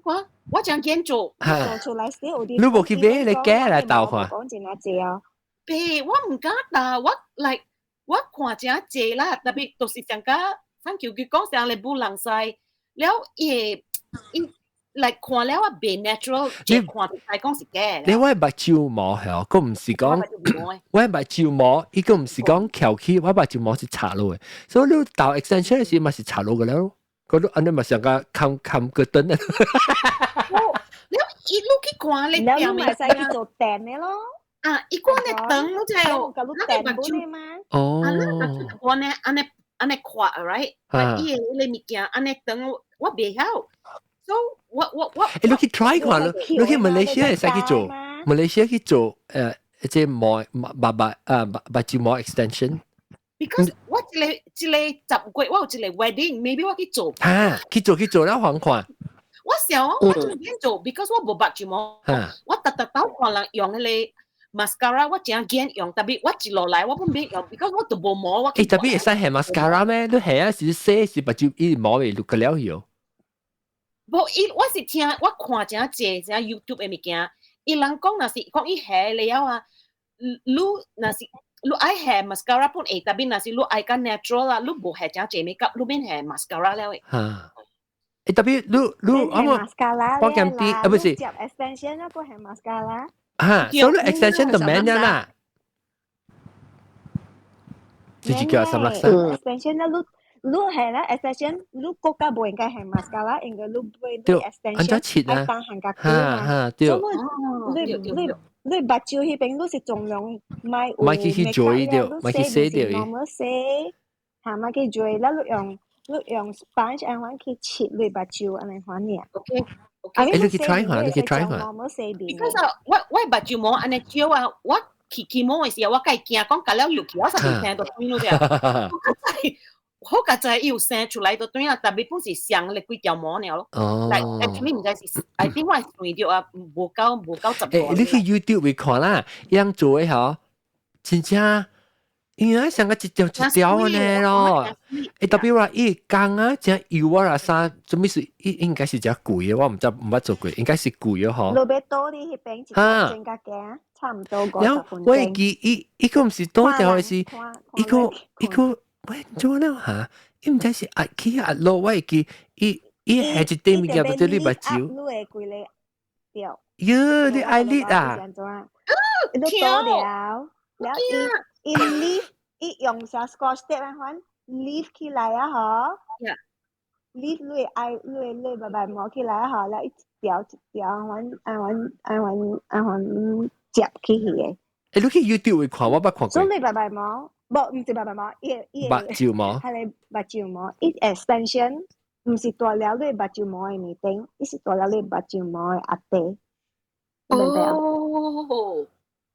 F: 我我誠見做，
E: 做出來是有 different。
A: 你無去買，你假來鬥看。
E: 講真濟哦。
F: 別，我毋敢鬥，我來我看誠濟啦，特別就是上甲咱求佢講啥咧，無人知，了伊伊。來看了啊，袂 natural，你看就知講是假。
A: 你我目睭毛係，閣毋是講我目睭毛，伊閣毋是講翹起，我目睭毛是插落的，所以你鬥 extension 時嘛是插落個了，嗰度按呢嘛上個冚冚個燈啊。
F: 你伊你去看你，
E: 你咪使去做電的咯。
F: 啊，伊看咧燈，你知哦，那個目睭
A: 哦，
F: 啊，那目睭看呢，按呢按呢看，right？伊個迄個物件按呢燈，我袂曉。So 我我我，
A: 欸，你去 try 看咯，你去馬來西亞會使去做，馬來西亞去做這毛目目啊目睭毛 extension。
F: Because 我一個一個10月，我有一個 wedding，maybe 我去做。
A: 哈，去做去做了還看。
F: 我想我就免做，because 我無目睭毛。我逐逐擺看人用彼個 mascara，我誠驚用，特別我一落來我不免用，because 我都無毛。我
A: 欸，特別會使下 mascara 咩？你下啊是洗是目睭伊毛會落個了去哦。
F: 無伊，我是聽我看誠濟啥 YouTube 的物件，伊人講若是講伊下了啊，你若是你愛下 mascara 本會，特別若是你愛較 natural 啦，你無下誠濟 makeup，你免下 mascara 了的。
A: 哈，欸，特別你你啱
E: 啊，
A: 我減啲啊，不是。
E: 接 extension 啊，不係 mascara。
A: 哈，所以 extension 就免了啦。自己叫三六三。
E: extension 啊，你。你係啦，extension 你國家無應該係 mascara，應該你買你 extension 愛當行較久嘛。
A: 對。
E: 你你你目睭彼邊你是盡量莫有
A: 莫去去做對，莫去洗掉伊。
E: normal 洗，嚇莫去做，啦你用你用 sponge 按款去切你目睭按呢款爾。
F: OK。
A: 欸，你去 try 看，你去 try 看。
F: Because 我我目睭毛按呢少啊，我去起毛的時候，我會驚講共了落去，我實在聽到對咯對。好佳哉伊有生出來就對啊，特別本是上咧幾條毛爾咯。
A: 哦。
F: 但 actually 毋知是，I think 我算著啊，無夠10
A: 欸，你去 YouTube 會看啦，伊人做的吼，真正，伊啊像個一條一條呢咯。欸，特別話伊工啊，誠油啊啦啥，做咩事？伊應該是誠貴的，我毋知毋捌做過，應該是貴的吼。
E: 落尾倒佇彼邊一個增加價，差唔多50分鐘。
A: 我會記伊伊個毋是倒條的是，伊個伊個。喂，做了哈？伊毋知是壓起壓落，我會記伊伊下一塊物件就對你目睭。
E: 你的規個對。
A: 喲，你 eyelid 啊？
E: 你倒了，了伊伊 lift 伊用啥 scotch tape 按款 lift 起來啊嗬。lift 你的 eye 你的你的目目毛起來啊嗬，了一條一條按款按款按款按款摺起去的。
A: 欸，你去 YouTube 會看，我捌看過。
E: 所以你目目毛。無，毋是目目毛，伊伊
A: 目睭毛，
E: 彼個目睭毛，伊 extension，毋是大了你目睭毛的面頂，伊是大了你目睭毛的壓底。
F: 哦，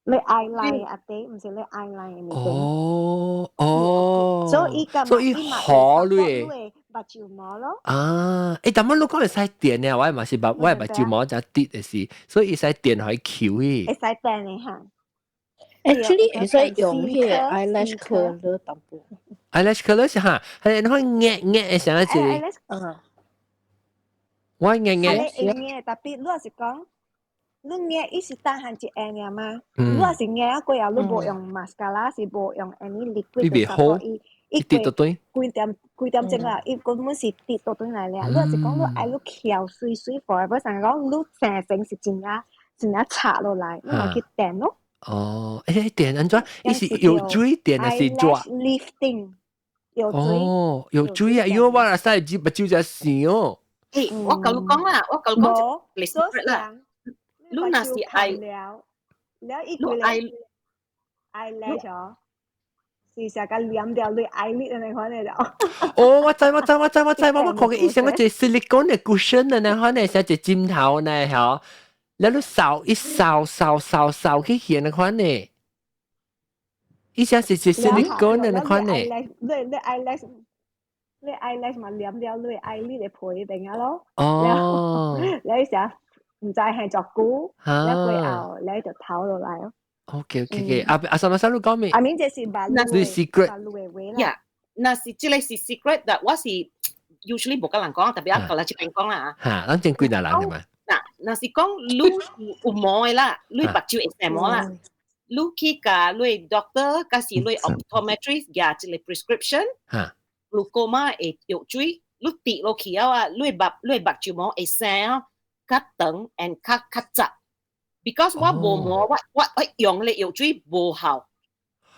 E: 你 eyeline 壓底，毋是你 eyeline 的面頂。
A: 哦哦，
E: 所以伊
A: 所以好你
E: 目睭毛咯。
A: 啊，欸，但我你講會使電呢，我嘛是目，我目睭毛才直的是，所以伊使電予伊翹去。
E: 會使電的哈。
J: Actually 會使用彼個 eyelash curler 淡薄。
A: eyelash curler 是哈，係你看壓壓的啥子？
J: 啊，
A: 我壓壓。
E: 係壓，特別你若是講，你壓伊是單項一下爾嘛？你若是壓啊過後，你無用 mascara，是無用 any liquid。
A: 你袂好，
E: 伊
A: 跌到對。
E: 幾點幾點鐘啦？伊根本是跌到轉來了。你若是講你愛你翹水水 forever，成講你成身是真正真正插落來，你嘛去電咯。
A: 哦，欸，電按怎？伊是有水電還是抓
E: ？lifting 有水。
A: 哦，有水啊！因為我若使目睭才生哦。
F: 欸，我共你講啦，我共你講一個 secret 啦。你若是愛
E: 了，了伊規個 eyelash 哦，是成個黏掉你 eyelid 那款的了。
A: 哦，我知我知我知我知，我看過以前我一個 silicone 的 cushion 的那款的，像一個枕頭呢，吼。了你掃一掃掃掃掃去顯那款的，伊啥是是 silicone 的那款的。
E: 你你 eyelash 你 eyelash 嘛黏掉你 eyelid 的皮邊啊咯。
A: 哦。
E: 你成毋知係作久，了過後你就透落來咯。
A: OK OK OK，阿阿什麼啥你講咩？
E: 阿明這是目
A: 你 secret。
F: 呀，若是這個是 secret，但我是 usually 無佮人講，特別啊，舊來這邊講啦
A: 嚇，咱正幾若人嘅嘛。
F: 嗱，若是講你有毛的啦，你目睭會生毛啦，你去共你 doctor，抑是你 optometrist 寄一個 prescription，glaucoma 的藥水，你滴落去了啊，你目睭毛會生啊，較長 and 較較窄。because 我無毛，我用的藥水無效。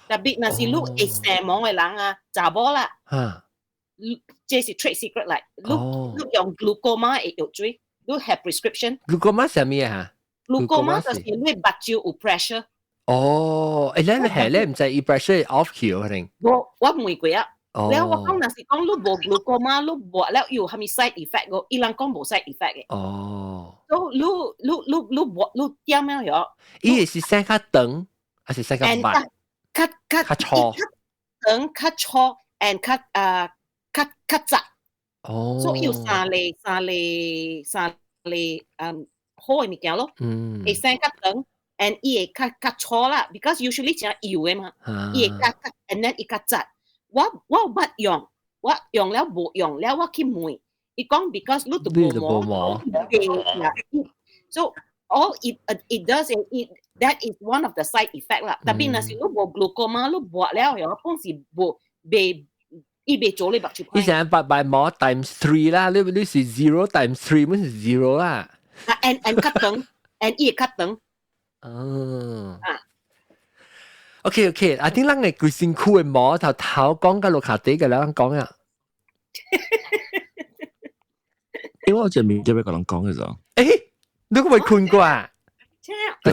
F: 特別若是你會生毛的人啊，查某啦，這是 trade secret 來，你用 glaucoma 的藥水。你 have prescription。
A: glaucoma 啥物啊
F: ？glaucoma 就是你目睭有 pressure。
A: 哦，欸，你係咧毋知伊 pressure off 去可能。
F: 我問過啊。了我講若是講你無 glaucoma，你抹了有啥物 side effect 個？伊人講無 side effect 嘅。
A: 哦。
F: 所以你你你你抹你點樣樣？
A: 伊是生較長，還是生較密？
F: 較較
A: 較粗。
F: 長較粗，and 較啊較較窄。
A: 哦。
F: 所以有三個三個三個好的物件咯。會生較長，and 伊會較較粗啦，because usually 誠幼的嘛，伊會較較，and then 伊較窄。我有捌用，我用了無用了，我去問，伊講 because 你都無毛，so all it does it that is one of the side effect 啦。特別若是你無 glaucoma，你抹了又本是無袂。伊袂做你目睭。
A: 伊成八百毛 times three 啦，你是 zero times three，本是 zero 啦。
F: 啊，and 較長，and 伊會較長。
A: 哦。
F: 啊。
A: OK OK，啊，啲人嘅規身軀嘅毛頭頭講到落下底嘅，人講啊。
K: 因為我前面就欲共人講嘅咋。
A: 欸，你個未困過啊？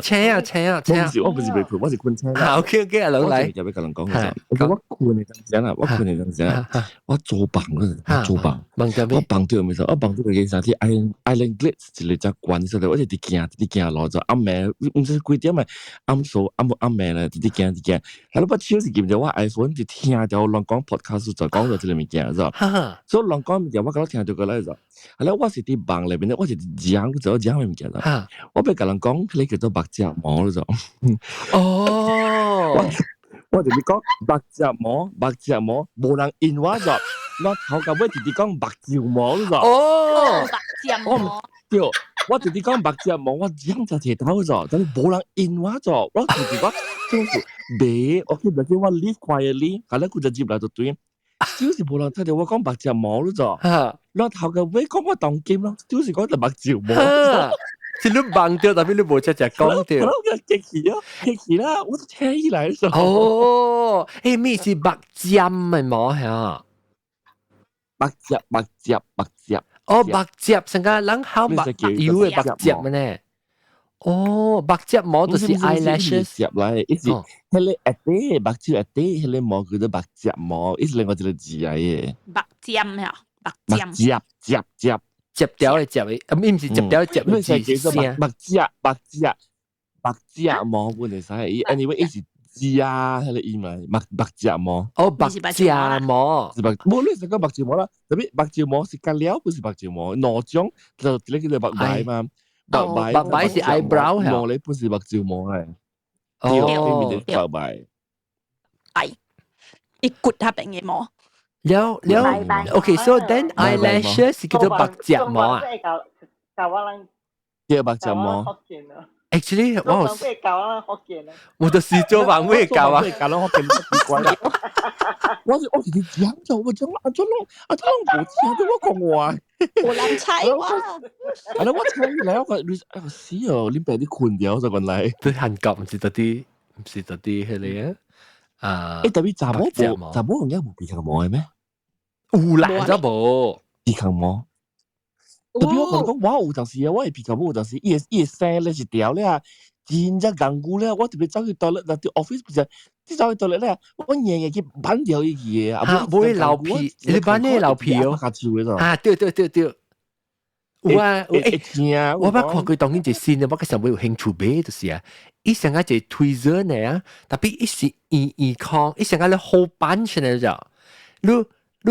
A: 請啊請啊請啊！
K: 我不是未困，我是困醒。
A: 好 OK OK 啊，老嚟。
K: 就欲共人講嘅咋。我困嘅陣時啦，我困嘅陣時啦，我做夢嗰陣，做夢，我夢到咩事？我夢到個啥啲 Island Island Glades 一個只關出來，我就佇行佇行路就暗暝，毋知幾點啊，暗數暗暗暝咧，佇行佇行，啊，你把手是撳著我 iPhone 就聽著人講 podcast 就講到這個物件，是所以人講物件我敢聽著過來就，啊，咧我是佇夢內面咧，我是講做講的物件啦，我欲共人講，彼個叫做目睫毛咯就，
A: 哦，
K: 我就是講目睫毛，目睫毛，無人應我就，我頭到尾直直講目睭毛咯就，
A: 哦，
H: 目睫毛，
K: 對，我直直講目睫毛，我講就提頭就，但是無人應我就，我直直講就是袂，我去袂我 live quietly，後來佢就入來就對，就是無人聽著我講目睫毛咯就，我頭到尾講我當金咯，就是講就目睭毛。
A: 是你夢著，特別你無只只講著。
K: 我激氣啊，激氣啦！我聽起來就。
A: 哦，欸，咩是目尖的毛嚇？
K: 目睫目睫目睫。
A: 哦，目睫，成個人好目油的目睫呢？哦，目睫毛就是 eyelashes。
K: 接來，伊是彼個下底目睭下底彼個毛叫做目睫毛，伊是另外一個字來的。
H: 目尖呀。目
K: 目接接接
A: 接掉嘅接嘅，啊唔是接掉接
K: 嘅字聲。目接目接目接毛本嚟使，anyway 伊是字啊，彼個音嘛，目目接毛。
A: 哦，目接毛
K: 是目，無你是講目睫毛啦，特別目睫毛是隔了，不是目睫毛，兩種就一個叫做目白嘛，目白
A: 目白是 eyebrow
K: 毛咧本是目睫毛嚟。哦，對，目白。
H: 係，伊骨下邊嘅毛。
A: 了了，OK，so then eyelashes 是叫做目睫毛啊。
K: 對，目睫毛。
A: Actually，我我就是做網會教啊，
K: 教攏福建奇怪啦。我是你講就我講阿祖攏阿祖攏無聽到我講話。
H: 無人猜我。
K: 啊！我猜來我講你哎死哦！你爸你困掉就原來。
A: 對韓國毋是特啲，毋是特啲彼個啊。啊！
K: 欸，特別查某無查某用嘢無鼻孔毛的咩？
A: 有啦，查某
K: 鼻孔毛。特別我講講，我有陣時啊，我的鼻孔毛有陣時，伊的聲咧是掉咧啊，真正艱苦咧。我特別走去 toilet，若佇 office 不是，你走去 toilet 咧，我硬硬去扳掉伊去的。
A: 啊，無會流皮，你扳咧流皮哦。啊，對對對對。有啊，欸，我捌看過當今一新的，我個想欲有興趣買就是啊，伊上個一個 tweezer 呢啊，特別伊是圓圓空，伊上個咧好扳起來就，你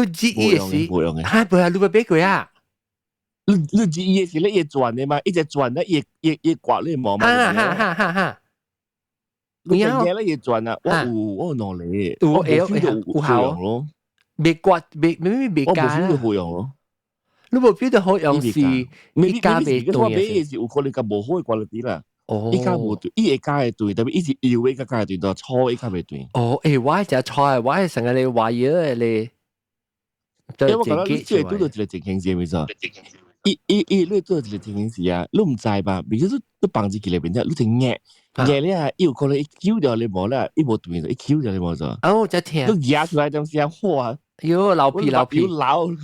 A: 擠伊的時，哈，無啊，你捌買過啊？
K: 你你伊是咧，伊轉的嘛，一直轉咧，伊伊伊刮你毛嘛。
A: 哈哈哈哈哈！
K: 你嘢咧伊轉啊，我有兩個，
A: 有有效
K: 咯。
A: 未刮未未未加。
K: 我無 feel 到好用咯。
A: 你無 feel 到好用是？
K: 伊
A: 加未對。
K: 我買的是有可能較無好的 quality 啦。哦。伊加無對，伊會加會對，特別伊是油的較加會對，但粗的較袂對。
A: 哦，欸，我食粗的，我係成個咧話嘢的咧。
K: 欸，我覺得你這個拄著一個情形是啥物事？伊伊伊，你做一個情形是啊，你毋知吧？比如說你放入去內面者，你就壓壓咧啊，伊有可能伊揪掉你毛啦，伊無斷，伊揪掉你毛咗。
A: 哦，真疼！
K: 你壓出來陣時啊，哇！
A: 喲，流皮流皮，
K: 流！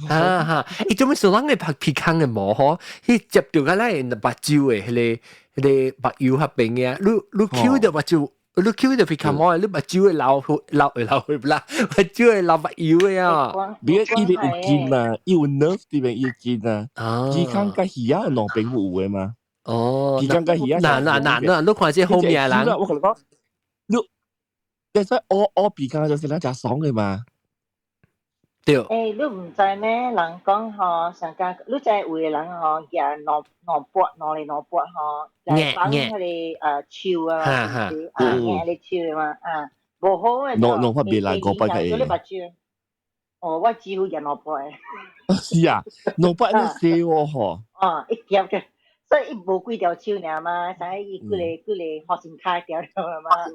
A: 哈哈！伊做咩事人會拍鼻孔的毛吼？彼接著個咱目睭的彼個彼個目油彼邊的，你你揪著目睭。你抾著鼻孔毛，你目睭會流流會流血啦，目睭會流目油的啊。
K: 別伊有筋啊，伊有 nerve 佇邊伊有筋啊。鼻孔佮耳仔兩邊有的嘛。
A: 哦。
K: 鼻孔佮耳仔。
A: 嗱嗱嗱嗱，你看這好命人。
K: 我共你講，你，你使挖挖鼻孔就是咱誠爽的嘛。
A: 對。
B: 欸，你毋知咩？人講吼，上加你知有的人吼，舉兩兩撥兩个兩撥吼，來放彼個手啊，啊，壓咧手嘛，啊，無好的。
K: 兩兩撥袂難，五撥較會。
B: 哦，我幾乎舉兩撥的。
K: 是啊，兩撥按呢細喎吼。
B: 哦，一夾嘅，所以伊無幾條手爾嘛，所以伊幾个幾个學生卡條條嘛，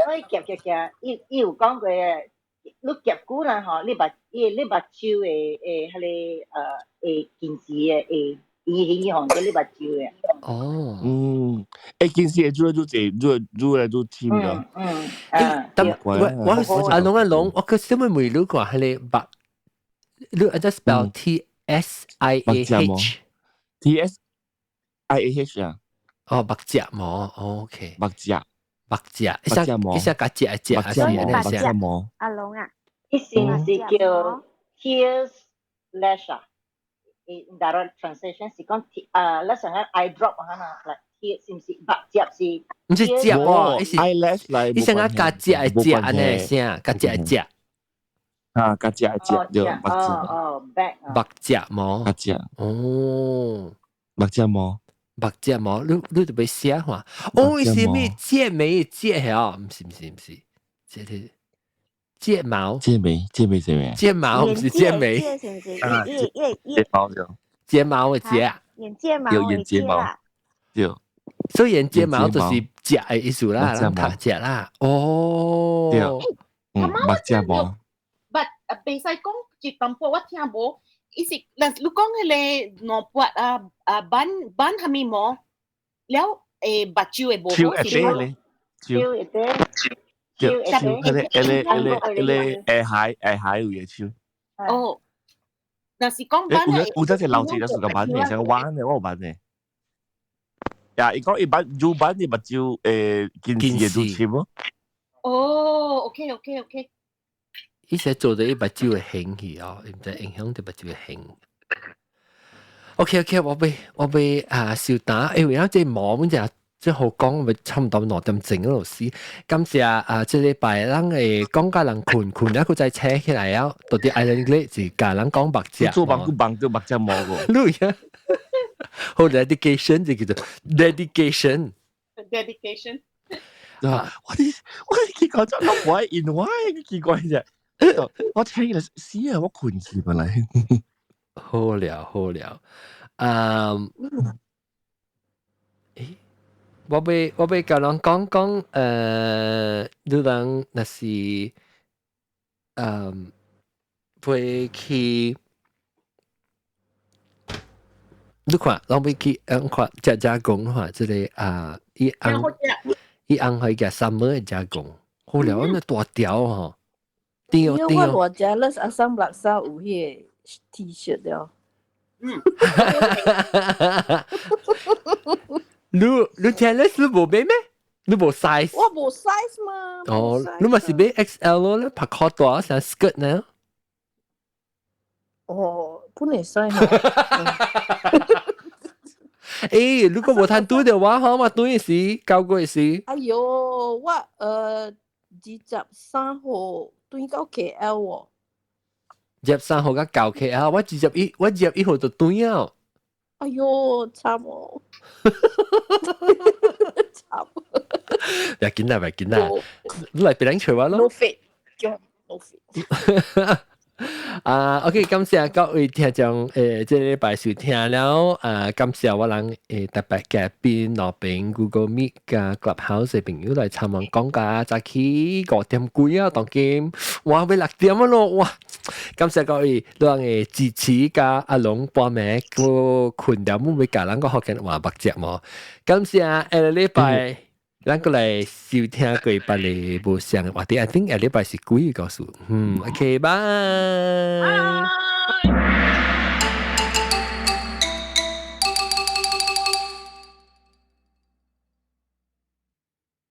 B: 所以夾夾夾，伊伊有講過的。你夾久啦吼，你目伊你目睭會會彼個會近視的，會影響著你目睭的。
A: 哦，
K: 嗯，欸，近視會愈來愈濟，愈愈來愈深了。
B: 嗯嗯，
A: 但我我阿龍阿龍，我可是問問你看彼個目，你按怎 spell T S I A H
K: T S I A H 啊？
A: 哦，目睫毛，OK，
K: 目睫。
A: 目睫，一下一下加睫睫，
K: 目睫毛，目睫毛。
E: 阿龍啊，
B: 伊是毋是叫 tears lash 啊？In direct translation 是講啊，咱上個 eye drop 啊嘛，like tears 是毋是目睫是？
A: 毋是睫哦，伊是
K: eyelash 來。
A: 伊上個加睫的睫按呢聲，加睫的睫。
K: 啊，加睫的睫對，目睫。
B: 哦，
A: 目睫毛。
K: 目睫。
A: 哦，
K: 目睫毛。
A: 目睫毛，你你就欲寫看。哦，伊是咩睫眉睫哦？毋是毋是毋是，這個睫毛。
K: 睫眉睫眉是咩？
A: 睫毛毋是睫眉。
K: 啊，睫毛就。
A: 睫毛的睫。
E: 眼睫毛。
K: 有眼睫毛。對。
A: 所以眼睫毛就是睫的意思啦，人讀睫啦。哦。
K: 對。嗯，目睫毛。
F: But 袂使講一淡薄，我聽無。伊是，若你講彼個兩撥啊啊板板蝦米毛，了欸目睭會無好
K: 是無？
B: 手會底，
K: 手會底，彼個彼個彼個彼個下海下海有個手。
F: 哦，若是講板
K: 有有陣時老錢就是個板的，像個彎的，我有板的。呀，伊講伊板有板的目睭會近視會愈深哦。
F: 哦，OK OK OK。
A: 伊寫做到伊目睭會紅去哦，毋知影響到目睭會紅。OK，我欲啊收檔，因為啊這毛阮就即好講，咪差唔多2點鐘嗰度死。感謝啊，這禮拜咱會講甲人睏睏了，閣再醒起來了，到佇 Island Glade 是共人講目隻。
K: 做夢閣夢著目隻毛個。
A: 你啊，好 dedication 就叫做 dedication。
F: Dedication。
K: 啊！我啲奇怪，真係我因為奇怪啫。我聽了死啊！我睏去本來。
A: 好了好了，嗯，誒，我欲共人講講，你人若是，會去，你看，人欲去，看食加工吼，這個啊，伊翁伊翁去食 summer 的加工，好了，那大條吼，對哦對哦。
J: 我偌 jealous 阿三垃圾有彼個 T 恤了。
A: 你 jealous 你無買咩？你無 size？
J: 我無 size 嘛。
A: 哦，你嘛是買 XL 咯，你拍褲大像 skirt 呢？
J: 哦，本會使嘛。
A: 欸，如果無通拄著我，好嘛，拄時9月時。
J: 哎喲，我23號轉到 KL 哦。
A: 23號佮到 KL，我二十一，我21號就轉啊。
J: 哎喲，慘哦！慘。
A: 別緊啦，別緊啦，你來別人揣我咯。
J: No fit，叫 no fit。
A: 啊，OK，感謝各位聽眾，這禮拜收聽了，啊，感謝我人特別嘉賓羅賓 Google Meet 佮 Clubhouse 的朋友來參與講價，早起5點幾啊，當今哇，欲6點啊囉，哇！感謝各位咱的支持佮阿龍半暝閣睏了，欲共咱個福建話目隻無？感謝下個禮拜。咱閣來收聽過別个無相的話題，I think 下禮拜是幾個故事？嗯，OK，拜。